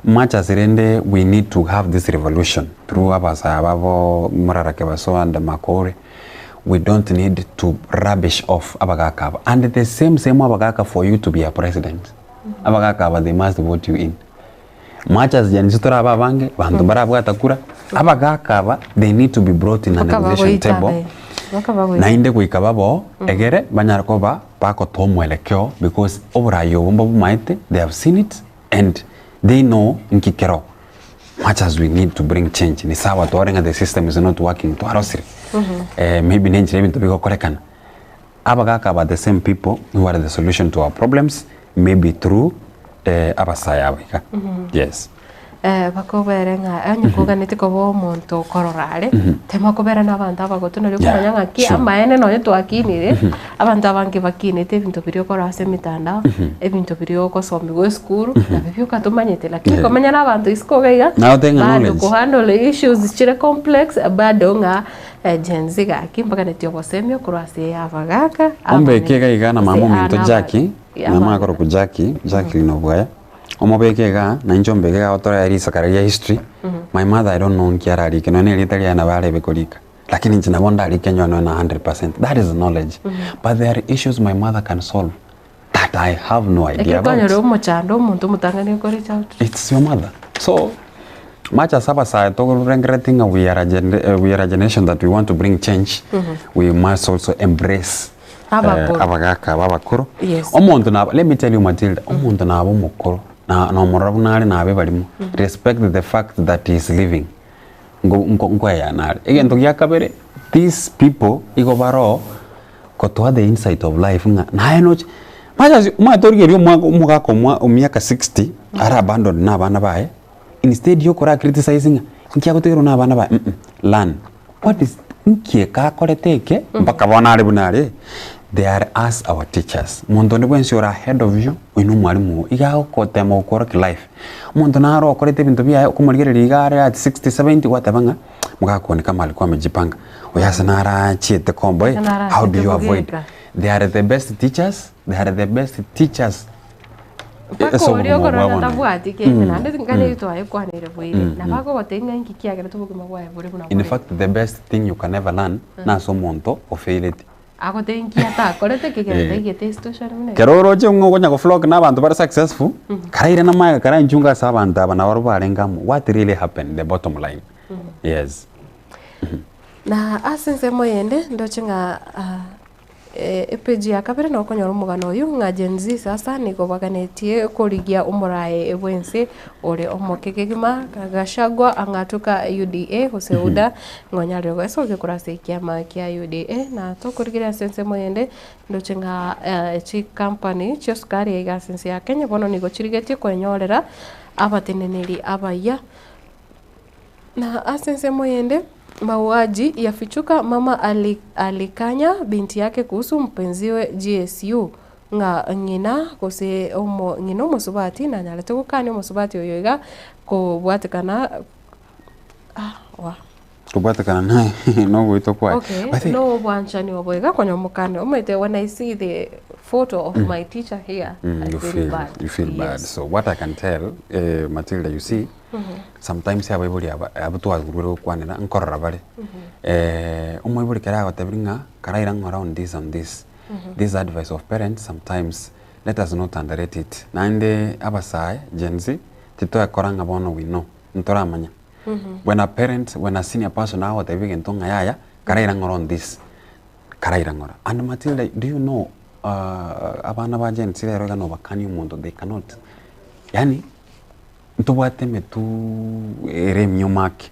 much as rende we need to have this revolution through abasae babo Morara Kebaso and Makori, we don't need to rubbish off abagaka aba and the same same abagaka for you to be a president abagaka aba they must vote you in much as Gen Z torabe abange banto mbarabwata kura. Abagaka aba they need to be brought in a Mpaka negotiation bagoita table abe. Mpaka bagoita. naende goika baboo egere banyare koba bagotoa omwelekeo because oboraai obo mbabomaete they have seen it and they know nki kero much as we need to bring change ni sawa twarore ng'a the system is not working twarosire eh, maybe nenchera ebinto bigokorekana abagaka aba the same people who are the solution to our problems maybe through eh, abasae aba iga yes. Eh, bakobere ng'a onye koganeti koba omonto okorora are, tema kobera na abanto abagotu nario Yeah, okomanya ng'aki sure. amaene nonye twakinire, abanto abange bakinete ebinto biria okorora ase emitandao, ebinto biria ogosomiwa esukuru, nabio bioka tomanyete lakini Yeah. komenya na abanto isiko iga iga, Naye otebe ng'a bado knowledge. kohandle issues chire complex, bado ng'a Gen Z gaki mbaganetie obosemia korwa ase abagaka, Ombeke iga iga na ase mama ominto ana aba- Jackie, yeah, mama akorokwa Jackie, Jacqueline Obwaya. Omobeke igaa, na inche ombeke igaa gotore risakara ria history, my mother I don't know nki ararike, nonya na erieta riaye nabo arebe korika, lakini inche nabo ndarike nyore nonya na 100%, that is knowledge. But there are issues my mother can solve that I have no idea Ekero about. kwanyora omochando omonto omotang'ani okore reach out. It's your mother. So, much as abasae togorengereretie ng'a we are a gener- we are a generation that we want to bring change, we must also embrace Abakoro. abagaka aba abakoro. Yes. Omonto naba, let me tell you Matilda, omonto naba omokoro, na nomorora buna are nabe barimo, respect the fact that he is living, nko nko nkoeyana are. Egento gia kabere, these people igo baroo kotoa the insight of life ng'a naye noche, machasi omanyete origereria omwaka omogaka omwa omiaka 60, are abandoned na abana baye, instead ya okora criticize ng'a nki agotegerwa na abana baye mm learn what is nki eke akorete eke mpaka bono are buna are, they are us our teachers. Monto onde bwensi ore ahead of you oyo na omwalimu oo, iga agogotema gokworokia life. Omonto naro okorete ebinto biaye okomorigereria iga are at 60, 70 gwateba ng'a mogaka one kama alikuwa amejipanga, oyo ase narachiete komboe, how do you avoid? They are the best teachers, they are the best teachers. Mpaka Ase oria obogima okorora bwa bono. tabwati kende naende ng'a nigo twayekwaneire boire, nabo akogotebia ng'a inki kiagerete obogima bwaye bore buna In bore. fact the best thing you can ever learn nase omonto ofaileti. Agotebia inki atakorete kegera Eh. taigete esituation buna eye. Kero oroche ng'a okonya goflog na abanto bare successful, karaire na amaega kara inchunga ase abanto aba nabarobwo barenge amo, what really happened, the bottom line. Yes. Na ase ensemo eyende ndoche ng'a Epeji ya kabere nokonyora omogano oyio ng'a Gen Z sasa nigo baganetie korigia omorae bw'ense ore omoke kegima Gachagua ang'atuka UDA gose UDA ng'onyarire goesokia korwa ase ekiama kia UDA na tokorigereria ase ensemo eyende ndoche ng'a chikampani chi'esukari aiga ase ense ya Kenya bono nigo chirigetie kwenyorera abateneneri abayia. Na ase ensemo eyende, mauaji yafichuka mama alikanya binti yake kuhusu mpenziwe GSU ng'a ng'ina gose omo ng'ina omosubati nanyarete gokania omosubati oyo iga kobwatekana ah wa. Kobwatekana naye nogoitwa kwaye. Okay, By the way, no obwanchani obo iga konya omokane omanyete when I see the photo of my teacher here I you feel feel, bad. you feel bad. Yes. So what I can tell, eh, Matilda, you see, Sometimes abaibori aba abwo twagurure gokwanera nkorora bare, omoibori ekero agotebirie ng'a karaira ng'ora on this and this, this advice of parents sometimes let us not underrate it. Naende abasae, Gen Z, titoekora ng'a bono we know, ntoramanya. When a parent, when a senior person agotebia egento ng'a yaya, karaira ng'ora on this, karaira ng'ora. And Matilda, do you know abana ba Gen Z rero iga nobakanie omonto they cannot, yaani. Ntobwate emetwe ere emioma ake,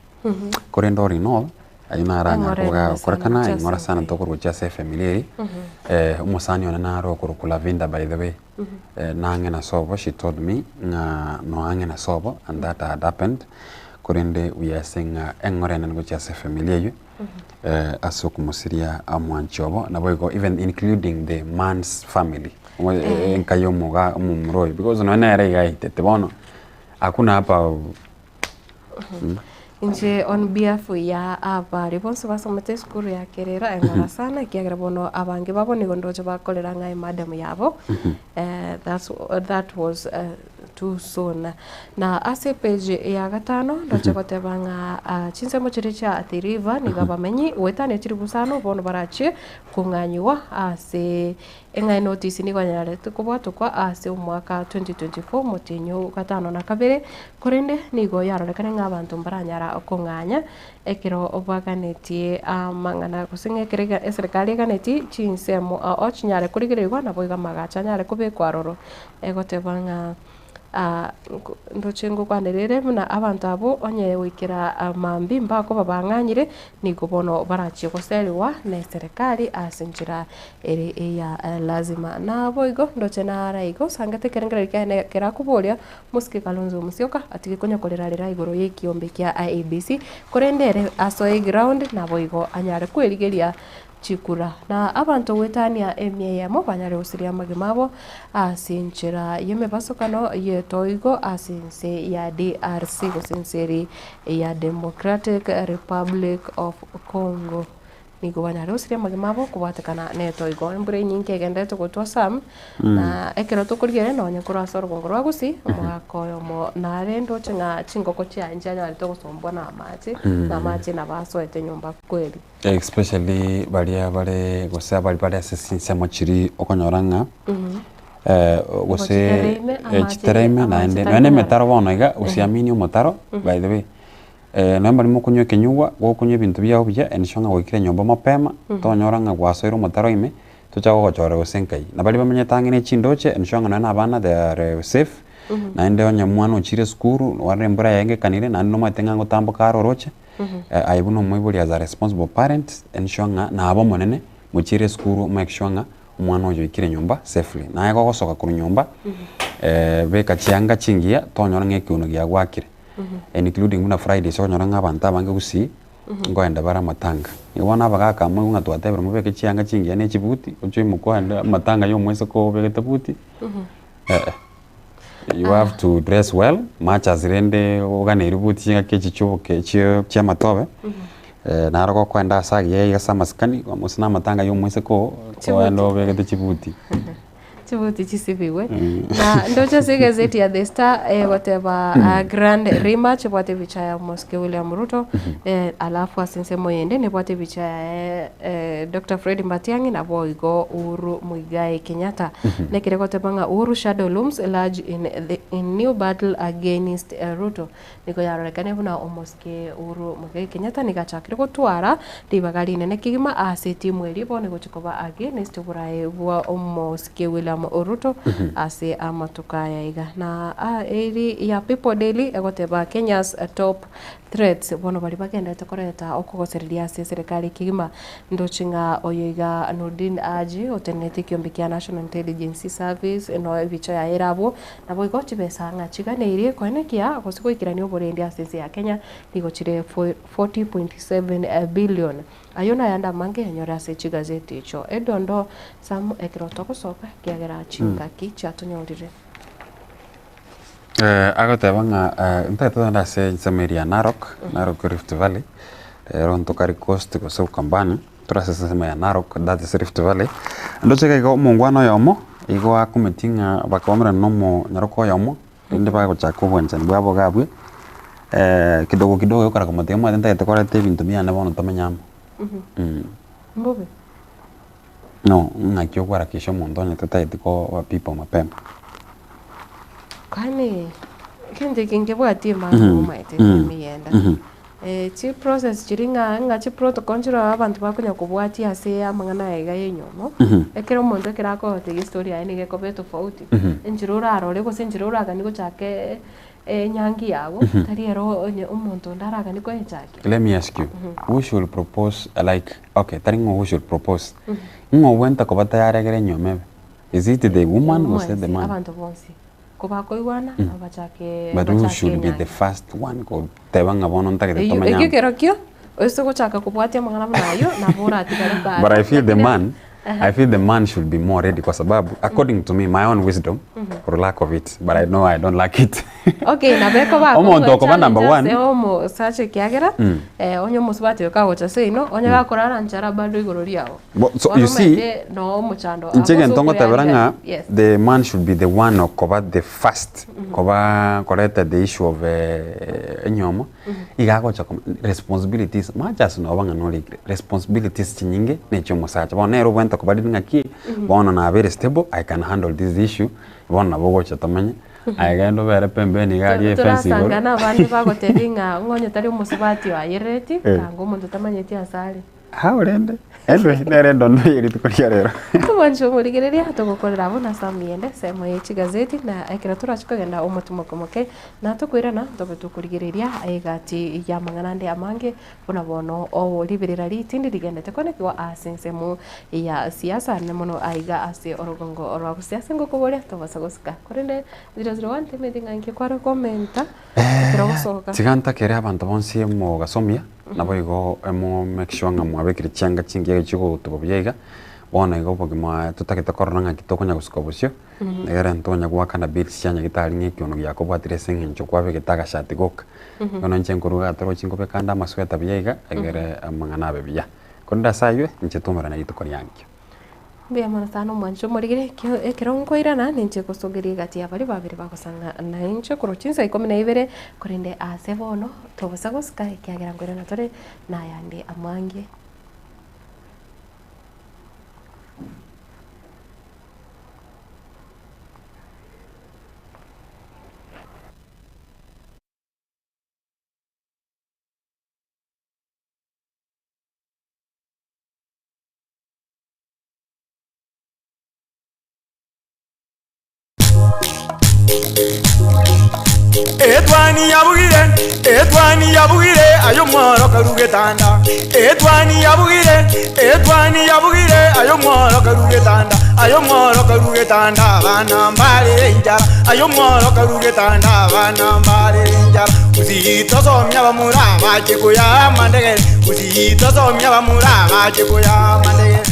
korende all in all, ayio naro anyare Eng'ora koba enene sana gagokorekana, gochia ase eng'ora sana Enkai. tokorwa gochia ase efamiri eye, omosani one naro okorokwa Lavinda by the way, nang'e na sobo she told me ng'a noang'e na sobo and that had happened, korende we are saying ng'a eng'ora enene gochia ase efamiri eyio, ase okomosiria omwanchi obo, naboigo even including the man's family. Enka ya omoga omomura oyo because nonya nere iga aitete bono hakuna hapa Inche on behalf ya abare bonsi basomete esukuru ya Kerera eng'ora sana ekiagera bono abange babo nigo ndoche bakorera ng'a emadam yabo that's, that was. too soon. Na ase epage ya gatano ndoche goteba ng'a chinsemo chiria chia Athi River nigo abamenyi goetania chilifu isano bono barachie kong'anyigwa ase eng'a enotisi nigo yanyarete kobwatokwa ase omwaka 2024 omotienyi o gatano na kabere, korende nigo yarorekane ng'a abanto mbaranyara kong'anya ekero baganetie amang'ana gose ng'a ekero eserekari eganetie chinsemo ao chinyare korigererigwa naboigo amagacho anyare kobekwa aroro. Egoteba ng'a ndoche ngokwanera ere buna abanto abwo onye goikera mambia mbakoba bang'anyire, nigo bono barachie goserigwa na eserekari ase enchera ere eya lazima. Naboigo ndoche nara igo osangete ekerengererio kiane kerakoboria mosike Kalonzo Musyoka atige konya korera rera igoro ya ekiombe kia IEBC, korende ere asoe eground naboigo anyare kwerigeria chikura. Na abanto goetania emia eyemo banyare gosiria amagima abo ase enchera y'emebasokano y'etoigo ase ense ya DRC gose ense eri ya Democratic Republic of Congo. Nigo banyare gosiria amagima abo kobwatekana netoigo. Embura enyinge egenderete gotwa Sam, na ekero tokorigereria nonye korwa ase orogongo rwa Gusii, omogaka oyomo nare ndoche ng'a chingoko chiaye nchianyarete gosombwa na amache, na amache nabo asoete nyomba kweri. Especially baria bare gose abari bare ase chinsemo chiria okonyora ng'a gose Chitere ime, amache chitere ime amache naende tari nonya na konyara. emetaro bono iga gosiaminie omotaro by the way nonya mbari mokonywa ekenyugwa gokonywa ebinto biago buya ensure ng'a gwaikire nyomba mapema tonyora ng'a gwasoire omotaro ime tochake gogochorera gose nkai. Na baria bamenyete ang'e ne chindoche ensure ng'a nonya na abana they are safe naende onye omwana ochire esukuru orore embura yaengekanire naende nomanyete ng'a ngotamboka are oroche. Aye buna omoibori as a responsible parent, ensure ng'a nabe omonene, mochiere esukuru make sure ng'a omwana oyo oikire nyomba safely. Naye gogosoka korwa nyomba, beka chianga chingiya tonyora ng'a ekeuno giagoakire. Including buna Fridays okonyora ng'a abanto abange gusii, nkoenda bare amatanga. Igo bono abagaka amo ng'a twatebire mobeke chianga chingiya na echibuti, oche oimoke oende amatanga ya omoiseke obegete buti, eh. You have to dress well, much as rende oganeiri buti chingaki echi chioboke chio chiamatobe, naro gokoenda ase agiya iga ase amasikani, gose na amatanga ya omoiseke oo, oende obegete chibuti. Chibuti chisibigwe. Na ndoche ase egazeti ya The Star egoteba ah, Grand Rematch ebwate ebicha ya Omosike William Ruto eh, alafu ase ensemo eyende nebwate ebicha yaye eh, Dr. Fred Matiang'i naboigo Uhuru Muigai Kenyatta. Nekere goteba ng'a Uhuru shadow looms large in the in new battle against Ruto. Nigo yarorekane buna omosike Uhuru Muigai Kenyatta nigo achakire gotwara ribaga rinene kegima ase etimu eria bono egochia koba against oborae bwa omosike William Ruto ase amatuko aya iga. Na eri ya People Daily egoteba Kenya's top Threats, bono baria bagenderete koreta okogosereria ase eserekari kegima. Ndoche ng'a oyo iga Nurdin Haji otenenete ekiombe kia National Intelligence Service no ebicha yaye ere abwo, naboigo chibesa ng'a chiganeirie koenekia gose goikerania oborendi ase ense ya Kenya nigo chire 40.7 billion. Ayio nayande amange yanyore ase chigazeti echio. Edondo Sam ekero togosoka ekiagera chingaki chiatonyorire. Agoteba ng'a ntagete togende ase ensemo eria ya Narok, Narok Rift Valley, ero ntokari Coast gose Ukambani, tore ase ensemo ya Narok that is Rift Valley. Ndoche iga igo omongwana oyomo, igo akumeti ng'a bakaomerana na omonyaroka oyomo, rende bagochaka obwanchani bwabo iga abwo, kidogo kidogo ekora komotebia omanyete ntagete koreta ebinto biane bono tomenye amo. Mbobe. No, ng'aki okoharakisha omonto onye totageti koba people mapema. Kwani egento eke nkebwati emanga omaete emeyenda. Chiprocess chiria ng'a ng'a chiprotocol nchire oo abanto bakonya kobwatia ase amang'ana aya iga ya enywomo, ekero omonto ekero akogotebia estory yaye nigo ekoba etofauti, enchera orarore gose enchera oraganie gochaka enyangi yago, tari ero onye omonto onde araganie koyechakia. Let me ask you, who should propose like okay tari ng'o who should propose, ng'o obwenerete koba tayari egere enywomo ebe? Is it the woman gose the man? Abanto bonsi kobakoigwana bachake But who bachake should be the enyangi. first one koteba ng'a bono ntagete Eyio tomanye ekio amo? kerokio ase gochaka kobwatia amang'ana buna ayio nabo oratigare But kare I feel the lakini man, I feel the man should be more ready kwa sababu according to me my own wisdom or lack of it but I know I don't lack it. Okay, nabo ekoba Omonto okoba number one. ase omosacha ekiagera eh, onye omosubati oyo kagocha seino, onye gakorara nchara bado igoro riao. Bo- so Bono you see, omanyete no omochando Inche abo egento ase ngotebera ng'a okoyarigania. Yes. the man should be the one okoba the first koba koreta the issue of enyomo, iga agocha koma responsibilities much as noba ng'a norikire, responsibilities chinyinge na echia omosacha. Bono nere obwenerete koba ready ng'aki, bono nabere stable, I can handle this issue, bono nabo ogocha tomenye, aye genda obere pembeni iga aria efence igoro. Torasanga na abande bagotebia ng'a ng'a onye tari omosubati oayerereti, kanga omonto otamanyeti ase are. How rende? Anyway, nere endondo ye rituko ria rero. Omwancho omorigereria togokorera abwo nase amiyende ensemo ye chigazeti na ekero torache kogenda omotimoko moke na tokoirana ntobe tokorigereria egati y'amang'ana ande amange buna bono riberera ritindi rigendete konekigwa ase ensemo ya siasa ne mono aiga ase orogongo rwa gusii ase ngokoboria tobasa gosika korende 001 timanyeti ng'a inki kware komenta ekero ogosoka. Tiga ntakere abanto bonsi mogasomia. Naboigo emo make sure ng'a mwabekire chianga chingiya echi chigogotuba buya iga, bono iga obogima totagete korora ng'aki tokonya gosuka bosio, egere ntonya goakana bills chia nyagetari ng'a ekiono giakobwatire ase eng'encho kwabegete agashati goka. Bono inche nkoruga iga torochi nkobeka ande amasweta buya iga, egere amang'ana abe buya. Korende ase aywo, inche twaumerana rituko ria ankio. Mbuya mono sana omwancho omorigire ekio ekero nkoirana ninche gosogeria egati ya baria babere bagosang'a nainche korwa chinsa ikomi na ibere korende aase bono tobosa gosika ekiagera nkoirana tore nayande amange. Etwani yabugire, etwani yabugire, aye omworo karu getanda. Etwani yabugire, etwani yabugire, aye omworo karu getanda. Aye omworo karu getanda, abana mbarere enchara. Aye omworo karu getanda, abana mbarere enchara. Gusii tosomia abamura bache koyaa amandegere, Gusii tosomia abamura bache koyaa amandegere.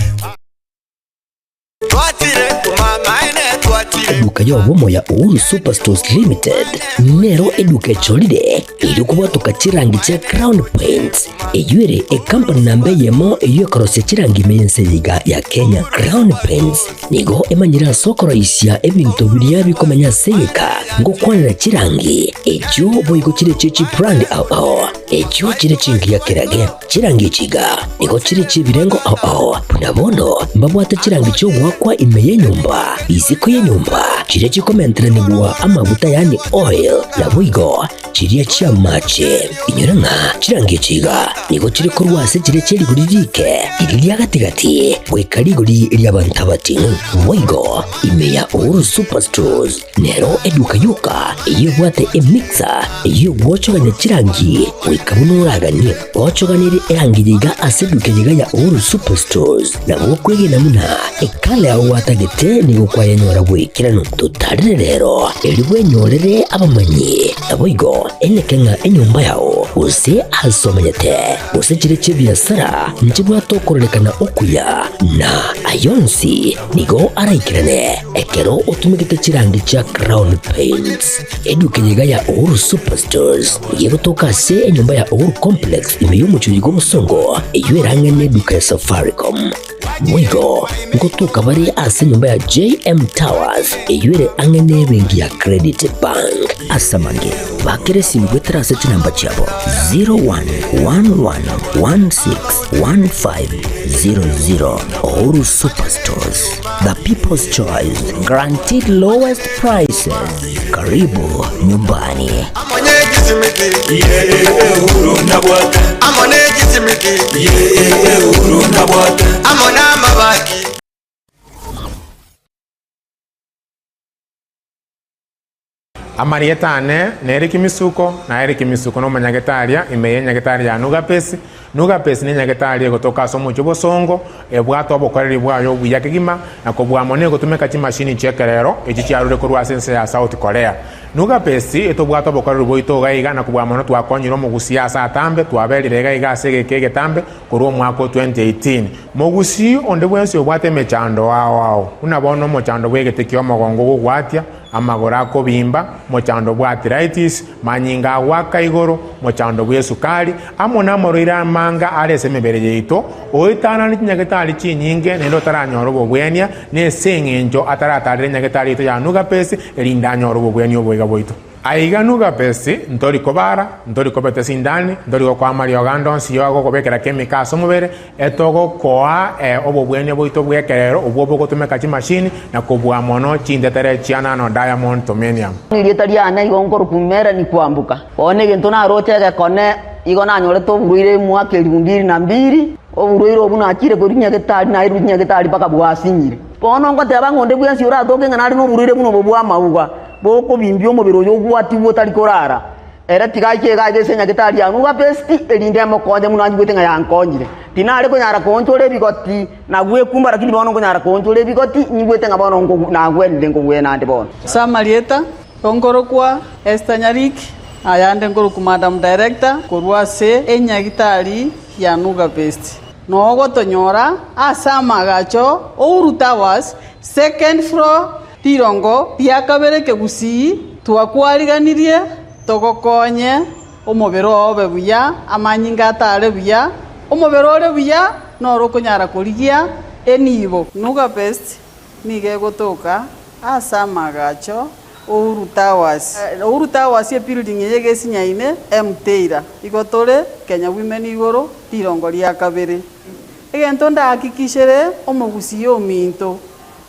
Eduka y'obomo ya Uhuru Superstores Limited nero eduka echorire erio kobwatoka chirangi chia Crown Paints eyio ere ekampani namba eyemo eyio ekorosia chirangi ime y'ense eye iga ya Kenya. Crown Paints nigo emanyire ase okoroisia ebinto biria bikomenya ase egeka ngokwanera chirangi echio boigo chire echio chibrand ao ao echio chire chingiya kerage. Chirangi echi iga nigo chire chi'ebirengo ao ao, buna bono mbabwate chirangi chi'ogoakwa ime y'enyomba, isiko y'enyomba, chiria chikomenteranigwa amaguta yaani oil, naboigo chiria chi'amache. Inyora ng'a chirangi echi iga nigo chire korwa ase chiria chie rigori riike, riria ria gati-gati, goika rigori ri'abanto abating'u. Boigo ime ya Uhuru Superstores Nero eduka yoka eyio ebwate emixer eyio egwochogania chirangi goika buna oraganie. Ochoganirie erangi yaiga ase eduka eyeiga ya Uhuru Superstores nabo okwegena buna ekala yao gwatagete nigo kwayenyora bw'ekeranu. Totarere rero erio bwenyorere abamanyi naboigo eneke ng'a enyomba yao gose ase omenyete gose chire chi'ebiasara nchibwate okororekana okuya na ayonsi nigo araikerane Ekero otumegete chirangi chia Crown Paints, eduka eye iga ya Uhuru Superstores nigo egotoka ase enyomba ya Uhuru Complex ime y'omochie oyo bw'obosongo eyio erang'e n'eduka ya Safaricom. Boigo ngotoka bare ase enyomba ya JM Towers eyio ere ang'e n'ebenki ya Credit Bank. Ase amange, bakera esimi goetera ase chinamba chiabo 0111161500 Uhuru Superstores. The People's Choice, guaranteed lowest prices. Karibu nyumbani. Amarieta ane nere Kimisuko, na ere Kimisuko nomonyagetaria ime y'enyagetari ya Nugapesi. Nugapesi nenyagetari egotoka ase omochie obosongo, ebwate obokoreri bwaye obuya kegima, na kobua mono egotumeka chimashini chi'ekerero echio chiarure korwa ase ense ya South Korea. Nugapesi etobwate obokoreri bwaito iga iga, na kobua mono twakonyire omogusii ase atambe, twaberire iga iga ase egeka egetambe korwa omwaka o 2018. Mogusii onde bwensi obwate emechando ao ao, buna bono omochando bw'egete ki'omogongo ogogwatia, amagoro akobimba, mochando bwa arthritis, manyinga agoaka igoro, mochando bw'esukari, amo namarwaire amanga are ase emebere yaito, oetanane chinyagetari chinyinge naende otaranyora obobwenia, nese eng'encho ataratarera enyagetari yaito ya Nugapesi, erinde anyore obobwenia oboiga bwaito. Aiga Nugapesi, ntori kobara, ntori kobeta esindani, ntori gokoa amariogo ande onsi y'ogokobekera kemika ase omobere, etogokoa obobwenia bwaito bw'ekerero obwo bogotumeka chimashini na kobua mono chintetere chia nano diamond tomenium. Erieta riane igo nkorokwa Melanie Kwamboka. Bono egento naroche egekone, igo nanyorete oborwaire omwaka elifu mbili na mbili, oborwaire obwo nachire korwa nyagetari nairwe nyagetari mpaka bwasinyire. Bono ngoteba ng'a onde bwensi oratoke ng'a nare noborwaire buna obo bw'amauga, bokobimbia omobere oyo ogwatigwe otari korara, ere tiga aiche iga aiga ase nyagetari ya Nuga Best, erinde emokonye buna anyigwete ng'a yankonyire. Tinare konyara koonchora ebigoti na gwekumba, lakini bono nkonyara koonchora ebigoti, nyigwete ng'a bono nagwenire nkogwena ande bono. Ase amarieta, Nkorokwa Esther Nyariki, ayande nkorokwa Madam Director korwa ase enyagitari ya Nuga Best. Noo ogotonyora ase amagacho Uhuru Towers, second floor, rirongo ria kabere kegusii. Twakwariganirie togokonye omobere oo obe buya, amanyinga atare buya. Omobere ore buya noro okonyara korigia enibo. Nuga Best Nigo egotoka ase amaagacho Uhuru Towers. Uhuru Towers ebuilding eye egesinyaine Mteira. Igo tore Kenya Women igoro rirongo ria kabere. Egento ndahakikishere omogusii ominto,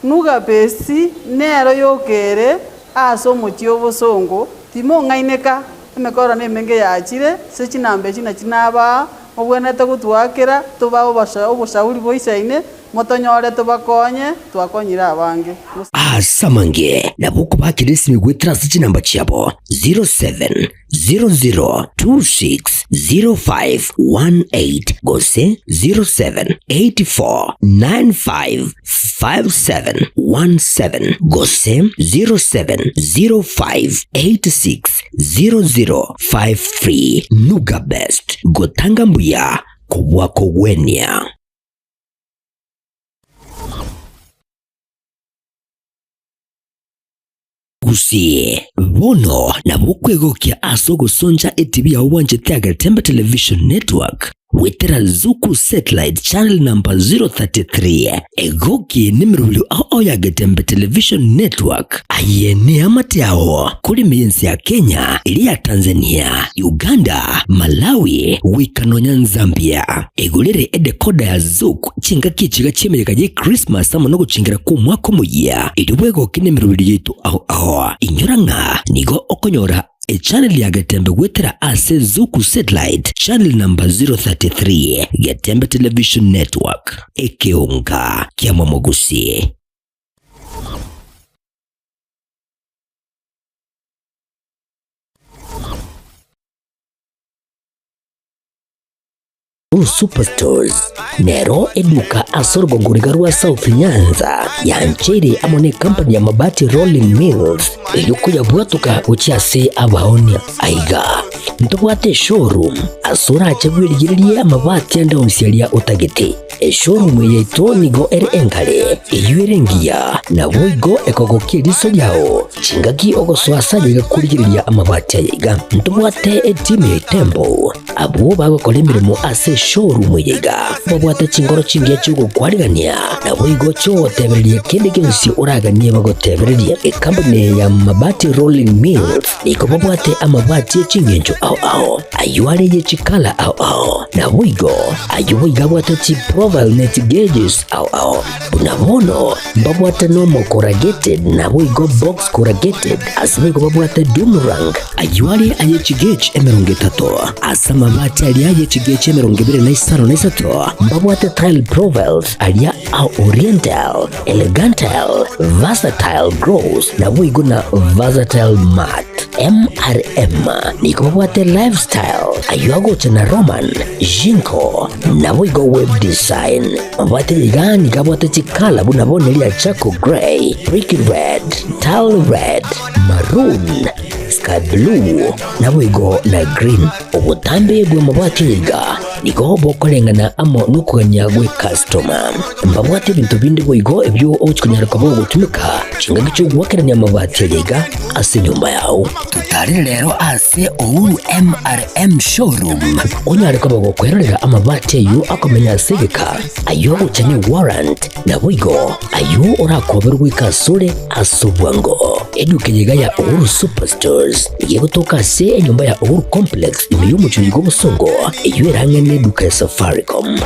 Nuga Base nero yokere ase omochie obosongo, timong'aineka, emekoro nemenge yachire ase chinamba echi nachi nabaa, mobwenerete gotwakera tobae oboshauri boisaine, Motonyore tobakonye, twakonyire abange. Ase amange nabo okobakera esimi goetera ase chinamba chiabo 0700260518 gose 0784955717 gose 0705860053. Nuga Best, gotanga mbuya kobua kogwenia. Gusii, bono nabo okwegokia ase ogosoncha etibi yao bwanchete Agetembe Television Network goetera Zuku Satellite Channel number 033. Egoki nemerobio ao ao ya Getembe Television Network. Aye neamate ao korema ense ya Kenya, eria ya Tanzania, Uganda, Malawi, goika nonya Nzambia. Egorere edecoder ya Zuku chingaki echiga chi'emeyega ye Christmas amo nogochingera kw'omwaka omoyia, erio bwegoke nemerobio yaito ao ao. Inyora ng'a nigo okonyora Echannel ya Getembe goetera ase Zuku Satellite channel number 033, Getembe Television Network, ekeonga kia Momogusi. Blue Superstores nero eduka ase orogongo riga rwa South Nyanza yancheire amo ne company ya Mabati Rolling Mills erio koyabwatoka gochia ase abaonia. Aiga ntobwate eshowroom ase orache bwerigererie amabati ande onsi aria otagete. Eshowroom eye yaito nigo ere enkare, eyio ere engiya, naboigo ekogokia eriso riao. Chingaki ogosoa ase aye iga korigereria amabati aya iga. Ntobwate etimu ya Itembo, abwo bagokora emeremo ase eshowroom eye iga. Babwate chingoro chingiya chi'ogokwarigania, naboigo chi'ogotebereria kende gionsi oraganie bagotebererie. Ekampuni ya Mabati Rolling Mills nigo babwate amabati e chingencho ao ao, ayio are ye chikala ao ao, naboigo ayio boigo abwate chiprofile ne chigeges ao ao. Buna bono mbabwate nomo corrugated naboigo box corrugated, ase boigo babwate doom rank, ayio are aye chigauge 30, ase amabati aria aye chigauge 25 na 3 mbabwate tile profiles aria a oriental, elegantal, versatile gross naboigo na versatile mat. MRM nigo babwate lifestyle ayio agocha na Roman, Jinko naboigo web design. Mabwate iga nigo abwate chikala buna bono eria charcoal grey, brick red, tile red, maroon, sky blue naboigo na green. Obotambe bw'amabwate iga. Nigo bokoreng'ana amo nokogania gw'ekastoma. Mbabwate ebinto binde boigo ebio ogochia konyara koba ogotumeka chingaki chi'ogoakerania amabati aria iga ase enyomba yao. Totarere rero ase Uhuru MRM Showroom onyare koba gokwerorera amabati ayio akomenya ase egeka, ayio agocha ne warrant, naboigo ayio orakoberwe goika asore ase obwango. Eduka eye iga ya Uhuru Superstores nigo egotoka ase enyomba ya Uhuru Complex ime y'omochie oiga obosongo, eyio ere ang'e neduka ya Safaricom.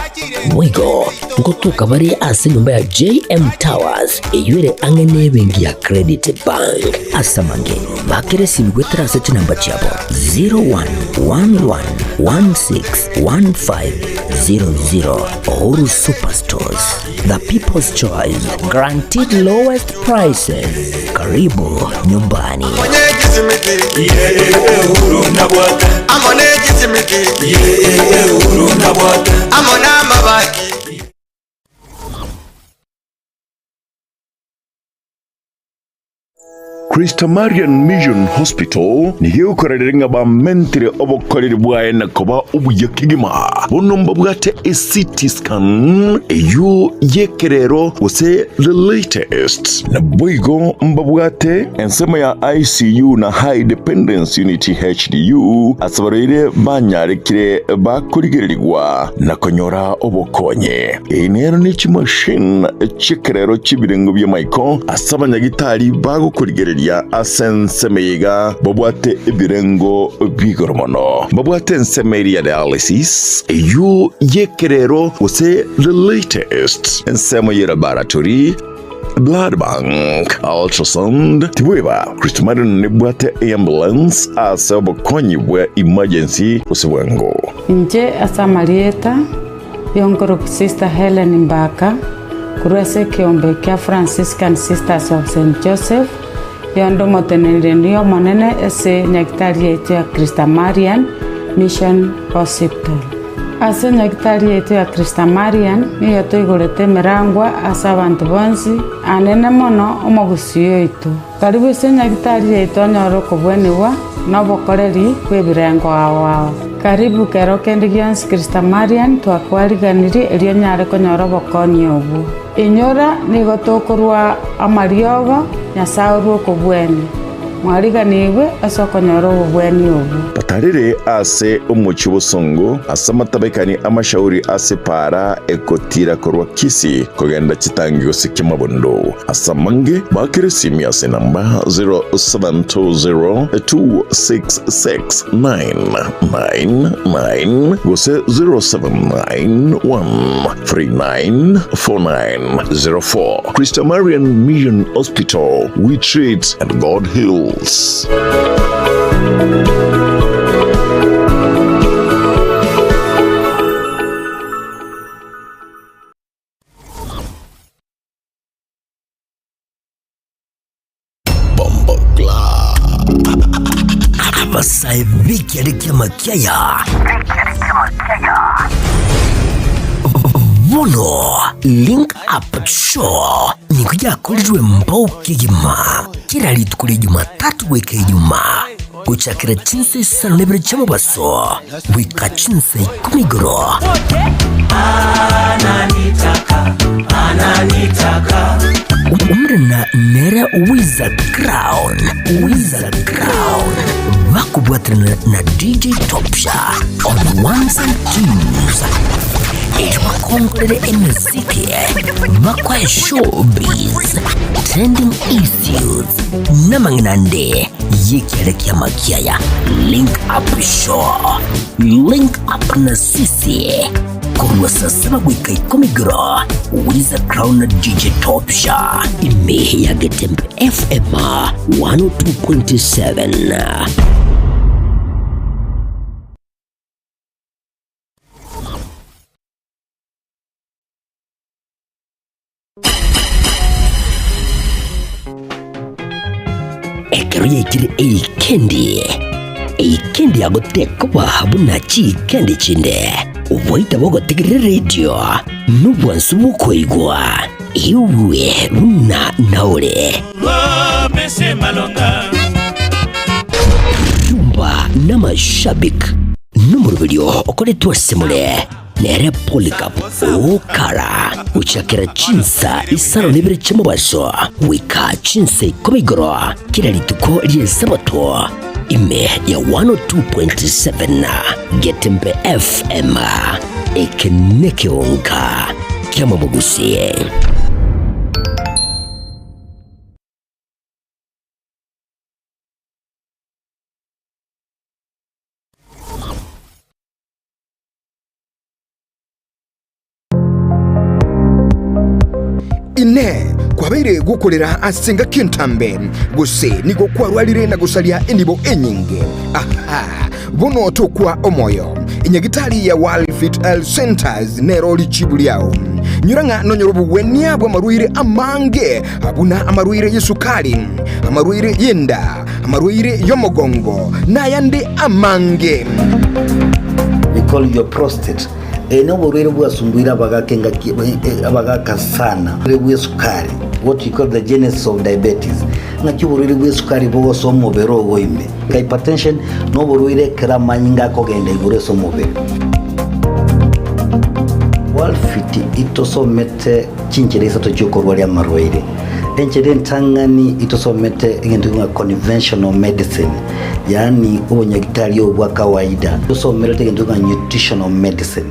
Boigo ngotoka bare ase enyomba ya JM Towers eyio ere ang'e nebenki ya Credit Bank. Ase amange, bakera esimi goetera ase chinamba chiabo 0111161500. Uhuru Superstores, the people's choice, guaranteed lowest prices. Karibu nyumbani. Christamarian Mission Hospital nigo egokorerera ng'a bamentire obokoreri bwaye na koba obuya kegima. Bono mbabwate eCT scan eyio y'ekerero gose the latest. Naboigo mbabwate ensemo ya ICU na High Dependence Unit HDU ase abarwaire banyarekire bakorigererigwa na konyora obokonyi. Eye nero ne chimashini chi'ekerero chi'ebirengo bi'amaiko ase abanyagitari bagokorigereria ase ensemo eye iga babwate ebirengo bi'igoro mono. Babwate ensemo eria ya dialysis, eyio y'ekerero gose the latest, ensemo ye laboratory, blood bank, ultrasound, tibweba Christmarian nebwate eambulance ase obokonyi bwa emergency gose bwango. Inche ase amarieta Y'onkoroku Sister Helen Mbaka, korwa ase ekeombe kia Franciscan Sisters of Saint Joseph, yonde omoteneneri omonene ase nyagitari yaito ya Christamarian Mission Hospital. Ase nyagitari yaito ya Christamarian nigo toigorete emerangwa ase abanto bonsi, anene mono omogusii oito. Karibu ase nyagitari yaito onyore okobwenigwa na obokoreri bw'ebirengo ao ao. Karibu kero kende gionsi Christamarian twakwariganirie erio onyare konyora obokonyi obwo. Inyora nigo tokorwa amariogo Nyasae orwe okobwenia. Mwariganigwe ase okonyora obobweni obwo. Batarire ase omochie bosongo, ase amatabekani amashauri ase paara egotira korwa Kisii kogenda chitangi gose Kiamabondo. Ase amange, baakere esimi ase enamba 0720266999 gose 0791394904. Christamarian Mission Hospital, we treat and God heals. Abasae b'ekiare ki'amakiaya bono Link Up Show nigo yakorirwe mbao kegima kera rituko ria Jumatatu goika Ijumaa gochakera chinsa isano na ibere chi'omobaso goika chinsa ikomi igoro. Omorena nere Wiza Crown, Wiza Crown, bakobwaterana na DJ Topsha on ones and twos. Erio bakongorere emeziki, bakoe showbiz, trending issues, namang'ina ande y'ekiare ki'amakiaya. Link Up Show, Link Up na sisi korwa saa saba goika ikomi igoro, Wiza Crown na DJ Topsha ime ya Getembe FM 102.7. Ekero yaikire eikendi, eikendi yagotekoba buna chiikendi chinde, oboita bogotegerera eredio nobwansu bw'okoigwa, igwe buna naore. Rumba n'amashabik. Nomoroberi. Omoroberio okoretwe ase more nere Polycarp Okara, gochakera chinsa isano na ibere chi'omobaso goika chinsa ikomi igoro kera rituko ri'Esabato, ime ya 102.7 Getembe FM. Eke nekeonka ki'amabogusie. Inee! Kwabeire gokorera ase engaki entambe, gose nigo kwarwarire na gosaria enibo enyinge? Aha! Bono tokwa omoyo. Enyagitari ya World Fit Health Centers nero richibu riao. Nyora ng'a nonyore obogwenia bw'amarwaire amange buna amarwaire y'esukari, amarwaire y'enda, amarwaire y'omogongo, na ayande amange. We call your prostate. Eye noborwaire bwasumbuire abagaka engaki abagaka sana. Oborwaire bw'esukari, what we call the genesis of diabetes. Ng'aki oborwaire bw'esukari bogosoa omobere ogo ime. Hypertension noborwaire ekero amanyinga akogenda igoro ase omobere. Worldfit itosomete chinchera isato chiokorwaria amarwaire. Enchera entang'ani itosomete egento ng'a conventional medicine, yaani obonyagitari obo bwa kawaida. Tosomerete egento ng'a nutritional medicine.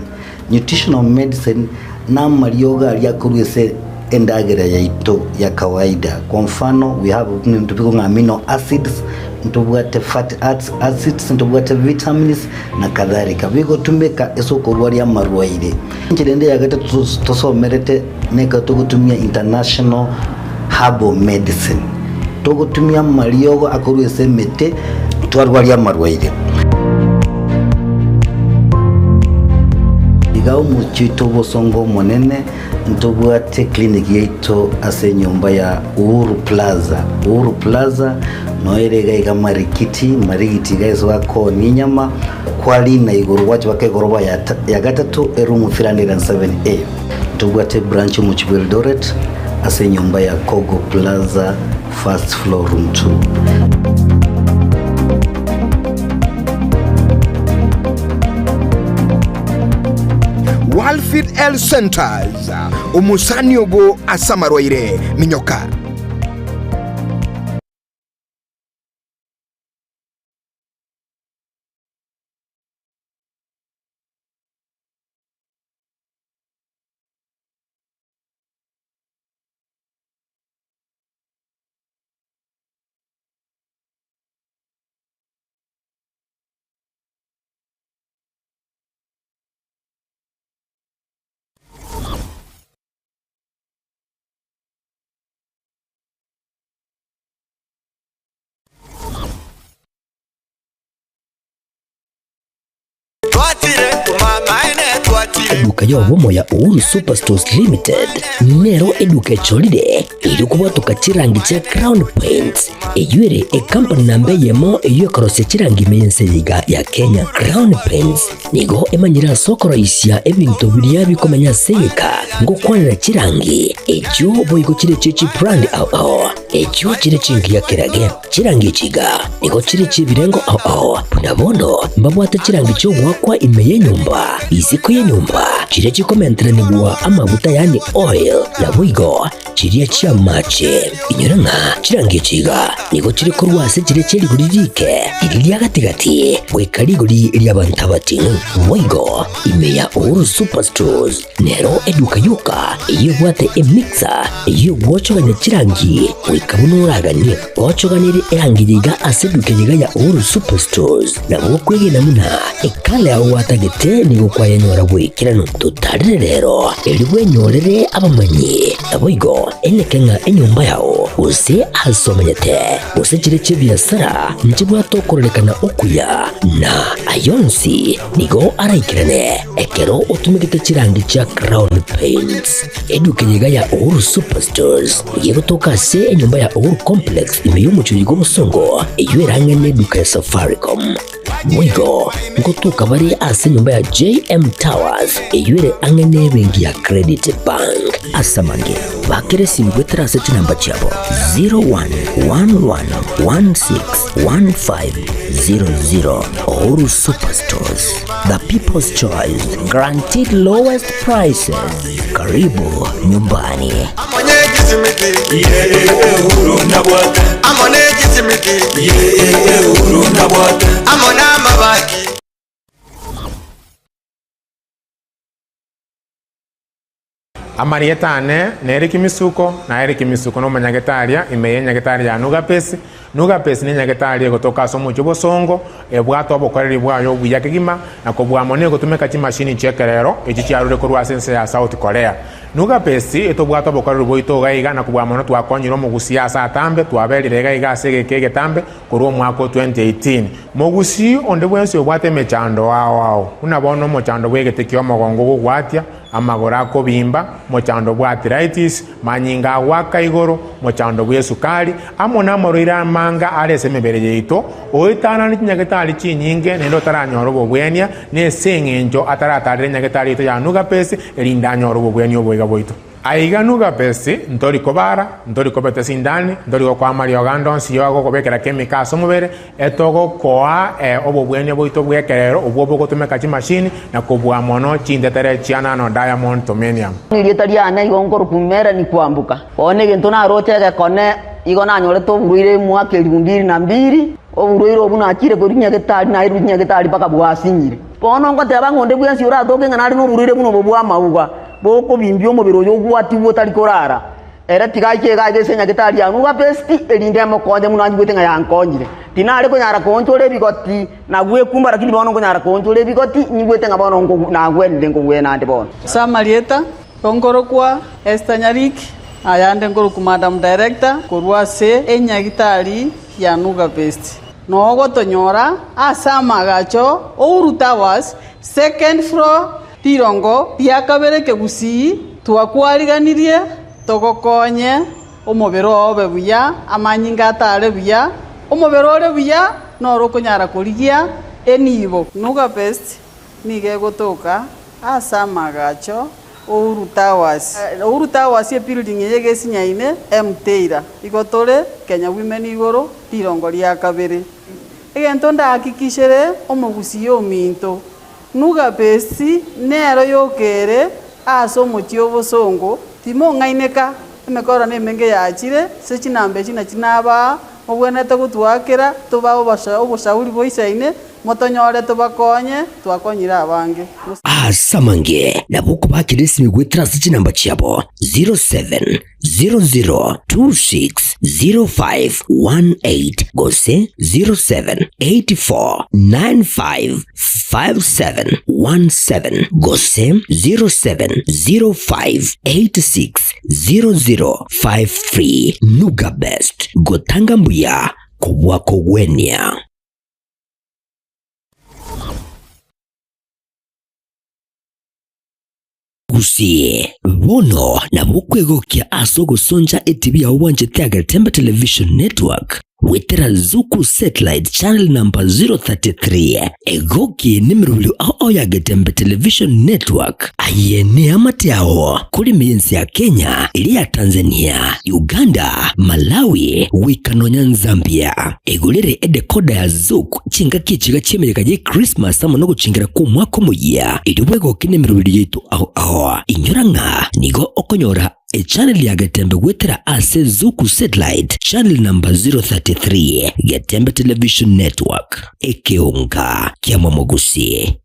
Nutritional medicine namariogo aria akorwa ase endagera yaito ya kawaida. Kwa mfano we have ebinto bikong'a amino acids, ntobwate fatty acids, ntobwate vitamins na kadhalika. Bigotumeka ase okorwaria amarwaire. Enchera ende ya gatato tosomerete nekero togotumia international herbal medicine. Togotumia amariogo akorwa ase emete twarwaria amarwaire. Iga omochie oito obosongo omonene ntobwate clinic yaito ase enyomba ya Uhuru Plaza. Uhuru Plaza noyo ere iga iga Marikiti, Marigiti iga ase bakoonia enyama, kwarina igoro gwacha mpaka egoroba ya ya gatato eroom 307A. Ntobwate ebranch omochie bwa Eldoret ase enyomba ya Kogo Plaza first floor room 2. Walfit Health Centers, omosani obo ase amarwaire, minyoka. Eduka y'obomo ya Uhuru Superstores Limited nero eduka echorire erio kobwatoka chirangi chia Crown Paints eyio ere ekampani namba eyemo eyio ekorosia chirangi ime y'ense eye iga ya Kenya. Crown Paints nigo emanyire ase okoroisia ebinto biria bikomenya ase egeka ngokwanera chirangi echio boigo chire chie chibrand ao ao echio chire chingiya kerage. Chirangi echi iga nigo chire chi'ebirengo ao ao, buna bono mbabwate chirangi chi'ogoakwa ime y'enyomba, isiko y'enyomba, chiria chikomenteranigwa amaguta yaani oil, naboigo chiria chi'amache. Inyora ng'a chirangi echi iga nigo chire korwa ase chiria chie rigori riike, riria ria gati-gati, goika rigori ri'abanto abating'u. Boigo ime ya Uhuru Superstores Nero eduka yoka eyio ebwate emixer eyio egwochogania chirangi goika buna oraganie. Ochoganirie erangi eye iga ase eduka eye iga ya Uhuru Superstores nabo okwegena buna ekala yao gwatagete nigo kwayenyora goikeranu. Totarire rero erio bwenyorere abamanyi naboigo eneke ng'a enyomba yao gose ase omenyete gose chire chi'ebiasara nchibwate okororekana okuya na ayonsi Nigo araikerane ekero otumegete chirangi chia Crown Paints. Eduka eye iga ya Uhuru Superstores nigo egotoka ase enyomba ya Uhuru Complex ime y'omochie oyo bw'Obosongo, eyio erang'e neduka ya Safaricom. Boigo nkotoka bare ase enyomba ya JM Towers eyio ere ang'e nebenki ya Credit Bank. Ase amange, bakera esimi goetera ase chinamba chiabo 0111161500. Uhuru Superstores, the people's choice, guaranteed lowest prices. Karibu nyumbani. Amarieta ane nere Kimisuko, na ere Kimisuko nomonyagetaria ime y'enyagetari ya Nugapesi. Nugapesi nenyagetari egotoka ase omochie obosongo, ebwate obokoreri bwaye obuya kegima, na kobua mono egotumeka chimashini chi'ekerero echi chiarure korwa ase ense ya South Korea. Nugapesi etobwate obokoreri bwaito iga iga na kobua mono twakonyire omogusii ase atambe, twaberire iga iga ase egeka egetambe korwa omwaka o 2018. Mogusii onde bwensi obwate emechando ao ao, buna bono omochando bw'egete ki'omogongo ogogwatia, amagoro akobimba, mochando bw'arthritis, manyinga agoaka igoro, mochando bw'esukari, amo namarwaire amanga are ase emebere yaito, oetanane chinyagetari chinyinge naende otaranyora obobwenia, nese eng'encho ataratarera enyagetari yaito ya Nugapesi, erinde anyore obobwenia oboiga bwaito. Aiga Nugapesi, ntori kobara, ntori kobeta esindani, ntori gokoa amariogo ande onsi y'ogokobekera chemical ase omobere, Etogokoa obobwenia bwaito bw'ekerero obwo bogotumeka chimashini na kobua mono chintetere chia nano diamond tomenium. Erieta riane igo nkorokwa Melanie Kwamboka. Bono egento naroche egekone igo nanyorete oborwaire emwaka elifu mbili na mbili, oborwaire obwo nachire korwa nyagetari nairwe nyagetari mpaka bwasinyire. Bono ngoteba ng'a onde bwensi oratoke ng'a nare noborwaire buna obo bw'amauga, bokobimbia omobere oyo ogwatigwe otari korara. Ere tiga aike iga aiga ase enyagetari ya Nugapesti, erinde emokonye buna anyigwete ng'a yankonyire. Tinare konyara koonchora ebigoti na gwekumba, lakini bono nkonyara koonchora ebigoti, nyigwete ng'a bono nagwenire nkogwena ande bono. Ase amarieta, nkorokwa Esther Nyariki, ayande nkorokwa Madam Director korwa ase enyagitari ya Nugapesti. Noo gotonyora ase amagacho Uhuru Towers, second floor, Rirongo ria kabere kegusii twakwariganirie togokonye omobere oo obe buya, amanyinga atare buya, omobere ore buya noro okonyara korigia enibo. Nuga Best nigo egotoka ase amagacho Uhuru Towers. Uhuru Towers ebuilding eye egesinyaine Mteira. Igo tore Kenya Women igoro rirongo ria kabere. Egento ndahakikishere omogusii ominto Nugapesi nero yoka ere ase omochie obosongo, timong'aineka, emekoro nemenge yachire, ase chinamba echi nachi nabaa, mobwenerete gotwakera, tobae oboshauri boisaine, motonyore tobakonye, twakonyire abange. Ase amange nabo okobakera esimi goetera ase chinamba chiabo 07 00260518 gose 0784955717 gose 0705860053. Nuga Best, gotanga mbuya kobua kogwenia. Gusii, bono nabo okwegokia ase ogosoncha etibi yao bwanchete ya Getembe Television Network goetera Zuku Satellite Channel number 033. Egoki nemerobio ao ao ya Getembe Television Network. Aye neamate ao korema ense ya Kenya, eria ya Tanzania, Uganda, Malawi goika nonya Zambia. Egorere edecoder ya Zuku Chingaki echiga chi'emeyega ye Christmas amo nogochingera kw'omwaka omoyia, erio bwegoke nemeroberi yaito ao ao. Inyora ng'a nigo okonyora echannel ya Getembe goetera ase Zuku Satellite channel number 033, Getembe Television Network, ekeonga kia Momogusi.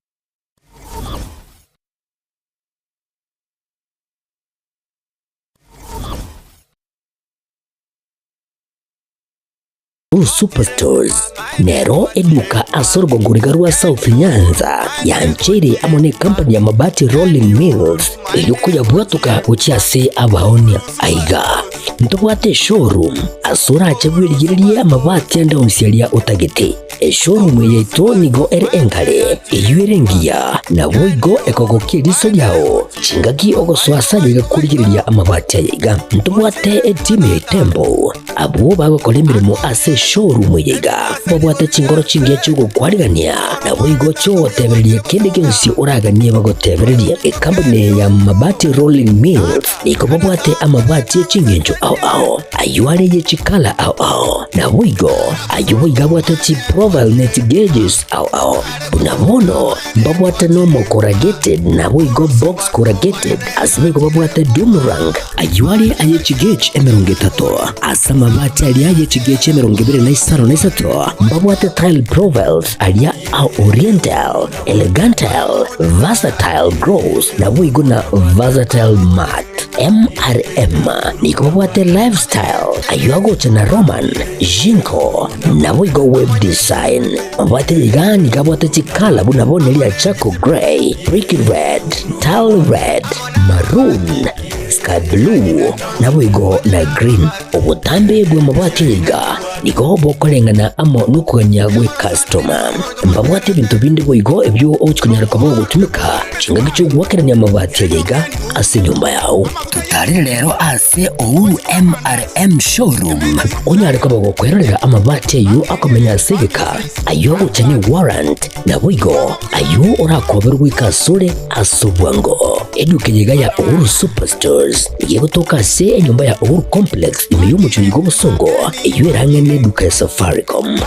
Blue Superstores nero eduka ase orogongo riga rwa South Nyanza yancheire amo ne company ya Mabati Rolling Mills erio koyabwatoka gochia ase abaonia. Aiga ntobwate eshowroom ase orache bwerigererie amabati ande onsi aria otagete. Eshowroom yaito nigo ere engare, eyio ere engiya, naboigo ekogokia eriso riao. Chingaki ogosoa ase ayaiga korigereria amabati ayaiga, ntobwate etimu ya Itembo, abwo bagokora emeremo ase eshowroom eyeiga. Babwate chinkoro chingiya chi'ogokwarigania, naboigo chi'ogotebereria kende gionsi oraganie bagotebererie. Ekampuni ya Mabati Rolling Mills nigo babwate amabati e chingencho ao ao, ayio are ye chikala ao ao, naboigo ayio boigo abwate chiprofile ne chigeges ao ao. Buna bono mbabwate nomo corrugated naboigo box corrugated, ase boigo babwate doom rank, ayio are aye chigauge 30, ase amabati aria aye chigauge 25 mbabwate tile profiles aria a oriental, elegantal, versatile gloss naboigo na versatile matte. MRM nigo babwate lifestyle ayio agocha na Roman, Jinko naboigo web design. Mabwate iga nigo abwate chikala buna bono eria charcoal grey, brick red, tile red, maroon, sky blue naboigo na green. Obotambe bw'amabati iga nigo bokoreng'ana amo nokogania gw'ekastoma. Mbabwate ebinto binde boigo ebio ogochia konyara koba ogotumeka chingaki chi'ogoakerania amabati aya iga ase enyomba yao. Totarere rero ase Uhuru MRM Showroom onyare koba gokwerorera amabati ayio akomenya ase egeka, ayio agocha ne warrant, Naboigo ayio orakoberwe goika asore ase obwango. Eduka eye iga ya Uhuru Superstores nigo egotoka ase enyomba ya Uhuru Complex ime y'omochie oiga obosongo, eyio ere ang'e neduka ya Safaricom.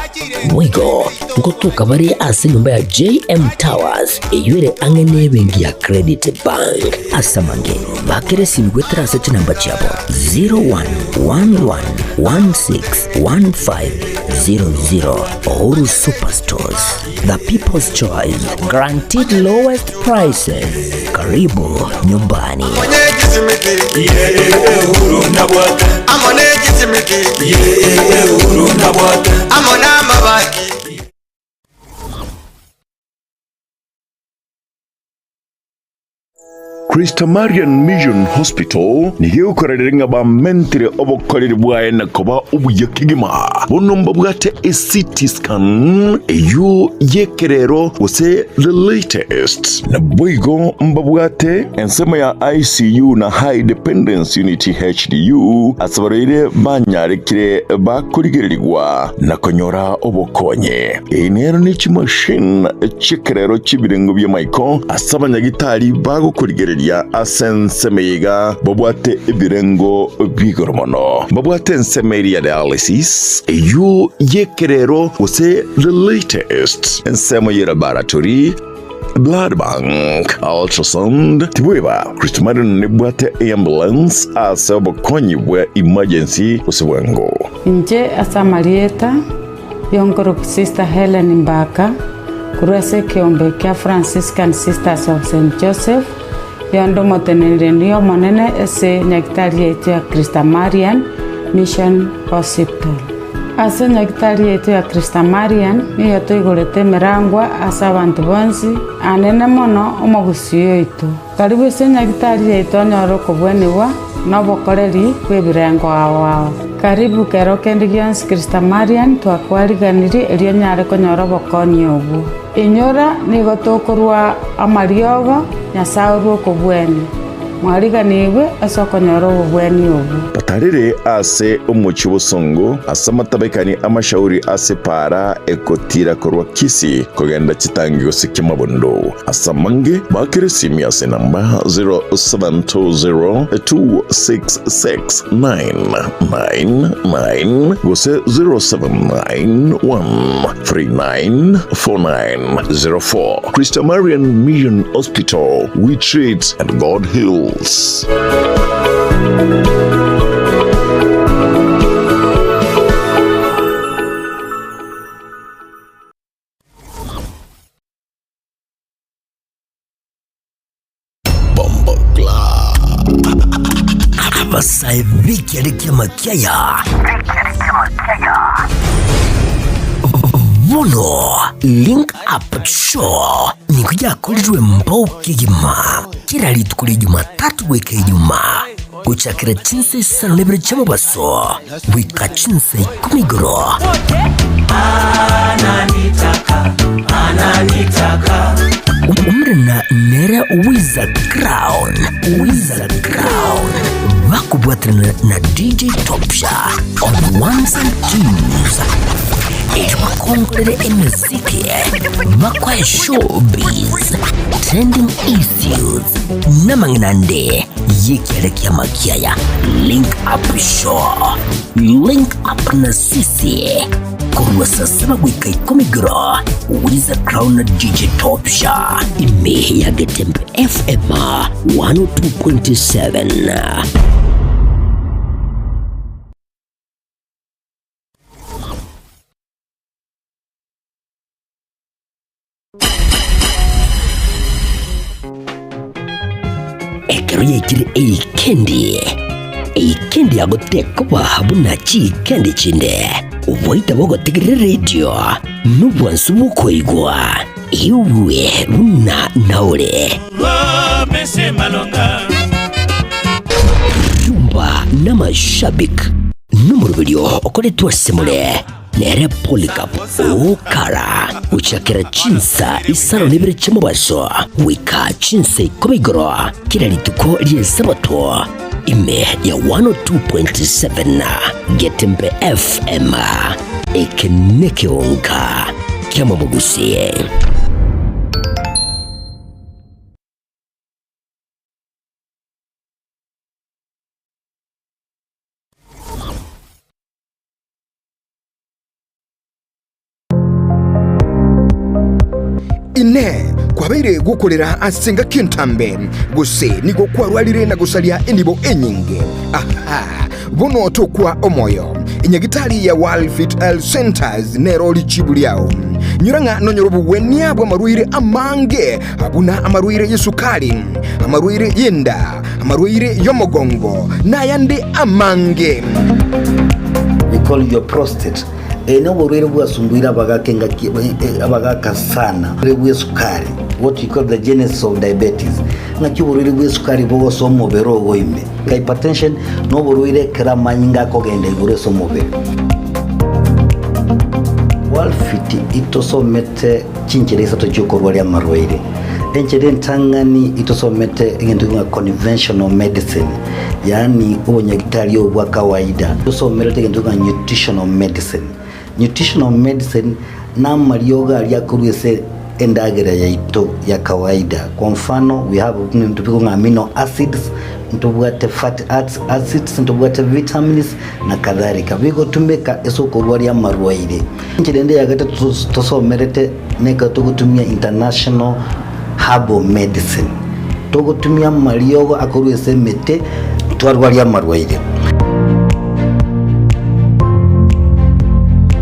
Boigo ngotoka bare ase enyomba ya JM Towers eyio ere ang'e nebenki ya Credit Bank. Ase amange, bakera esimi goetera ase chinamba chiabo 0111161500. Uhuru Superstores, the people's choice, guaranteed lowest prices. Karibu nyumbani. Christamarian Mission Hospital nigo egokorereria ng'a bamentire obokoreri bwaye na koba obuya kegima. Bono mbabwate eCT scan eyio y'ekerero gose the latest. Naboigo mbabwate ensemo ya ICU na High Dependence Unit HDU ase abarwaire banyarekire bakorigererigwa na konyora obokonyi. Eye nero ne chimashini chi'ekerero chi'ebirengo bi'amaiko ase abanyagitari bagokorigereria ase ensemo eye iga babwate ebirengo bi'igoro mono. Mbabwate ensemo eria ya dialysis, eyio y'ekerero gose the latest, ensemo ye laboratory, blood bank, ultrasound, tiboiba Christmarian nebwate eambulance ase obokonyi bwa emergency gose bwango. Inche ase amarieta Y'onkoroku Sister Helen Mbaka, korwa ase ekeombe kia Franciscan Sisters of Saint Joseph, yonde omoteneneri omonene ase nyagitari yaito ya Christamarian Mission Hospital. Ase nyagitari yaito ya Christamarian nigo toigorete emerangwa ase abanto bonsi, anene mono omogusii oito. Karibu ase nyagitari yaito onyore okobwenigwa na obokoreri bw'ebirengo ao ao. Karibu kero kende gionsi Christamarian twakwariganirie erio onyare konyora obokonyi obwo. Inyora nigo tokorwa amariogo Nyasae orwe okobwenia. Mwariganigwe ase okonyora obobweni obwo. Batarire ase omochie bosongo, ase amatabekani amashauri ase epaara ekotiira korwa Kisii kogenda chitangi gose Kiamabondo. Ase amange, bakere esimi ase enamba 0720266999 gose 0791394904. Christamarian Mission Hospital, we treat and God heals. Abasae b'ekiare ki'amakiaya bono Link Up Show nigo yakorirwe mbao kegima kera rituko ria Jumatatu goika Ijumaa gochakera chinsa isano na ibere chi'omobaso goika chinsa ikomi igoro. Omorena nere Wiza Crown, Wiza Crown, bakobwaterana na DJ Topsha on ones and twos. Erio bakongorere emeziki, bakoe showbiz, trending issues, namang'ina ande y'ekiare kia makiaya. Link up show, link up na sisi. Korwa saa saba goika ikomi igoro, Wiza Crown na DJ Topsha ime ya Getembe FM 102.7. Ekero yaikire eikendi, eikendi yagotekoba buna chiikendi chinde, oboita bogotegerera eredio nobwansu bw'okoigwa, igwe buna naore. Rumba n'amashabik Nomoroberio okoretwe ase more nere Polycarp Okara, gochakera chinsa isano na ibere chi'omobaso goika chinsa ikomi igoro kera rituko ri'Esabato, ime ya 102.7 Getembe FM. Eke nekeonka ki'amamogusie. Inee! Kwabeire gokorera ase engaki entambe, gose nigo kwarwarire na gosaria enibo enyinge? Aha! Bono tokwa omoyo. Enyagitari ya World Fit Health Centers nero richibu riao. Nyora ng'a nonyore obogwenia bw'amarwaire amange buna amarwaire y'esukari, amarwaire y'enda, amarwaire y'omogongo, na ayande amange. We call your prostate. Eye noborwaire bwasumbuire abagaka engaki abagaka sana. Oborwaire bw'esukari, what we call the genesis of diabetes. Ng'aki oborwaire bw'esukari bogosoa omobere ogo ime. Hypertension noborwaire ekero amanyinga akogenda igoro ase omobere. Walfit itosomete chinchera isato chiokorwaria amarwaire. Enchera entang'ani itosomete egento ng'a conventional medicine, yaani obonyagitari obo bwa kawaida. Tosomerete egento ng'a nutritional medicine. Nutritional medicine namariogo aria akorwa ase endagera yaito ya kawaida. Kwa mfano we have ebinto bikong'a amino acids, ntobwate fatty acids, ntobwate vitamins na kadhalika. Bigotumeka ase okorwaria amarwaire. Enchera ende ya gatato tosomerete nekero togotumia international herbal medicine. Togotumia amariogo akorwa ase emete twarwaria amarwaire.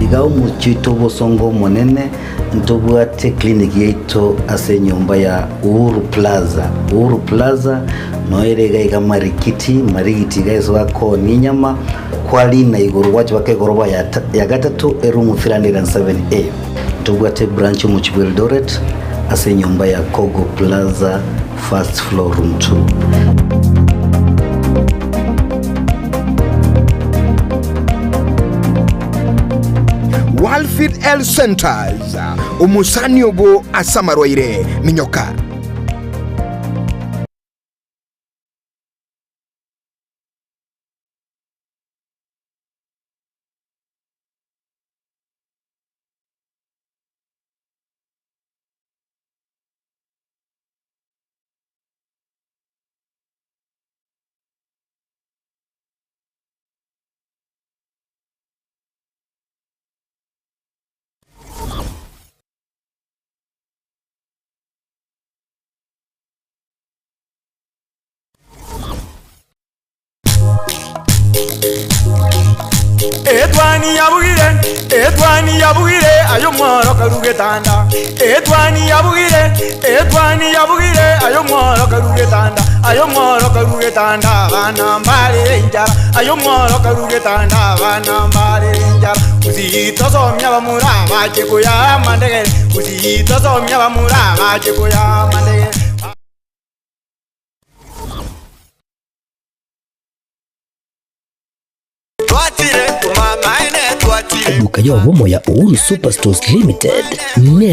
Iga omochie oito obosongo omonene ntobwate clinic yaito ase enyomba ya Uhuru Plaza. Uhuru Plaza noyo ere iga iga Marikiti, Marigiti iga ase bakoonia enyama, kwarina igoro gwacha baka egoroba ya ya gatato eroom 307A. Ntobwate ebranch omochie bwa Eldoret ase enyomba ya Kogo Plaza first floor room 2. Walfit Health Centers, omosani obo ase amarwaire, minyoka. Etwani yabugire, etwani yabugire, aye omworo karu getanda. Etwani yabugire, etwani yabugire, aye omworo karu getanda. Aye omworo karu getanda, abana mbarere enchara. Aye omworo karu getanda, abana mbarere enchara. Gusii tosomia abamura bache koyaa amandegere. Gusii tosomia abamura bache koyaa amandegere. Eduka y'obomo ya Uhuru Superstores Limited ne.